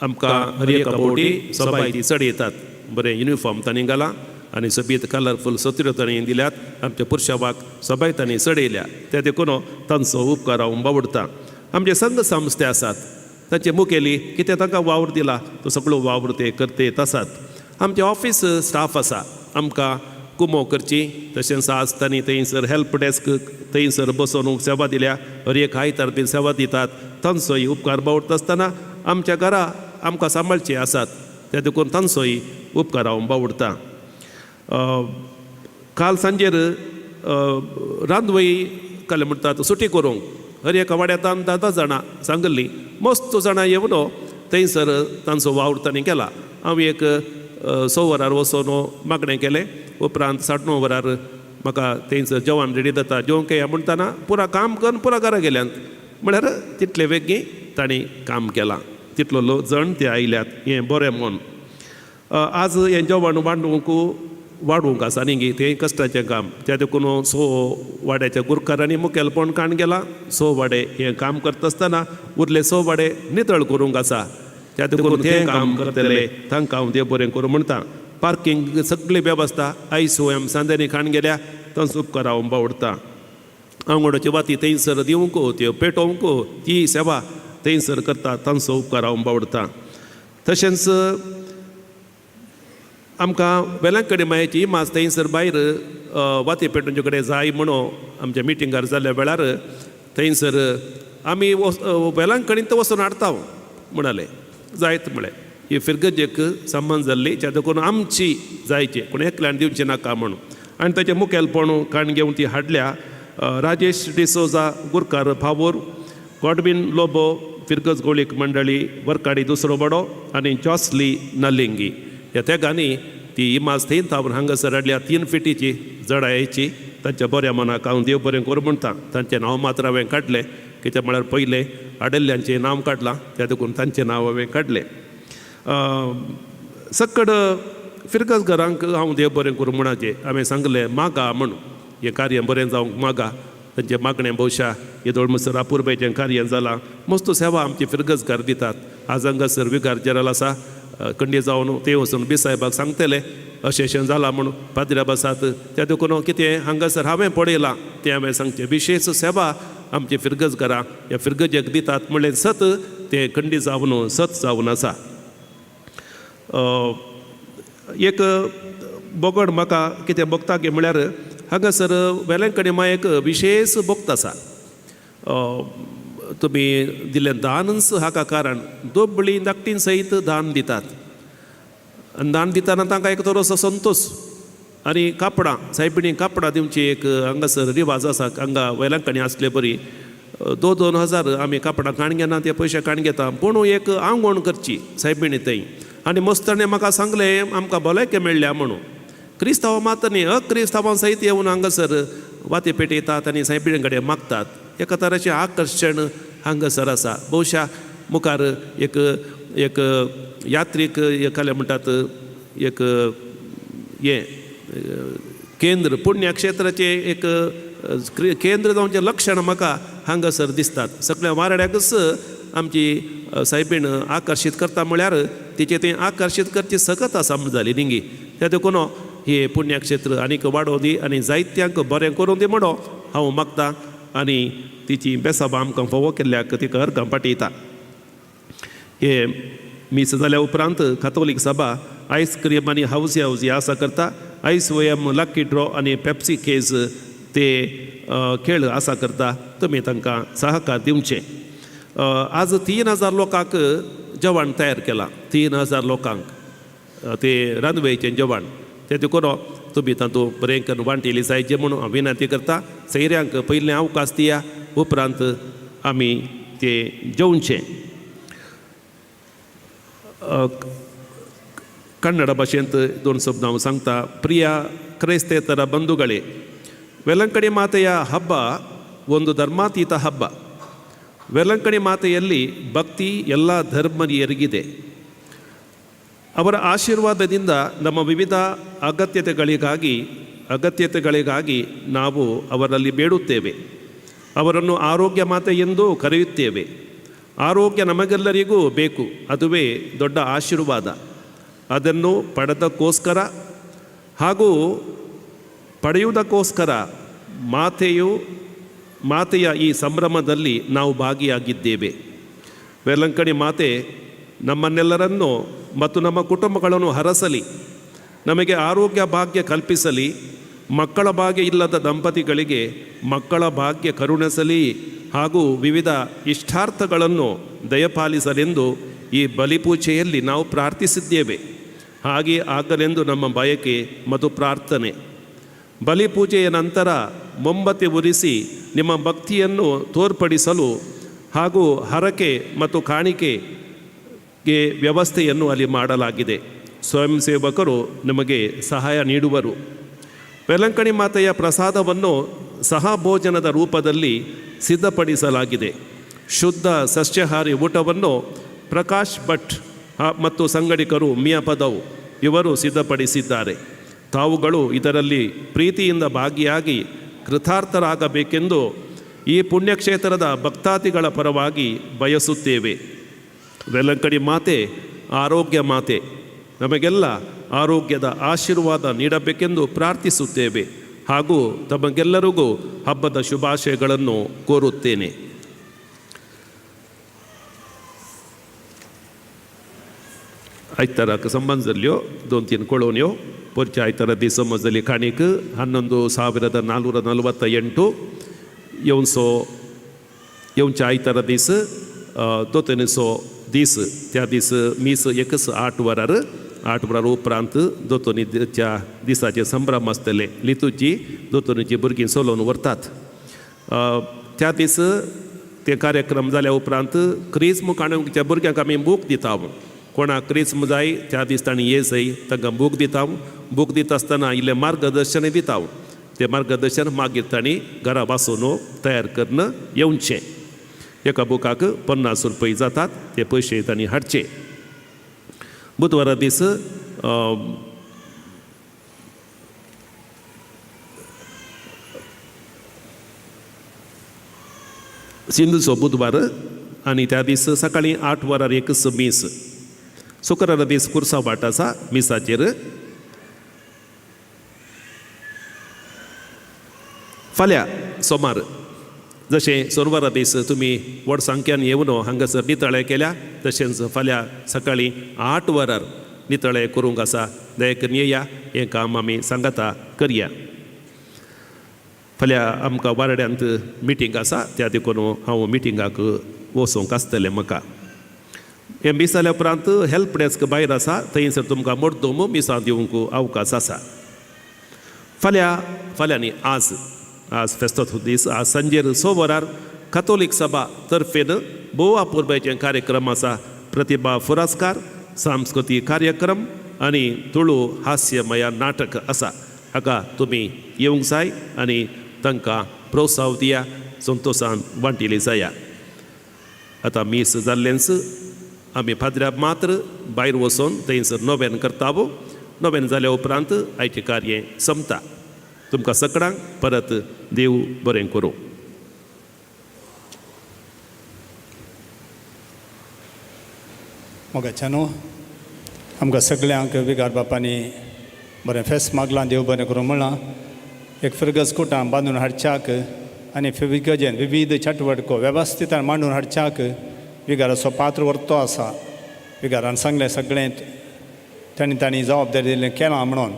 आमकां हर एका फावटी सबाय ती चडयतात. बरें युनिफॉर्म तांणी घालां आनी सोबीत कलरफूल सत्र्यो तांणी दिल्यात. आमच्या पुरशावाक सबाय तांणी चडयल्या. त्या देखून तांचो उपकार हांव बावडटा. आमचे संघ संस्थे आसात. तांचे मुखेली कितें तांकां वावर दिला तो सगळो वावर ते करते आसात. आमचे ऑफीस स्टाफ आसा. आमकां कुमो करची. तशेंच आज तांणी थंयसर हेल्प डेस्क थंयसर बसोवन सेवा दिल्या. हर एक आयतार बी सेवा दितात. तांचोय उपकार बावडटा आसतना आमच्या घरा आमकां सांबाळचे आसात. त्या देखून तांचोय उपकार हांव बावडटा. काल सांजेर रांदवय काल म्हणटात सुटी करूंक हर एका वाड्यातान 10 जाणां सांगल्लीं. मस्त जाणां येवन थंयसर तांचो वावर तांणी केला. हांव एक 6 वरार वचून मागणें केलें. उपरांत 9:30 वरार म्हाका थंयसर जेवण रेडी जाता. जेवंक येया म्हणटना पुरा काम करून पुरा घरा गेल्यात. म्हळ्यार तितले वेगीं तांणी काम केलां. तितलो लोक जण ते आयल्यात हें बरें म्हूण. आज हें जेवण वांडूंक वाडूंक आसा न्ही गी तें कश्टाचें काम. त्या देखून 6 वाड्याच्या गुरकारांनी मुखेलपण काण गेलां. 6 वाडे हें काम करता आसतना उरले 6 वाडे नितळ करूंक आसा. त्या देखून तें काम करतले तांकां हांव देव बरें करूं म्हणटा. पार्किंग सगळी वेवस्था आयसोएम सांद्यांनी खाण गेल्या. तांचो उपकार हांव बावडटा. आंगोडाची वाती थंयसर दिवंक, त्यो पेटोवंक ती सेवा थंयसर करता. तांचो उपकार हांव बावडटा. तशेंच आमकां वेलांकडी मायेची इमाज थंयसर भायर वाती पेटोवचे कडेन जाय म्हणून आमच्या मिटिंगार जाल्ल्या वेळार थंयसर आमी वेलांकणींत वचून हाडटा म्हणाले. जायत म्हळें ही फिरगजेक संबंद जाल्ली. त्या देखून आमची जायची कोण एकल्यान दिवची नाका म्हणून. आनी ताचें मुखेलपण काण घेवन ती हाडल्या. राजेश डिसोजा गुरकार फावोर, गॉडविन लोबो फिरगज गोळीक मंडळी वरकाडी दुसरो बडो आनी जॉसली नलिंगी ह्या तेगांनी ती इमाज थंय थावन हांगासर हाडल्या. 3 फिटीची जडायेची. तांच्या बऱ्या मनाक हांव देव बरें करूं म्हणटा. तांचें नांव मात्र हांवें काडलें. कित्याक म्हळ्यार पयलें हाडिल्ल्यांचें नांव काडलां. त्या देखून तांचें नांव हांवें काडलें. सकड फिरगज घरांक हांव देव बरें करूं म्हणाचें हांवें सांगलें मागा म्हणून. हें कार्य बरें जावंक मागा. तांचें मागणें भोवशा येदोळ म्हणसर अपुरबायेचें कार्य जालां. मस्त सेवा आमची फिरगजकार दितात. आज हांगासर विगार जेनरल आसा. कंडी जावन ते वचून बी साहेबाक सांगतले अशें अशें जालां म्हणून. पाद्र्या बसात. त्या देखून कितें हांगासर हांवें पळयलां तें हांवें सांगचें. विशेश सेवा आमची फिरगजकारां ह्या फिरगजेक दितात म्हणलें सत तें खंडी जावन सत जावन आसा. एक भोगण म्हाका कितें भोगता की म्हळ्यार हांगासर वेलंकणी मायेक विशेश भोगता आसा. तुमी दिल्लें दानच हाका कारण दुबळी धाकटीं सयत दान दितात आनी दान दितना तांकां एक थोडोसो संतोश आनी कापडां सायबिणी कापडां दिवची एक हांगासर रिवाज आसा. हांगा वेलंकणी आसले बरी 2-2 हजार आमी कापडां काण घेना, ते पयशे काण घेता, पूण एक आंगवण करची सायबिणी थंय. आनी मस्ताणे म्हाका सांगलें आमकां भलायकी मेळ्ळ्या म्हणून. क्रिस्तांव मात न्ही, अक्रिस्तांवां सयत येवन हांगासर वाती पेटयतात आनी सायबिणी कडेन मागतात. एका तराचें आकर्शण हांगासर आसा. बहुशा मुखार एक एक यात्रीक एकाले म्हणटात एक हें केंद्र, पुण्यक्षेत्राचें एक केंद्र जावचें लक्षण म्हाका हांगासर दिसतात. सगळ्या वारड्याकच आमची सायबीण आकर्शीत करता म्हळ्यार तिचें तें आकर्शीत करची सकत आसा म्हण जाली निंगी. त्या देखून हें पुण्यक्षेत्र आनीक वाडोवं दी आनी जायत्यांक बरें करूं दी म्हणून हांव मागता आनी तिची बेसाबां आमकां फावो केल्ल्याक तिका अर्गां पाठयता. हे मीस जाल्या उपरांत कातोलीक सभा आयस्क्रीम आनी हावजी हावजी आसा करता. आयस वयम लकी ड्रॉ आनी पेप्सी केज ते खेळ आसा करता. तुमी तांकां सहकार दिवचें. आज 3000 लोकांक जेवण तयार केलां, 3000 लोकांक ते रांदवेचें जेवण. ते देखून तुमी तातूंत बरें करून वांटिल्ली जायचे म्हणून हांव विनंती करता. सैऱ्यांक पयलें अवकाश दिया, उपरांत आमी ते जेवचें. कन्नड भाशेंत 2 शब्द हांव सांगता. ಪ್ರಿಯ ಕ್ರೈಸ್ತೇತರ ಬಂಧುಗಳೇ, ವೆಲಂಕಣಿ ಮಾತೆಯ ಹಬ್ಬ ಒಂದು ಧರ್ಮಾತೀತ ಹಬ್ಬ. ವೆಲಂಕಣಿ ಮಾತೆಯಲ್ಲಿ ಭಕ್ತಿ ಎಲ್ಲ ಧರ್ಮೀಯರಿಗಿದೆ. ಅವರ ಆಶೀರ್ವಾದದಿಂದ ನಮ್ಮ ವಿವಿಧ ಅಗತ್ಯತೆಗಳಿಗಾಗಿ ನಾವು ಅವರಲ್ಲಿ ಬೇಡುತ್ತೇವೆ. ಅವರನ್ನು ಆರೋಗ್ಯ ಮಾತೆ ಎಂದು ಕರೆಯುತ್ತೇವೆ. ಆರೋಗ್ಯ ನಮಗೆಲ್ಲರಿಗೂ ಬೇಕು, ಅದುವೇ ದೊಡ್ಡ ಆಶೀರ್ವಾದ. ಅದನ್ನು ಪಡೆದಕ್ಕೋಸ್ಕರ ಹಾಗೂ ಪಡೆಯುವುದಕ್ಕೋಸ್ಕರ ಮಾತೆಯ ಈ ಸಂಭ್ರಮದಲ್ಲಿ ನಾವು ಭಾಗಿಯಾಗಿದ್ದೇವೆ. ವೆಲಂಕಣಿ ಮಾತೆ ನಮ್ಮನ್ನೆಲ್ಲರನ್ನೂ ಮತ್ತು ನಮ್ಮ ಕುಟುಂಬಗಳನ್ನು ಹರಸಲಿ, ನಮಗೆ ಆರೋಗ್ಯ ಭಾಗ್ಯ ಕಲ್ಪಿಸಲಿ, ಮಕ್ಕಳ ಭಾಗ್ಯ ಇಲ್ಲದ ದಂಪತಿಗಳಿಗೆ ಮಕ್ಕಳ ಭಾಗ್ಯ ಕರುಣಿಸಲಿ ಹಾಗೂ ವಿವಿಧ ಇಷ್ಟಾರ್ಥಗಳನ್ನು ದಯಪಾಲಿಸಲೆಂದು ಈ ಬಲಿಪೂಜೆಯಲ್ಲಿ ನಾವು ಪ್ರಾರ್ಥಿಸಿದ್ದೇವೆ. ಹಾಗೆ ಆಗಲೆಂದು ನಮ್ಮ ಬಯಕೆ ಮತ್ತು ಪ್ರಾರ್ಥನೆ. ಬಲಿಪೂಜೆಯ ನಂತರ ಮೊಂಬತ್ತಿ ಉರಿಸಿ ನಿಮ್ಮ ಭಕ್ತಿಯನ್ನು ತೋರ್ಪಡಿಸಲು ಹಾಗೂ ಹರಕೆ ಮತ್ತು ಕಾಣಿಕೆಗೆ ವ್ಯವಸ್ಥೆಯನ್ನು ಅಲ್ಲಿ ಮಾಡಲಾಗಿದೆ. ಸ್ವಯಂ ಸೇವಕರು ನಿಮಗೆ ಸಹಾಯ ನೀಡುವರು. ವೆಲಂಕಣಿ ಮಾತೆಯ ಪ್ರಸಾದವನ್ನು ಸಹಭೋಜನದ ರೂಪದಲ್ಲಿ ಸಿದ್ಧಪಡಿಸಲಾಗಿದೆ. ಶುದ್ಧ ಸಸ್ಯಾಹಾರಿ ಊಟವನ್ನು ಪ್ರಕಾಶ್ ಭಟ್ ಮತ್ತು ಸಂಗಡಿಗರು ಮಿಯಾಪದವ್ ಇವರು ಸಿದ್ಧಪಡಿಸಿದ್ದಾರೆ. ತಾವುಗಳು ಇದರಲ್ಲಿ ಪ್ರೀತಿಯಿಂದ ಭಾಗಿಯಾಗಿ ಕೃತಾರ್ಥರಾಗಬೇಕೆಂದು ಈ ಪುಣ್ಯಕ್ಷೇತ್ರದ ಭಕ್ತಾದಿಗಳ ಪರವಾಗಿ ಬಯಸುತ್ತೇವೆ. ವೆಲಂಕಣಿ ಮಾತೆ ಆರೋಗ್ಯ ಮಾತೆ, ನಮಗೆಲ್ಲ ಆರೋಗ್ಯದ ಆಶೀರ್ವಾದ ನೀಡಬೇಕೆಂದು ಪ್ರಾರ್ಥಿಸುತ್ತೇವೆ ಹಾಗೂ ತಮಗೆಲ್ಲರಿಗೂ ಹಬ್ಬದ ಶುಭಾಶಯಗಳನ್ನು ಕೋರುತ್ತೇನೆ. ಆಯ್ತಾರಕ್ಕೆ ಸಂಬಂಧದಲ್ಲಿಯೋ ದೊಂತಿನ ಕೊಳೋನಿಯೋ ಪೊರ್ಚೆ ಆಯ್ತಾರ ದಿಸಮದಲ್ಲಿ ಕಾಣಿಕ್ 11,448 येवचो येवच्या आयतारा दीस दोतोनीचो दीस. त्या दीस मीस एकच 8 वरार, 8 वरार उपरांत दोतोनीच्या दिसाचे संभ्रम आसतले. लितूची दोतोनीची भुरगीं चलोवन व्हरतात. त्या दीस ते कार्यक्रम जाल्या उपरांत क्रिज्म काणूच्या भुरग्यांक आमी बूक दिता. कोणाक क्रिज्म जाय त्या दीस तांणी ये जाय तांकां बूक दिता. बूक दिता आसतना इल्लें मार्गदर्शन दिता. तें मार्गदर्शन मागीर तांणी घरा वाचून तयार करून येवचें. एका बुकाक 50 रुपये जातात, ते पयशे तांणी हाडचे. बुधवारा दीस सिंधूचो बुधवार आनी त्या दीस सकाळीं 8 वरार एकच मीस. शुक्रारा दीस कुर्सा वाट आसा मिसाचेर. फाल्यां सोमार जशें सोनवारा दीस तुमी व्हड संख्यान येवन हांगासर नितळे केल्या, तशेंच फाल्यां सकाळीं 8 वरार नितळे करूंक आसा. दया करून येया, हें काम आमी सांगाता करया. फाल्यां आमकां वारड्यांत मिटींग आसा, त्या देखून हांव मिटिंगाक वचूंक आसतलें म्हाका. हें मीस जाल्या उपरांत हेल्प डेस्क भायर आसा, थंयसर तुमकां मर्दोम मिसां दिवंक अवकाश आसा. फाल्यां फाल्यां न्ही आज आज फेस्ताचो दीस. आज सांजेर 6 वरार कातोलीक सभा तर्फेन भोव अपुरबायेचे कार्यक्रम आसा. प्रतिभा पुरस्कार, सांस्कृतीक कार्यक्रम आनी तुळू हास्यमय नाटक आसा. हाका तुमी येवंक जाय आनी तांकां प्रोत्साहन दिया, संतोशान वांटिली जाया. आतां मीस जाल्लेंच आमी पाद्र्या मात्र भायर वचून थंयसर नोवेन करतावो. नोवेन जाल्या उपरांत आयचें कार्य सोंपता. तुमकां सगळ्यांक परत देव बरें करूं. मोगाच्या न्हू आमकां सगळ्यांक विगार बापांनी बरें फेस्त मागलां, देव बरें करूं म्हणलां. एक फिरगज कुटां बांदून हाडच्याक आनी फिरगजेन विविध चटवटको वेवस्थितान मांडून हाडच्याक विगाराचो पात्र व्हरतो आसा. विगारान सांगलें सगळें तांणी तांणी जबाबदारी दिल्लें केलां म्हणून,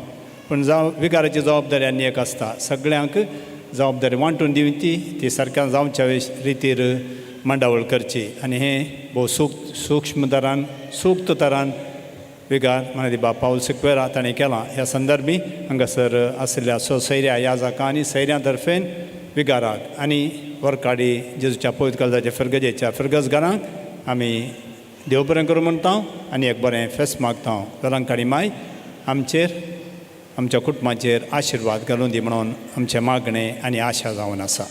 पूण जावं विगाराची जबाबदारी आनी एक आसता. सगळ्यांक जबाबदारी वांटून दिवची, ती सारक्या जावच्या रितीर मांडावळ करची आनी हें भोव सूक्ष्म तरान सूक्त तरान विगार मनादी बाप पावल सिक्वेरा ताणें केलां. ह्या संदर्भी हांगासर आशिल्ल्या सैऱ्या याजाका आनी सैऱ्यां तर्फेन विगाराक आनी वरकाडी जेजूच्या पवित्र काळजाच्या फिरगजेच्या फिरगजगारांक आमी देव बरें करूं म्हणटा आनी एक बरें फेस्त मागता. वेलंकाडी माय आमचेर आमच्या कुटुंबाचेर आशिर्वाद घालून दी म्हणून आमचें मागणें आनी आशा जावन आसा.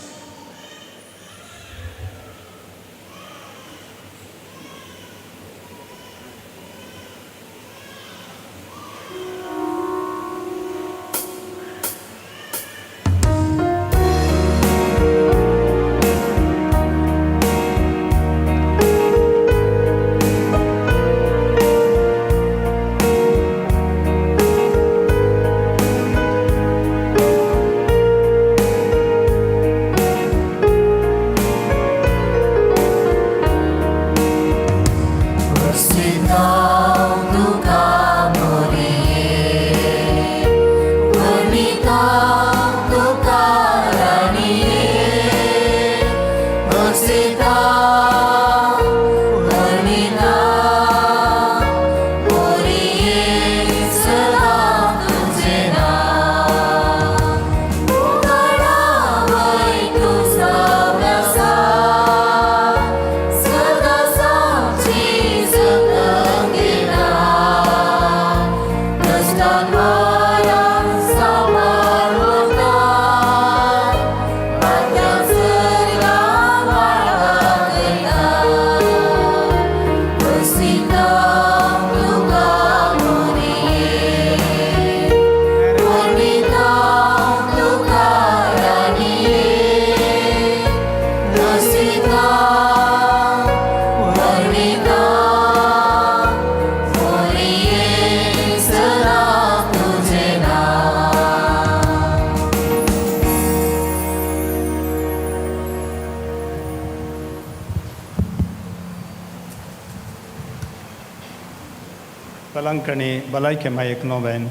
वेलंकणी भलायके मायक नोवेन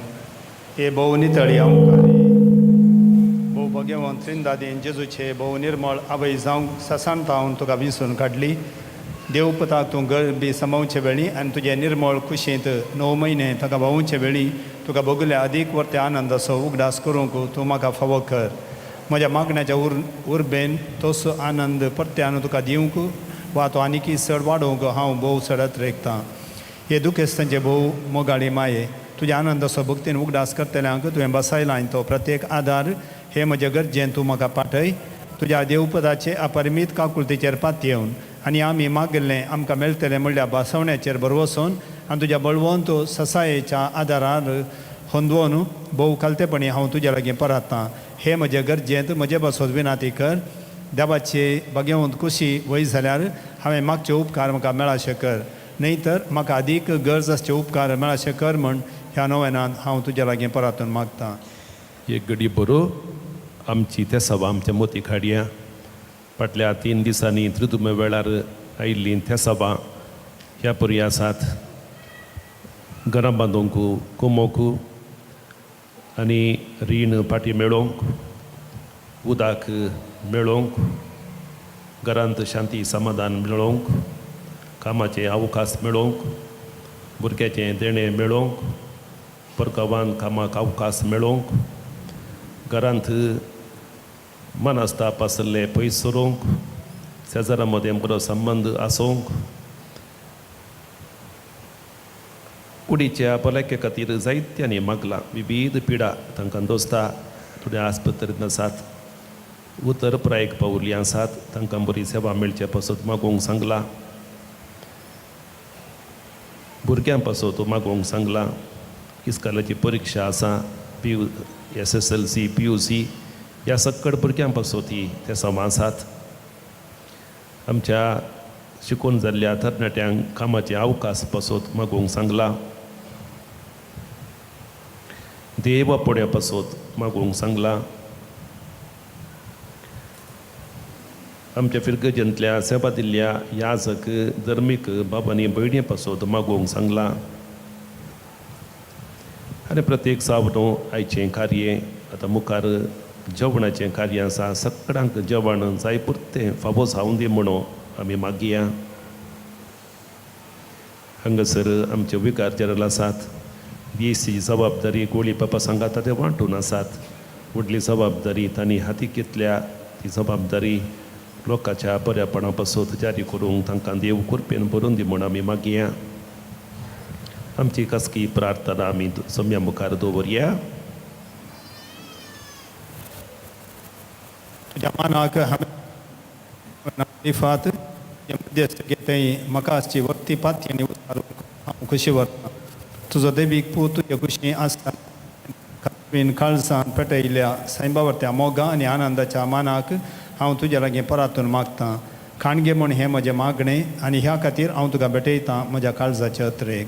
हे भोव नितळी अंकारी भोव भगेवंत त्रिंदादीन जेजूचे भोव निर्मळ आवय जावंक ससांतावन तुका विंचून काडली. देवपताक तूं गरबी समावचे वेळी आनी तुजे निर्मळ कुशींत 9 म्हयने ताका भोंवचे वेळी तुका भोगल्या अदीक वर्ते आनंदाचो उगडास करूंक तूं म्हाका फावो कर. म्हज्या मागण्याच्या उर्बेन तोस आनंद परत्यान तुका दिवंक वा तो आनीकी चड वाडोवंक हांव भोव चडत रेखतां. हे दुखेस्तांचे भोव मोगाळी माये तुज्या आनंदाचो भक्तीन उगडास करतल्यांक तुवें बसायला आनी तो प्रत्येक आदार हे म्हजे गरजेन तूं म्हाका पाठय. तुज्या देवपदाचे अपरिमीत काकुळतेचेर पातयेवन आनी आमी मागिल्लें आमकां मेळटलें म्हणल्यार बसवण्याचेर भरवसून आनी तुज्या बळवंत ससायेच्या आदारार होंदवोन भोव खालतेपणी हांव तुज्या लागीं परतां. हे म्हजे गरजेंत म्हजे बसोत विनाती कर. देवाचे भगेवंत कुशी वय जाल्यार हांवें मागचे उपकार म्हाका मेळाशे कर, न्हय तर म्हाका अदीक गरज आसचे उपकार मेळाशे कर म्हण ह्या नोवेनांत हांव तुज्या लागीं परतून मागतां. एक घडी बरो आमची तेसावां आमच्या मोती खाडया फाटल्या 3 दिसांनी त्रिदुमे वेळार आयिल्लीं तेसावां ह्या परी आसात. घरां बांदूंक कमोवंक आनी रीण फाटीं मेळोवंक, उदक मेळोवंक, घरांत शांती समाधान मेळोवंक, कामाचे अवकाश मेळोवंक, भुरग्याचें देणें मेळोवंक, परगांवान कामाक अवकाश मेळोवंक, घरांत मनस्ताप आशिल्ले पयस सरूंक, शेजारा मदें बरो संबंद आसूंक, कुडीच्या भलायके खातीर जायत्यांनी मागलां. विविध पिडा तांकां दोसता, थोडे आस्पत्रींत आसात, उतर प्रायक पावुल्ली आसात, तांकां बरी सेवा मेळचे पासत मागूंक सांगलां. भुरग्यां पासत मागूंक सांगलां. इस्कालाची परिक्षा आसा, PU SSLC PUC ह्या सक्कड भुरग्यां पासत ही ते समा आसात. आमच्या शिकून जाल्ल्या तरणाट्यांक कामाचे अवकाश पासत मागूंक सांगलां. देवा पड्या पासत मागूंक सांगलां. आमच्या फिरगजेंतल्या सेवा दिल्ल्या याजक धर्मीक बाबांनी भयणी पासत मागूंक सांगलां. आनी प्रत्येक सावनो आयचें कार्य आतां मुखार जेवणाचें कार्य आसा, सगळ्यांक जेवण जाय पुरतें फावो जावं दी म्हणून आमी मागया. हांगासर आमचे विकार जनरल आसात, देशी जबाबदारी गोळी बापा सांगाता ते वांटून आसात. व्हडली जबाबदारी तांणी हाती घेतल्या, ती जबाबदारी लोकांच्या बऱ्यापणा पासत जारी करूंक तांकां देव कृपेन भरून दी म्हूण आमी मागया. आमची खासगी प्रार्थना आमी सम्या मुखार दवरया. तुज्या मानाक हांवें मध्यस्थ घेतय म्हाका आसची वक्ती पाती आनी उचारूंक हांव खुशी वता. तुजो देवीक पूत तुजे खुशी आसता काळजान पेटयल्ल्या सायबा मोगा आनी आनंदाच्या मानाक हांव तुज्या लागीं परातून मागतां. खाणगे म्हूण हें म्हजें मागणें आनी ह्या खातीर हांव तुका भेटयतां म्हज्या काळजाचे अत्रेक.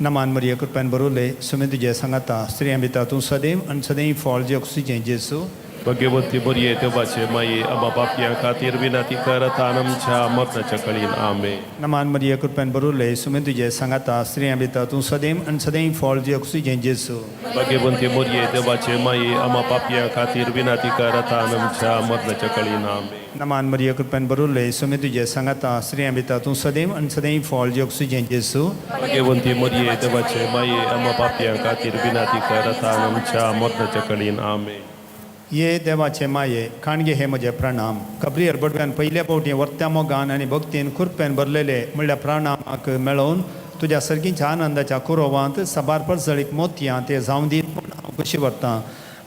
नमान मरिये, कृपेन बरोवले, सुमे तुजें सांगाता, स्त्रियां भितर तूं सदैव आनी सदैव फळ जे तुजें जेजू. भगवती बरये देवाचे माये, आमा पापयां खातीर विनंती करता आमच्या मरणाच्या कळीन. आमेन. नमान मरिये, कृपेन बरोवले, सुमे तुजें सांगाता, स्त्रियां भितर तूं सदैव आनी सदैव फळ जे तुजें जेजू. भगवंती बरये देवाचे माये, आमा पापयां खातीर विनंती करता आमच्या मरणाच्या कळीन. आमेन. नमान मरिये, कृपेन बरोवले, सुमे तुजें सांगाता, स्त्रियां भितर तूं सदैव आनी सदैव फळ जे तुजें जेजू. भगवंती मरिये देवाचे माये, आमा पापयां खातीर विनंती करता आमच्या मरणाच्या कळीन. आमेन. ये देवाचे माये, काणगे हे म्हजे प्रणाम. गब्रियल बडव्यान पयल्या फावटी वर्त्या मोगान आनी भक्तीन खुरपेन भरलेले म्हणल्यार प्रणामाक मेळोवन तुज्या सर्गीच्या आनंदाच्या कुरोवांत साबार परजळीक मोतयां ते जावं दीत म्हूण हांव खोशी व्हरतां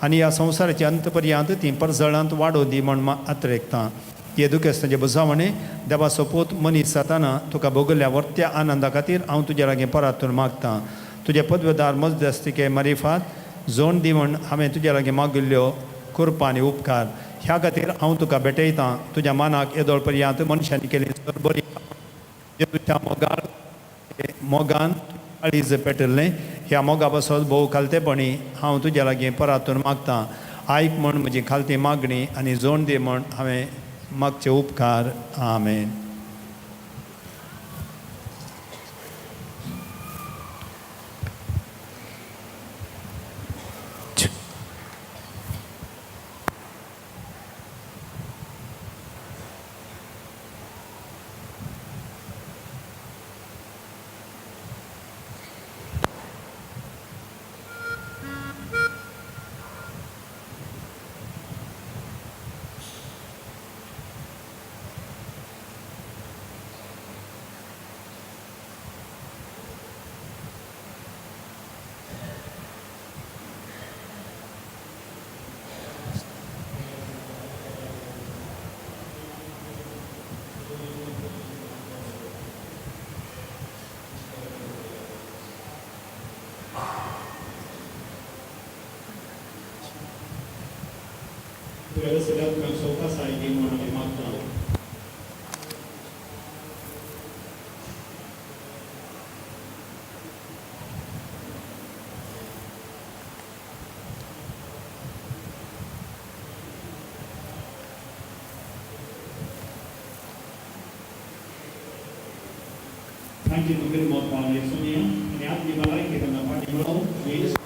आनी ह्या संवसाराच्या अंत पर्यंत ती परजळांत वाडोव दी म्हूण आत्रेकतां. हे दुखेस्तांचे बुजावणे देवाचो पूत मनीस जाताना तुका भोगल्ल्या वर्त्या आनंदा खातीर हांव तुज्या लागीं परातून मागतां. तुजे पदवेदार मजदस्तिके मारिफात जोण दी म्हूण हांवें तुज्या लागीं मागिल्ल्यो कृपा आनी उपकार ह्या खातीर हांव तुका भेटयतां. तुज्या मानाक येदोळ पर्यंत मनशांनी केली बरी तुज्या मोगाळ मोगान काळीज पेटल्लें ह्या मोगा पासत भोव खालतेपणी हांव तुज्या लागीं परातून मागतां. आयक म्हूण म्हजी खालती मागणी आनी जोण दी म्हूण हांवें मागचे उपकार. आमेन. आनी आपली भलायकी तेन्ना फाटीं मेळोवं.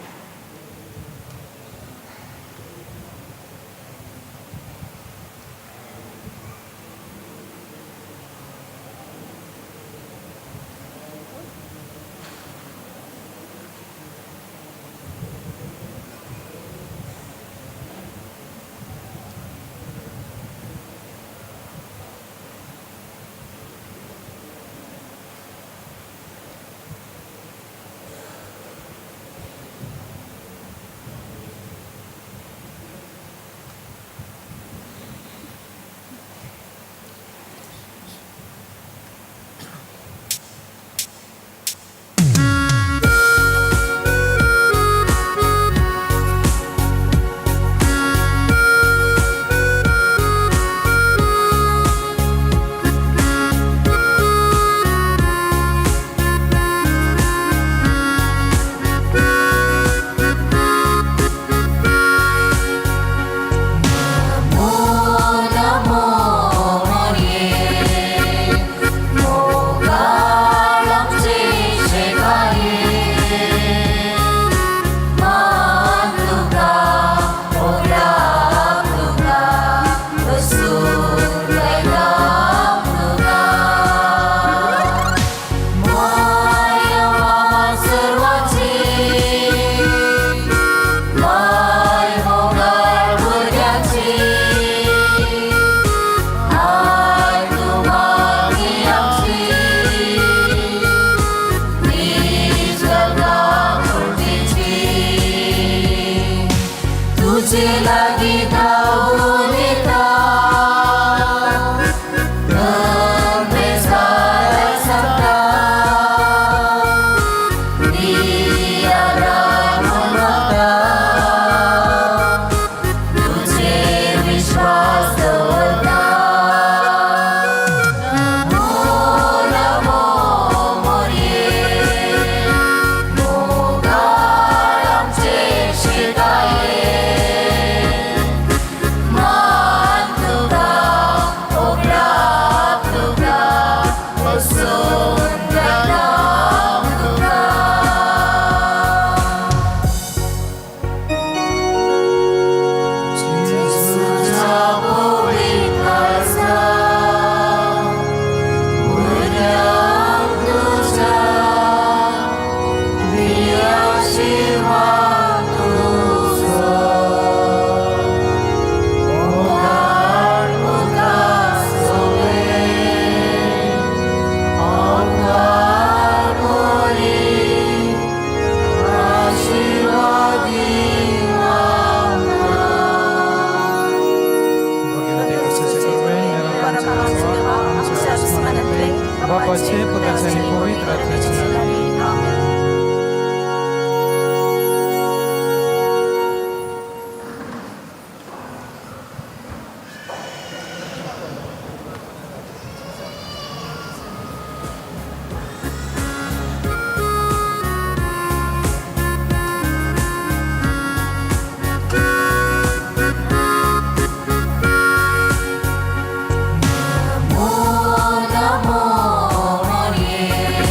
बापाचे पुताचे आनी पवित्र आत्म्याचे नांवान. Namo, namo, Maria.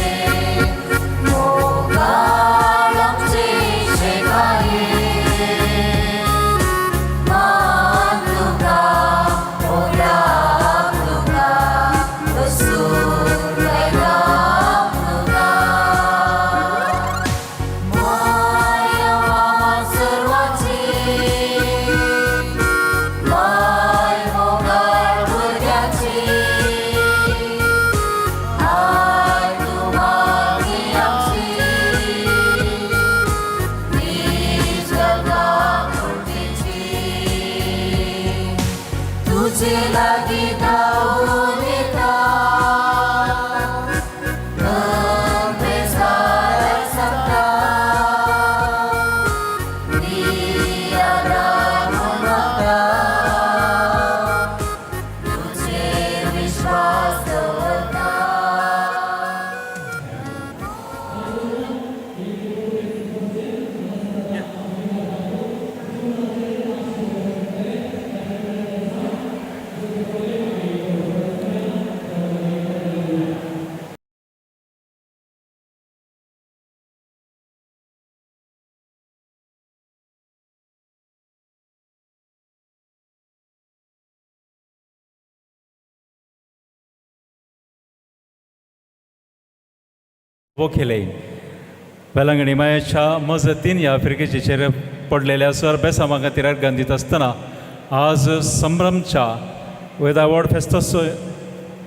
केले वेलंगणी मायाच्या मजतीन ह्या आफ्रिकेचे चेर पडलेल्या सर बेसामा खातीर अर्गान दिता आसतना आज संभ्रमच्या वेदा वॉर्ड फेस्ताचो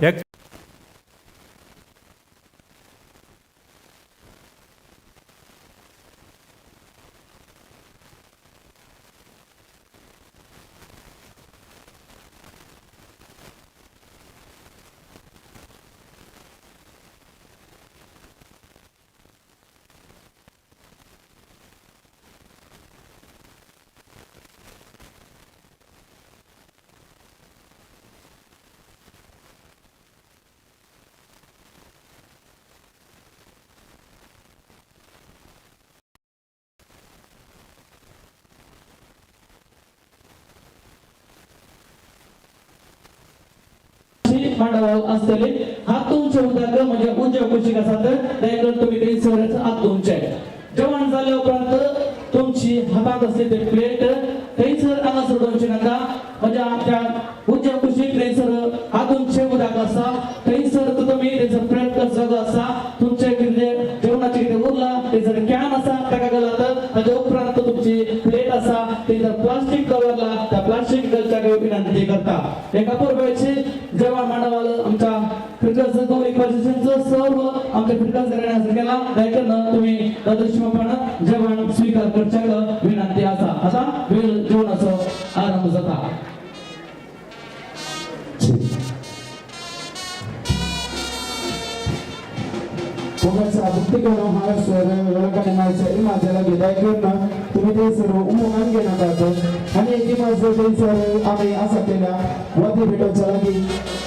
एक मांडावळ आसतली. हात तुमचे उदक म्हणजे उंचे कुशीक आसात तें तुमी थंयसरच हात धुवचे. जेवण जाल्या उपरांत तुमची हातांत आसली ते प्लेट थंयसर हांगासर दवरची नाका. म्हणजे आमच्या उंचे कुशीक थंयसर हात धुवचे उदक आसा थंयसर तुमी थंयसर प्लेट जागो आसा. तुमचे कितें जेवणाचें कितें उरलां थंयसर can आसा ताका घालात. ताच्या उपरांत तुमची प्लेट आसा थंयसर प्लास्टीक दवरला त्या प्लास्टीक घालच्या विनंती करता. एका पूर्वेची जेवण मांडवाल आमच्या फिरकस गौरी परिषदेचो सर्व आमच्या फिरकस घराण्यास केला देखून तुम्ही ददृश्यपणान जेवण स्वीकार करच्याक विनंती आसा. आता वेळ जेवणाचो आरंभ जाता. मोगाच्या भक्तिगण हांगासर वेलंकणी मायच्या इमाजा लागीं देखून तुमी थंयसर उमोगान घेनाकात आनी एक इमाज थंयसर आमी आसा तेल्या वाती भेटोवच्या लागीं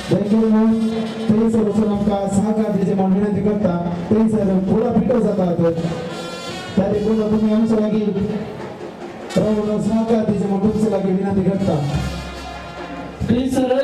देखून थंयसर वचून आमकां सहकार दिवचें म्हूण विनंती करता. थंयसर फुलां पिठो जातात त्या देखून तुमी आमच्या लागीं रावन सहकार दिवचें म्हूण तुमच्या लागीं विनंती करता. थंयसर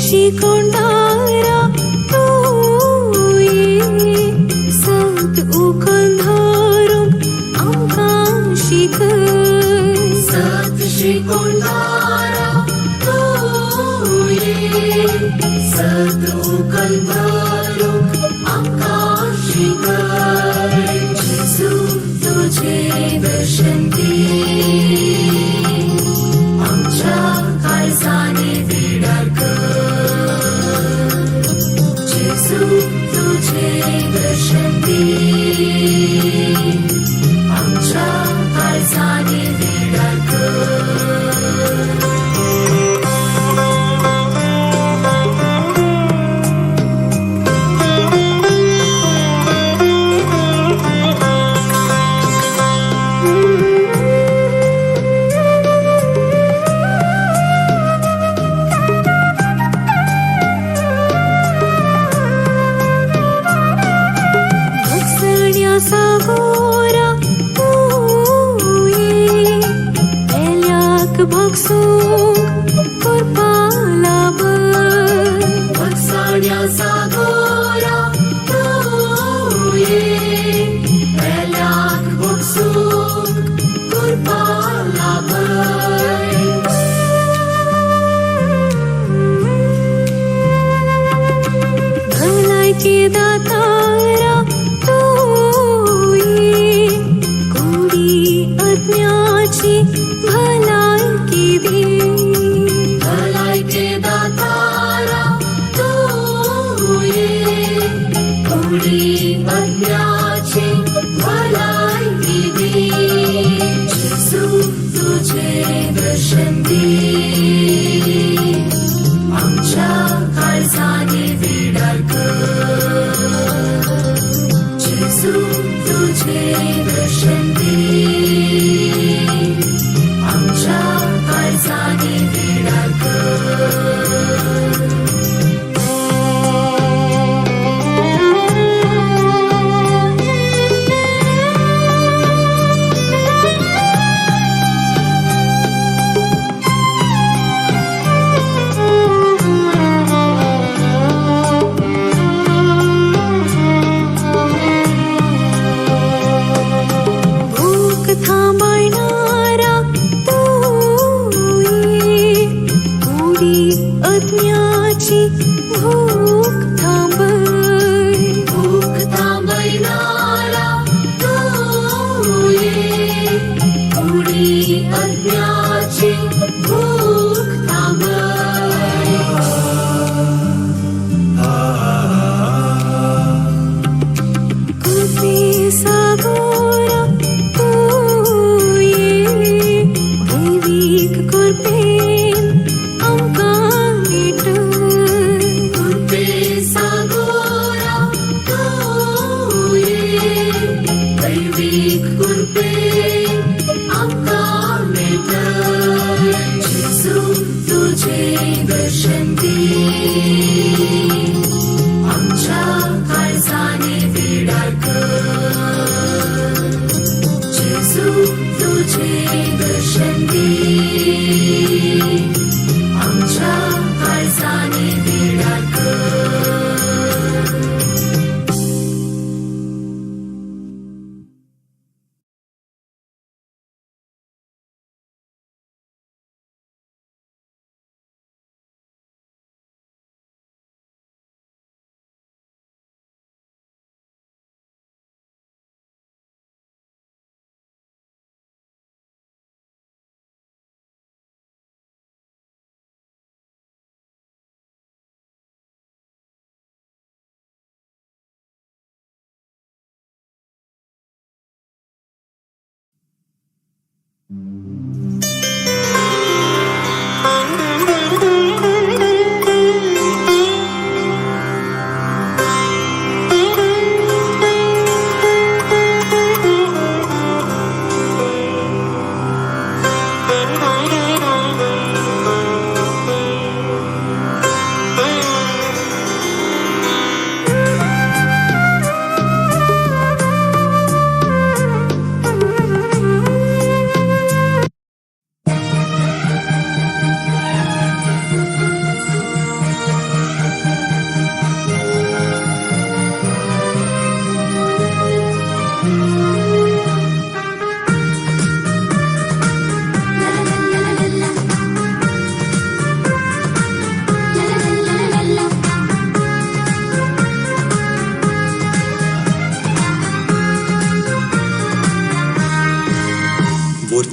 शिकोंडारा तूं ये सत उखल धरूंक आमकां शिकय सत शिकोंडारा तूं ये सत उखल धरूंक आमकां शिकय जेजू तुझे दर्शन दी आमच्या काळजांनी विडार कर जेजू तुझे दर्शन दी आमच्या काळजांनी विडार कर. भगसण्या सागोरा तूं ये पेल्याक भगसूंक करपा लाभय भगसण्या सागोरा तूं ये पेल्याक भगसूंक करपा लाभय. भलायकी दातारा तूं ये कुडी आत्म्याची भलायकी दी भलायके दातारा तूं ये कुडी आत्म्याची भलायकी दी जेजू तुझे दर्शन दी आमच्या काळजांनी विडार कर जेजू तुझे दर्शन दी आमच्या काळजांनी विडार कर. भूक थांबयणारा तूं ये कुडी आत्म्याची भूक थांबय भूक थांबयणारा तूं ये कुडी आत्म्याची भूक थांबय. कृपे सागोरा तूं ये दैवीक कृपेन आमकां मेटय कृपे सागोरा तूं ये दैवीक कृपेन आमकां मेटय जेजू तुझे दर्शन दी आमच्या काळजांनी विडार कर जेजू तुझे दर्शन दी आमच्या काळजांनी विडार कर.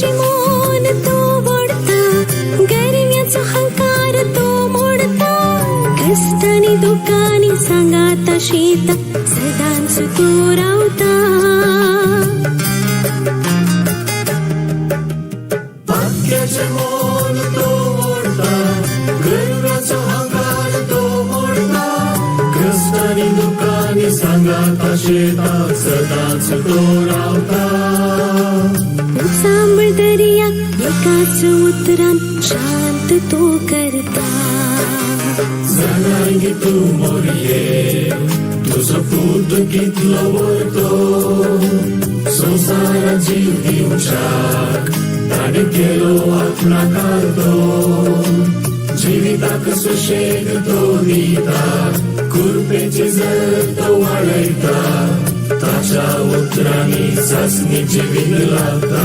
भाग्याचे मोल तो वोडता, गरव्याचो हंकार तो मोडता, कश्टांनी दुकानी सांगाता शेता, सदांच तो रावता. भाग्याचें मोल तो मोडता, गर्वाचो हंकार तो मोडता, कश्टांनी दुकानी सांगाता शेता, सदांच तो रावता. सांबळ दर्या एकाच उतरान शांत तो करता. जाणाय गे तूं मोरये, तुजो पूत कितलो व्हरतो, संवसारात जीव दिवच्याक ताणें केलो आपणा कारतो, जिविताक सुशेग तो दिता, कुरपेचे जर तो वाडयता, ताच्या उतरांनी सासणी जिवीत लागता.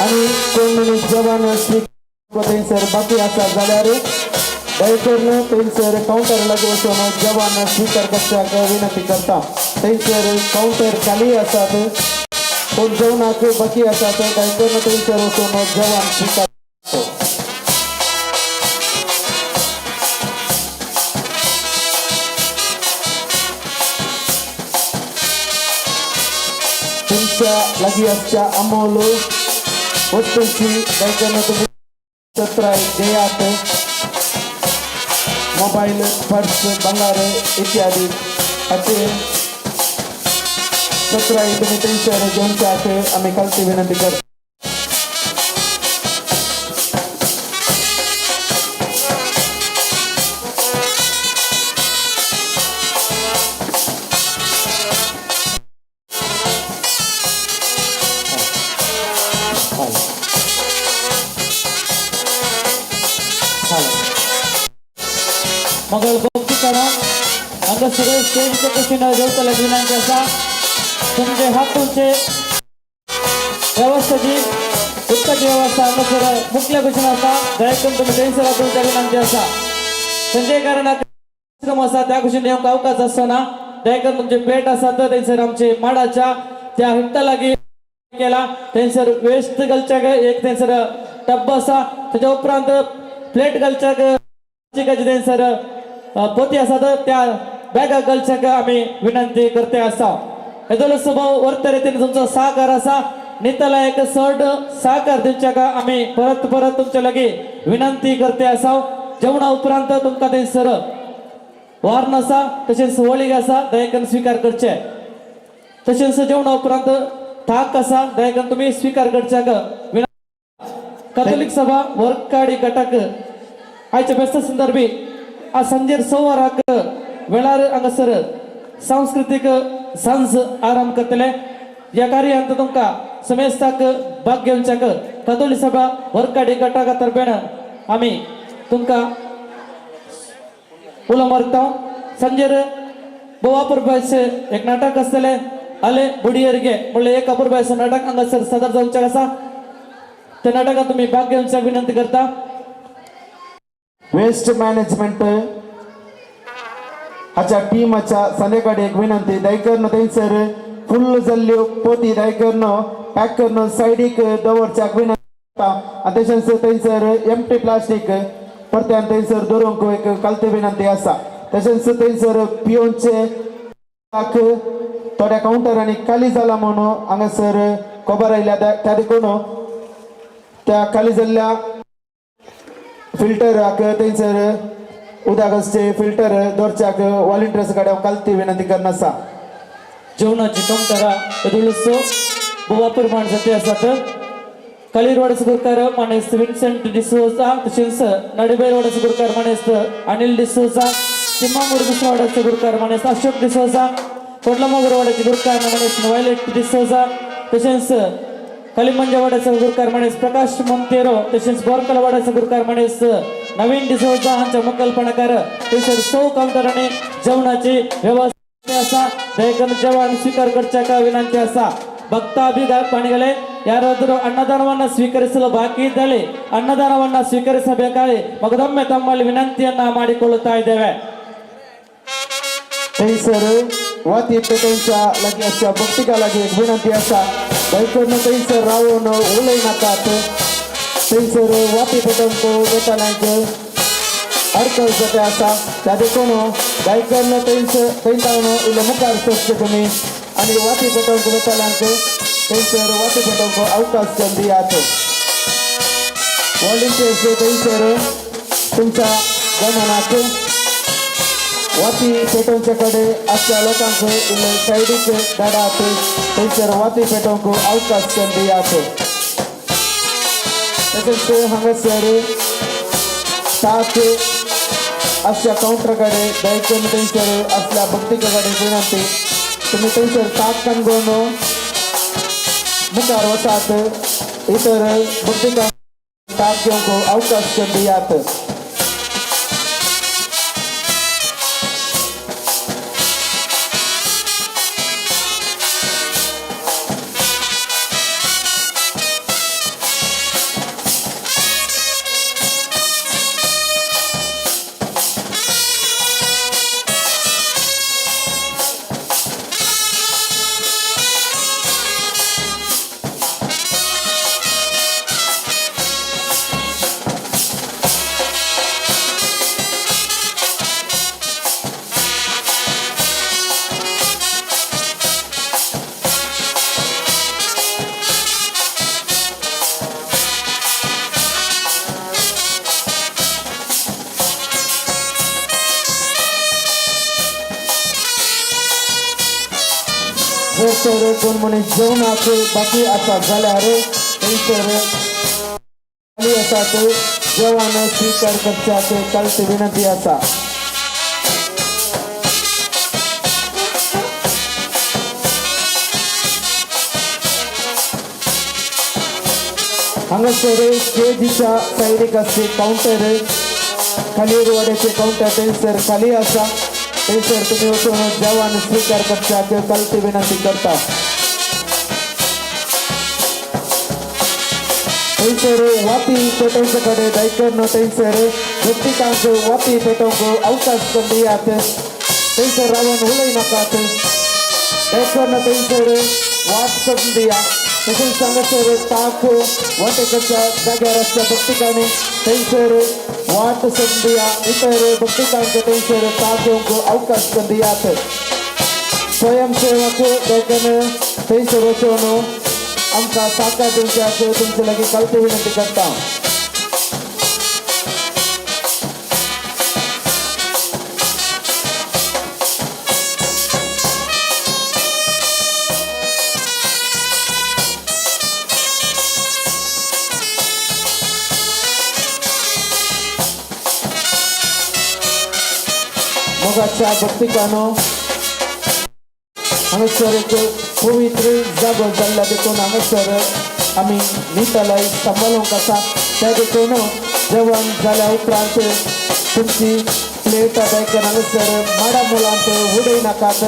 आनी कोण मनीस जवान थंयसर बाकी आसा जाल्यार दयकरून थंयसर कावंटर लागीं वचून जवान स्विकार करच्याक विनंती करता. थंयसर कावंटर खाली आसात, कोण जेवणाक बाकी आसात, दयकरून थंयसर वचून जवान स्विकार. तुमच्या लागीं आसच्या अमोल वस्तूंची दयकरून तुमी चत्राय घेयात. मोबायल, पर्स, भांगार इत्यादी हाचे चत्राय तुमी थंयसर घेवच्याक आमी खालती विनंती करता. मगळ भक्ती करा. हांगा सगळे स्टेजच्या कुशीन जेवतल्याक विनंती आसा. तुमचे हात तुमचे व्यवस्थेची उदकाची व्यवस्था हांगासर मुखल्या कुशीन आसा. दयकरून तुमी थंयसर तुमच्या विनंती आसा. खंयच्याय कारणाक आसा त्या कुशीन येवंक अवकाश आसना. दयकरून तुमचे प्लेट आसा तर थंयसर आमचे माडाच्या त्या हिट्टा लागीं केला. थंयसर वेस्ट घालच्याक एक थंयसर टब आसा. तेच्या उपरांत प्लेट घालच्याक थंयसर पोती आसा तर त्या बॅगाक घालच्याक आमी विनंती करते आसा. हेजो स्वभाव वर्ते रितीन तुमचो सहकार आसा. नितला एक चड सहकार दिवच्याक आमी परत परत तुमचे लागीं विनंती करते आसा. जेवणा उपरांत तुमकां थंयसर वारण आसा तशेंच वळीग आसा दयाकरून स्वीकार करचे. तशेंच जेवणा उपरांत थाक आसा दयाकरून तुमी स्वीकार करच्याक. कॅथोलिक सभा वर्काडी गटाक आयच्या बेस्त संदर्भी आज सांजेर 6 वरांक वेळार हांगासर सांस्कृतीक सांज आरंभ करतले. ह्या कार्यांत तुमकां समेस्ताक भाग घेवच्याक कॅथोलिक सभा वर्काडी गटाका तर्फेन आमी तुमकां उलो मारता. सांजेर भोव अपुरबायेचें एक नाटक आसतलें आले बुडयेरगे म्हणल्यार एक अपुरबायेचें नाटक हांगासर सादर जावचें आसा. त्या नाटकांत तुमी भाग घेवच्याक विनंती करता. वेस्ट मॅनेजमेंट हाच्या टीमाच्या संध्याकाळी एक विनंती दयकरून थंयसर फुल्ल जाल्ल्यो पोती दयकरून पॅक करून सायडीक दवरच्याक विनंती. आनी तशेंच थंयसर एमटी प्लास्टीक परत्यान थंयसर दवरूंक एक कलती विनंती आसा. तशेंच थंयसर पियोनचे थोड्या कावंटरांनी खाली जाला म्हणून हांगासर खबर आयल्या. त्या देखून त्या खाली जाल्ल्या फिल्टराक थंयसर उदक आसचे फिल्टर दवरच्याक वॉलंटियर्स कडेन हांव कलती विनंती करना आसा. जेवणाची कावंटरां येदोळसो गोवा प्रमाण जाती आसात. कलिरवाडाचो गुरकार मानेस्त विन्सेंट डिसोजा तशेंच नडिबैरवाडाचो गुरकार मानेस्त अनिल डिसोजा, तिम्मांगूर दुसरवाडाचो गुरकार मानेस्त अशोक डिसोजा, कोडलामोगरवाडाचे गुरकार मानेस्त वायलेट डिसोजा, तशेंच कलिमंजवाडाचो गुरकार मानेस्त प्रकाश मोंतेरो, तशेंच बोरकलवाडाचो गुरकार मानेस्त नवीन डिसोजा हांच्या मुखेलपणाकार थंयसर 100 कावंटरांनी जेवणाची व्यवस्था आसा. दयेकरून जेवण स्वीकार करच्याक विनंती आसा. ಭಕ್ತ ಪ್ರಾಣಿಗಳೇ, ಯಾರಾದರೂ ಅನ್ನದಾನವನ್ನು ಸ್ವೀಕರಿಸಲು ಬಾಕಿ ಇದ್ದಲ್ಲಿ ಅನ್ನದಾನವನ್ನು ಸ್ವೀಕರಿಸಬೇಕಾಗಿ ಮಗದೊಮ್ಮೆ ತಮ್ಮಲ್ಲಿ ವಿನಂತಿಯನ್ನ ಮಾಡಿಕೊಳ್ಳುತ್ತಾ ಇದ್ದೇವೆ. थंयसर वाती पेटोवच्या लागीं आसच्या भक्तिका लागीं एक विनंती आसा. दयकरून थंयसर रावून उलयनाकात. थंयसर वाती पेटोवंक वेताल्यांक अडचण जाता आसा. त्या देखून दयकरून थंयसर थंय जावन इल्ले मुखार सरचे तुमी आनी वाती पेटोवंक वेताल्यांक थंयसर वाती पेटोवंक अवकाश करून दियात. वॉलंटियर्स थंयसर तुमच्या गमनाक वाती पेटोवचे कडेन आसच्या लोकांक इल्ले सायडीक धाडात. थंयसर वाती पेटोवंक अवकाश करून दियात. तशेंच हांगासर ताक आसच्या कावंटरा कडेन दयकरून थंयसर आसल्या भक्तिका कडेन विनंती, तुमी थंयसर ताक काणगोवन मुखार वचात. इतर भक्तिका ताक घेवंक अवकाश करून दियात. जर तर कोण मनीस जेवणाक बाकी आसा जाल्यार थंयसर खाली आसात जेवण स्वीकार करच्याक कलती विनंती आसा. हांगासर स्टेजीच्या सायडीक आसचे कावंटर खाली वाड्याचे कावंटर थंयसर खाली आसा. थंयसर तुमी वचून जेवण स्वीकार करच्याक कलती विनंती करता. थंयसर वाती पेटोवचे कडेन दयकरून थंयसर भक्तिकांक वाती पेटोवंक अवकाश करून दियात. थंयसर रावन उलयनाकात. दयकरून थंयसर वाट करून दिया. तशेंच हांगासर ताक वाटेकच्या जाग्यार आसच्या भक्तिकांनी थंयसर वाट करून दिया. इतर भक्तिकांक थंयसर ताक घेवंक अवकाश करून दियात. स्वयंसेवक दयकरून थंयसर वचून आमकां साकार दिवच्याक तुमचे लागीं कलती विनंती करता. टॅपाच्या भक्तिकानो हांगासर एक पवित्र जागो जाल्ल्या देखून हांगासर आमी नितळाय सांबाळूंक आसा. त्या देखून जेवण जाल्या उपरांत तुमची प्लेट आदाय हांगासर माडा मुलांत उडय नाकात.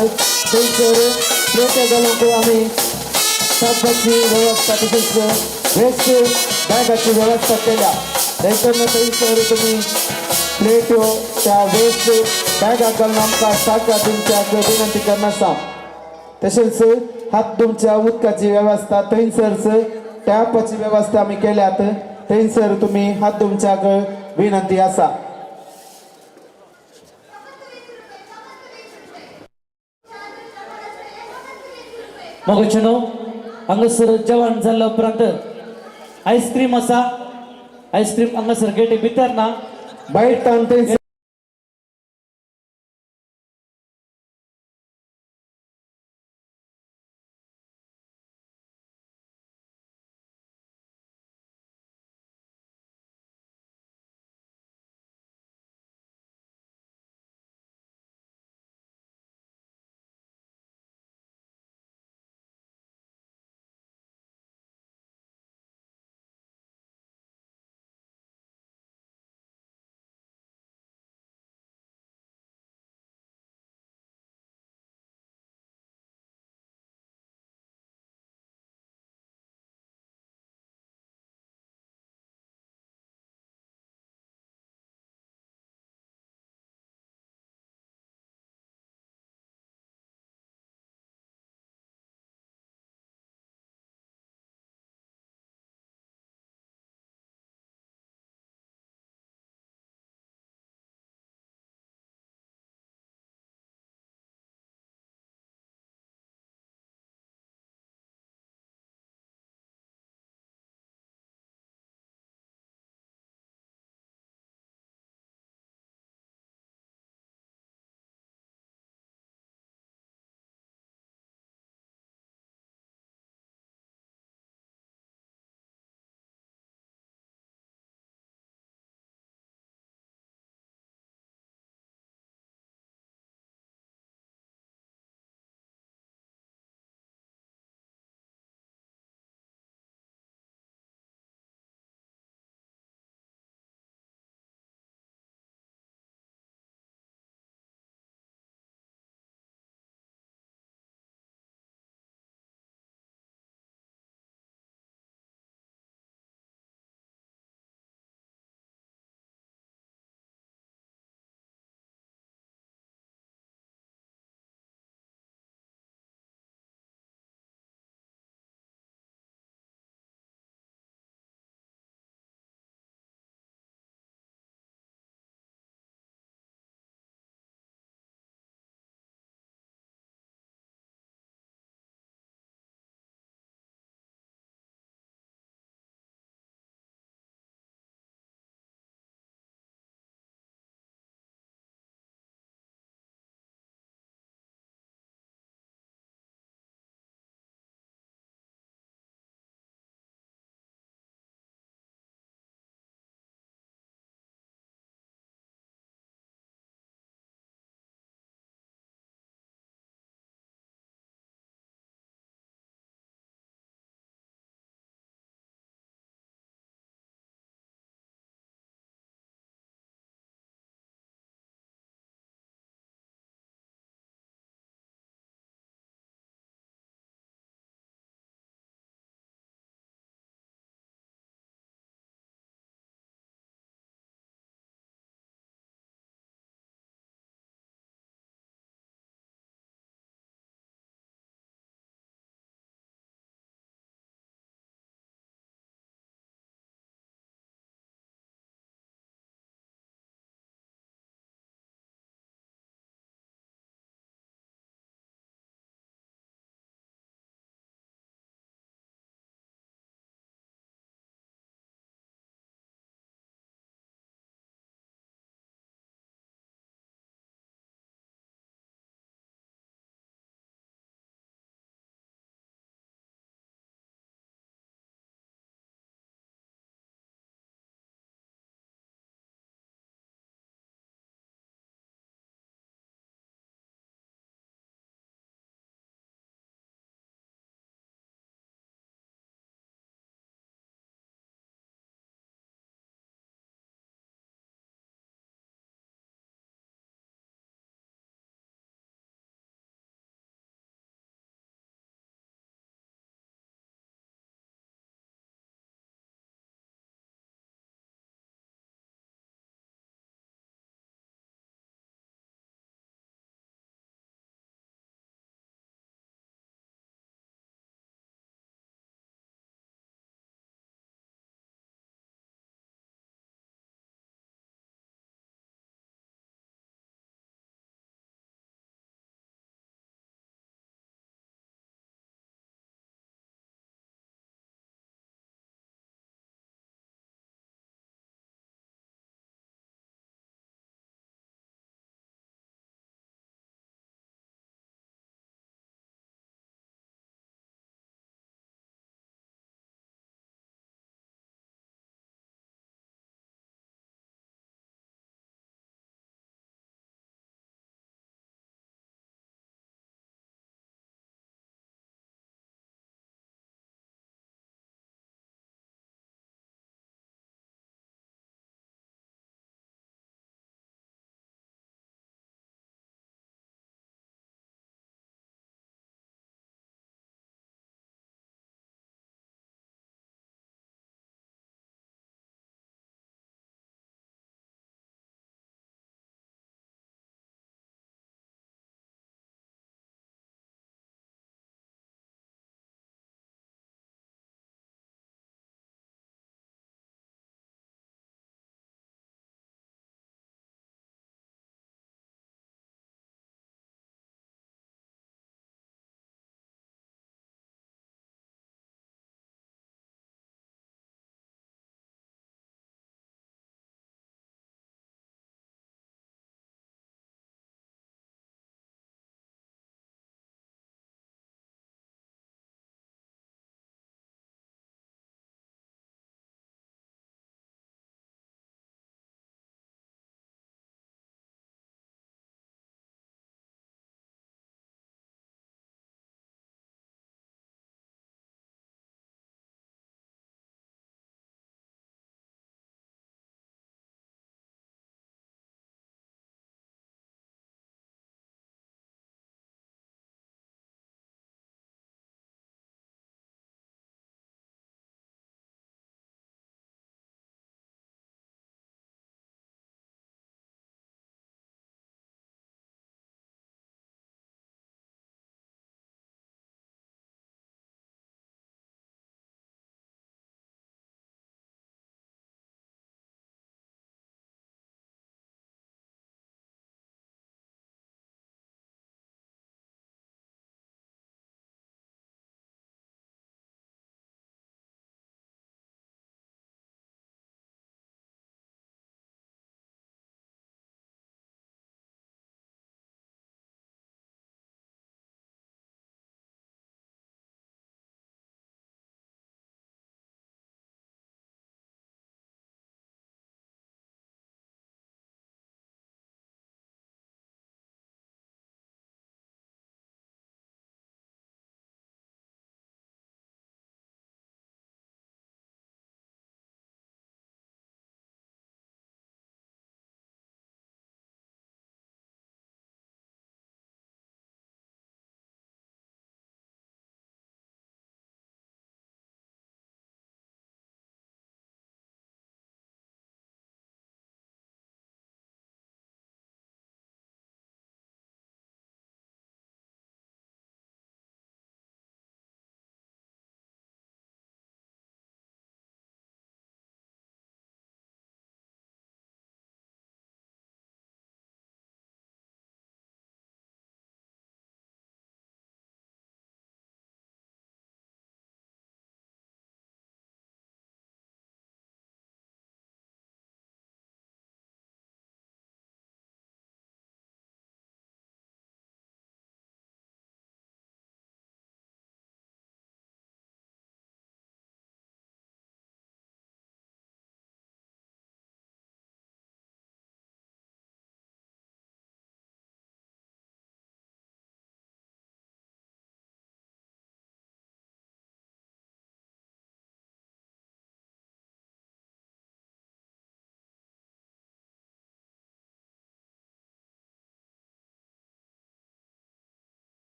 थंयसर प्लेट घालूंक आमी सापाची व्यवस्था तशेंच वेस्ट बॅगाची व्यवस्था केल्या. देखून थंयसर तुमी प्लेट्यो त्या वेस्ट बॅगाक घालून आमकां सारक्या दिवच्याक विनंती करना आसा. तशेंच हात धुवच्या उदकाची व्यवस्था थंयसरच टॅपाची व्यवस्था आमी केल्यात. थंयसर तुमी हात धुवच्याक विनंती आसा. मोगाचेनो हांगासर जेवण जाल्ल्या उपरांत आयस्क्रीम आसा. आयस्क्रीम हांगासर गेटी भितर ना भायर थंय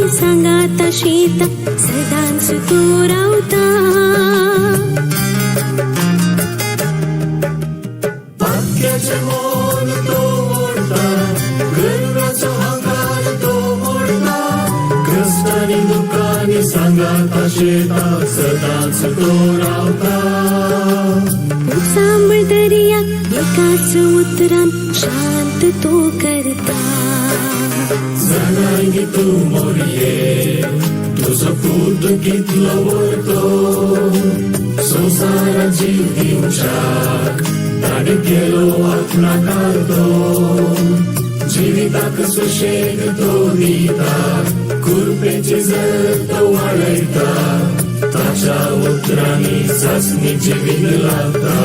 सांगाता शेता सदांच तूं रावता. पातक्याचें मोल तो मोडटा, गर्वाचो हंकार तो मोडटा, कश्टांनी दुख्खांनी सांगाता शेता सदांच तो रावता. उचांबळ दर्याक एकाच उतरान शांत तो करता. जाणाय गे तूं मोरये, तुजो पूत कितलो व्हडलो, संवसारात जीव दिवच्याक ताणें केलो आपणाक आर्दो. जिविताक सुशेग तो दिता, कुरपेचें जर तो वाडयता, ताच्या उतरांनी सासणी जिवीत लावता.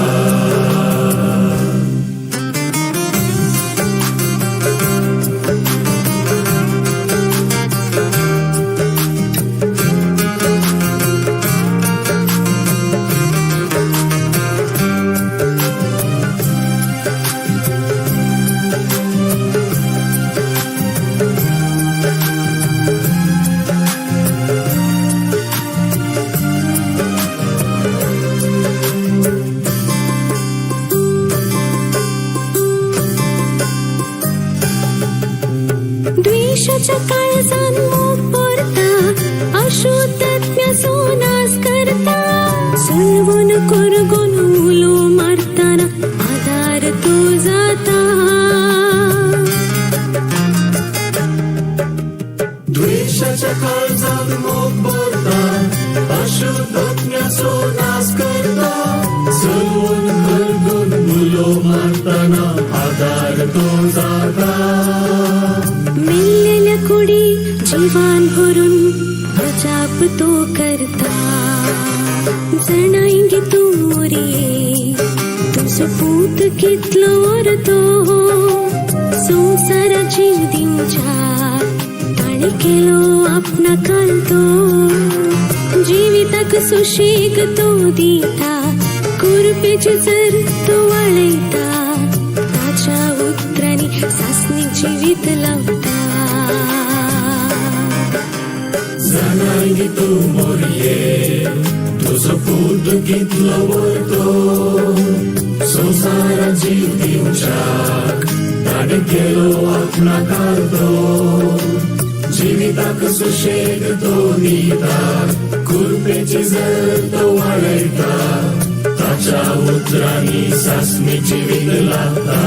द्वेषाच्या काळजान मोग भरता, अशुद्धात्म्याचो नाश करता, सलवून कोरगून उलो मारतना आदार तो जाता. द्वेषाच्या काळजान मोग भरता, अशुद्धात्म्याचो नाश करता, सलवून करगून उलो मारतना आदार तो जाता. मेल्लेल्या कुडी जिवान भरून अजाप तो करता. जाणाय गे तूं मोरये, तुजो पूत कितलो व्हरतो, संवसाराक जीव दिवच्याक ताणें केलो आपणाक आल्तो. जिविताक सुशेग तो दिता, कुरपेचें जर तो वाळयता, ताच्या उतरांनी सासणीक जिवीत लावता. जाणाय गे तूं मोरये, तुजो पूत कितलो व्हडलो, संवसारात जीव दिवच्याक ताणें केलो आपणाक आर्दो. जिविताक सुशेग तो दिता, कुरपेचें जर तो वाडयता, ताच्या उतरांनी सासणी जिवीत लावता.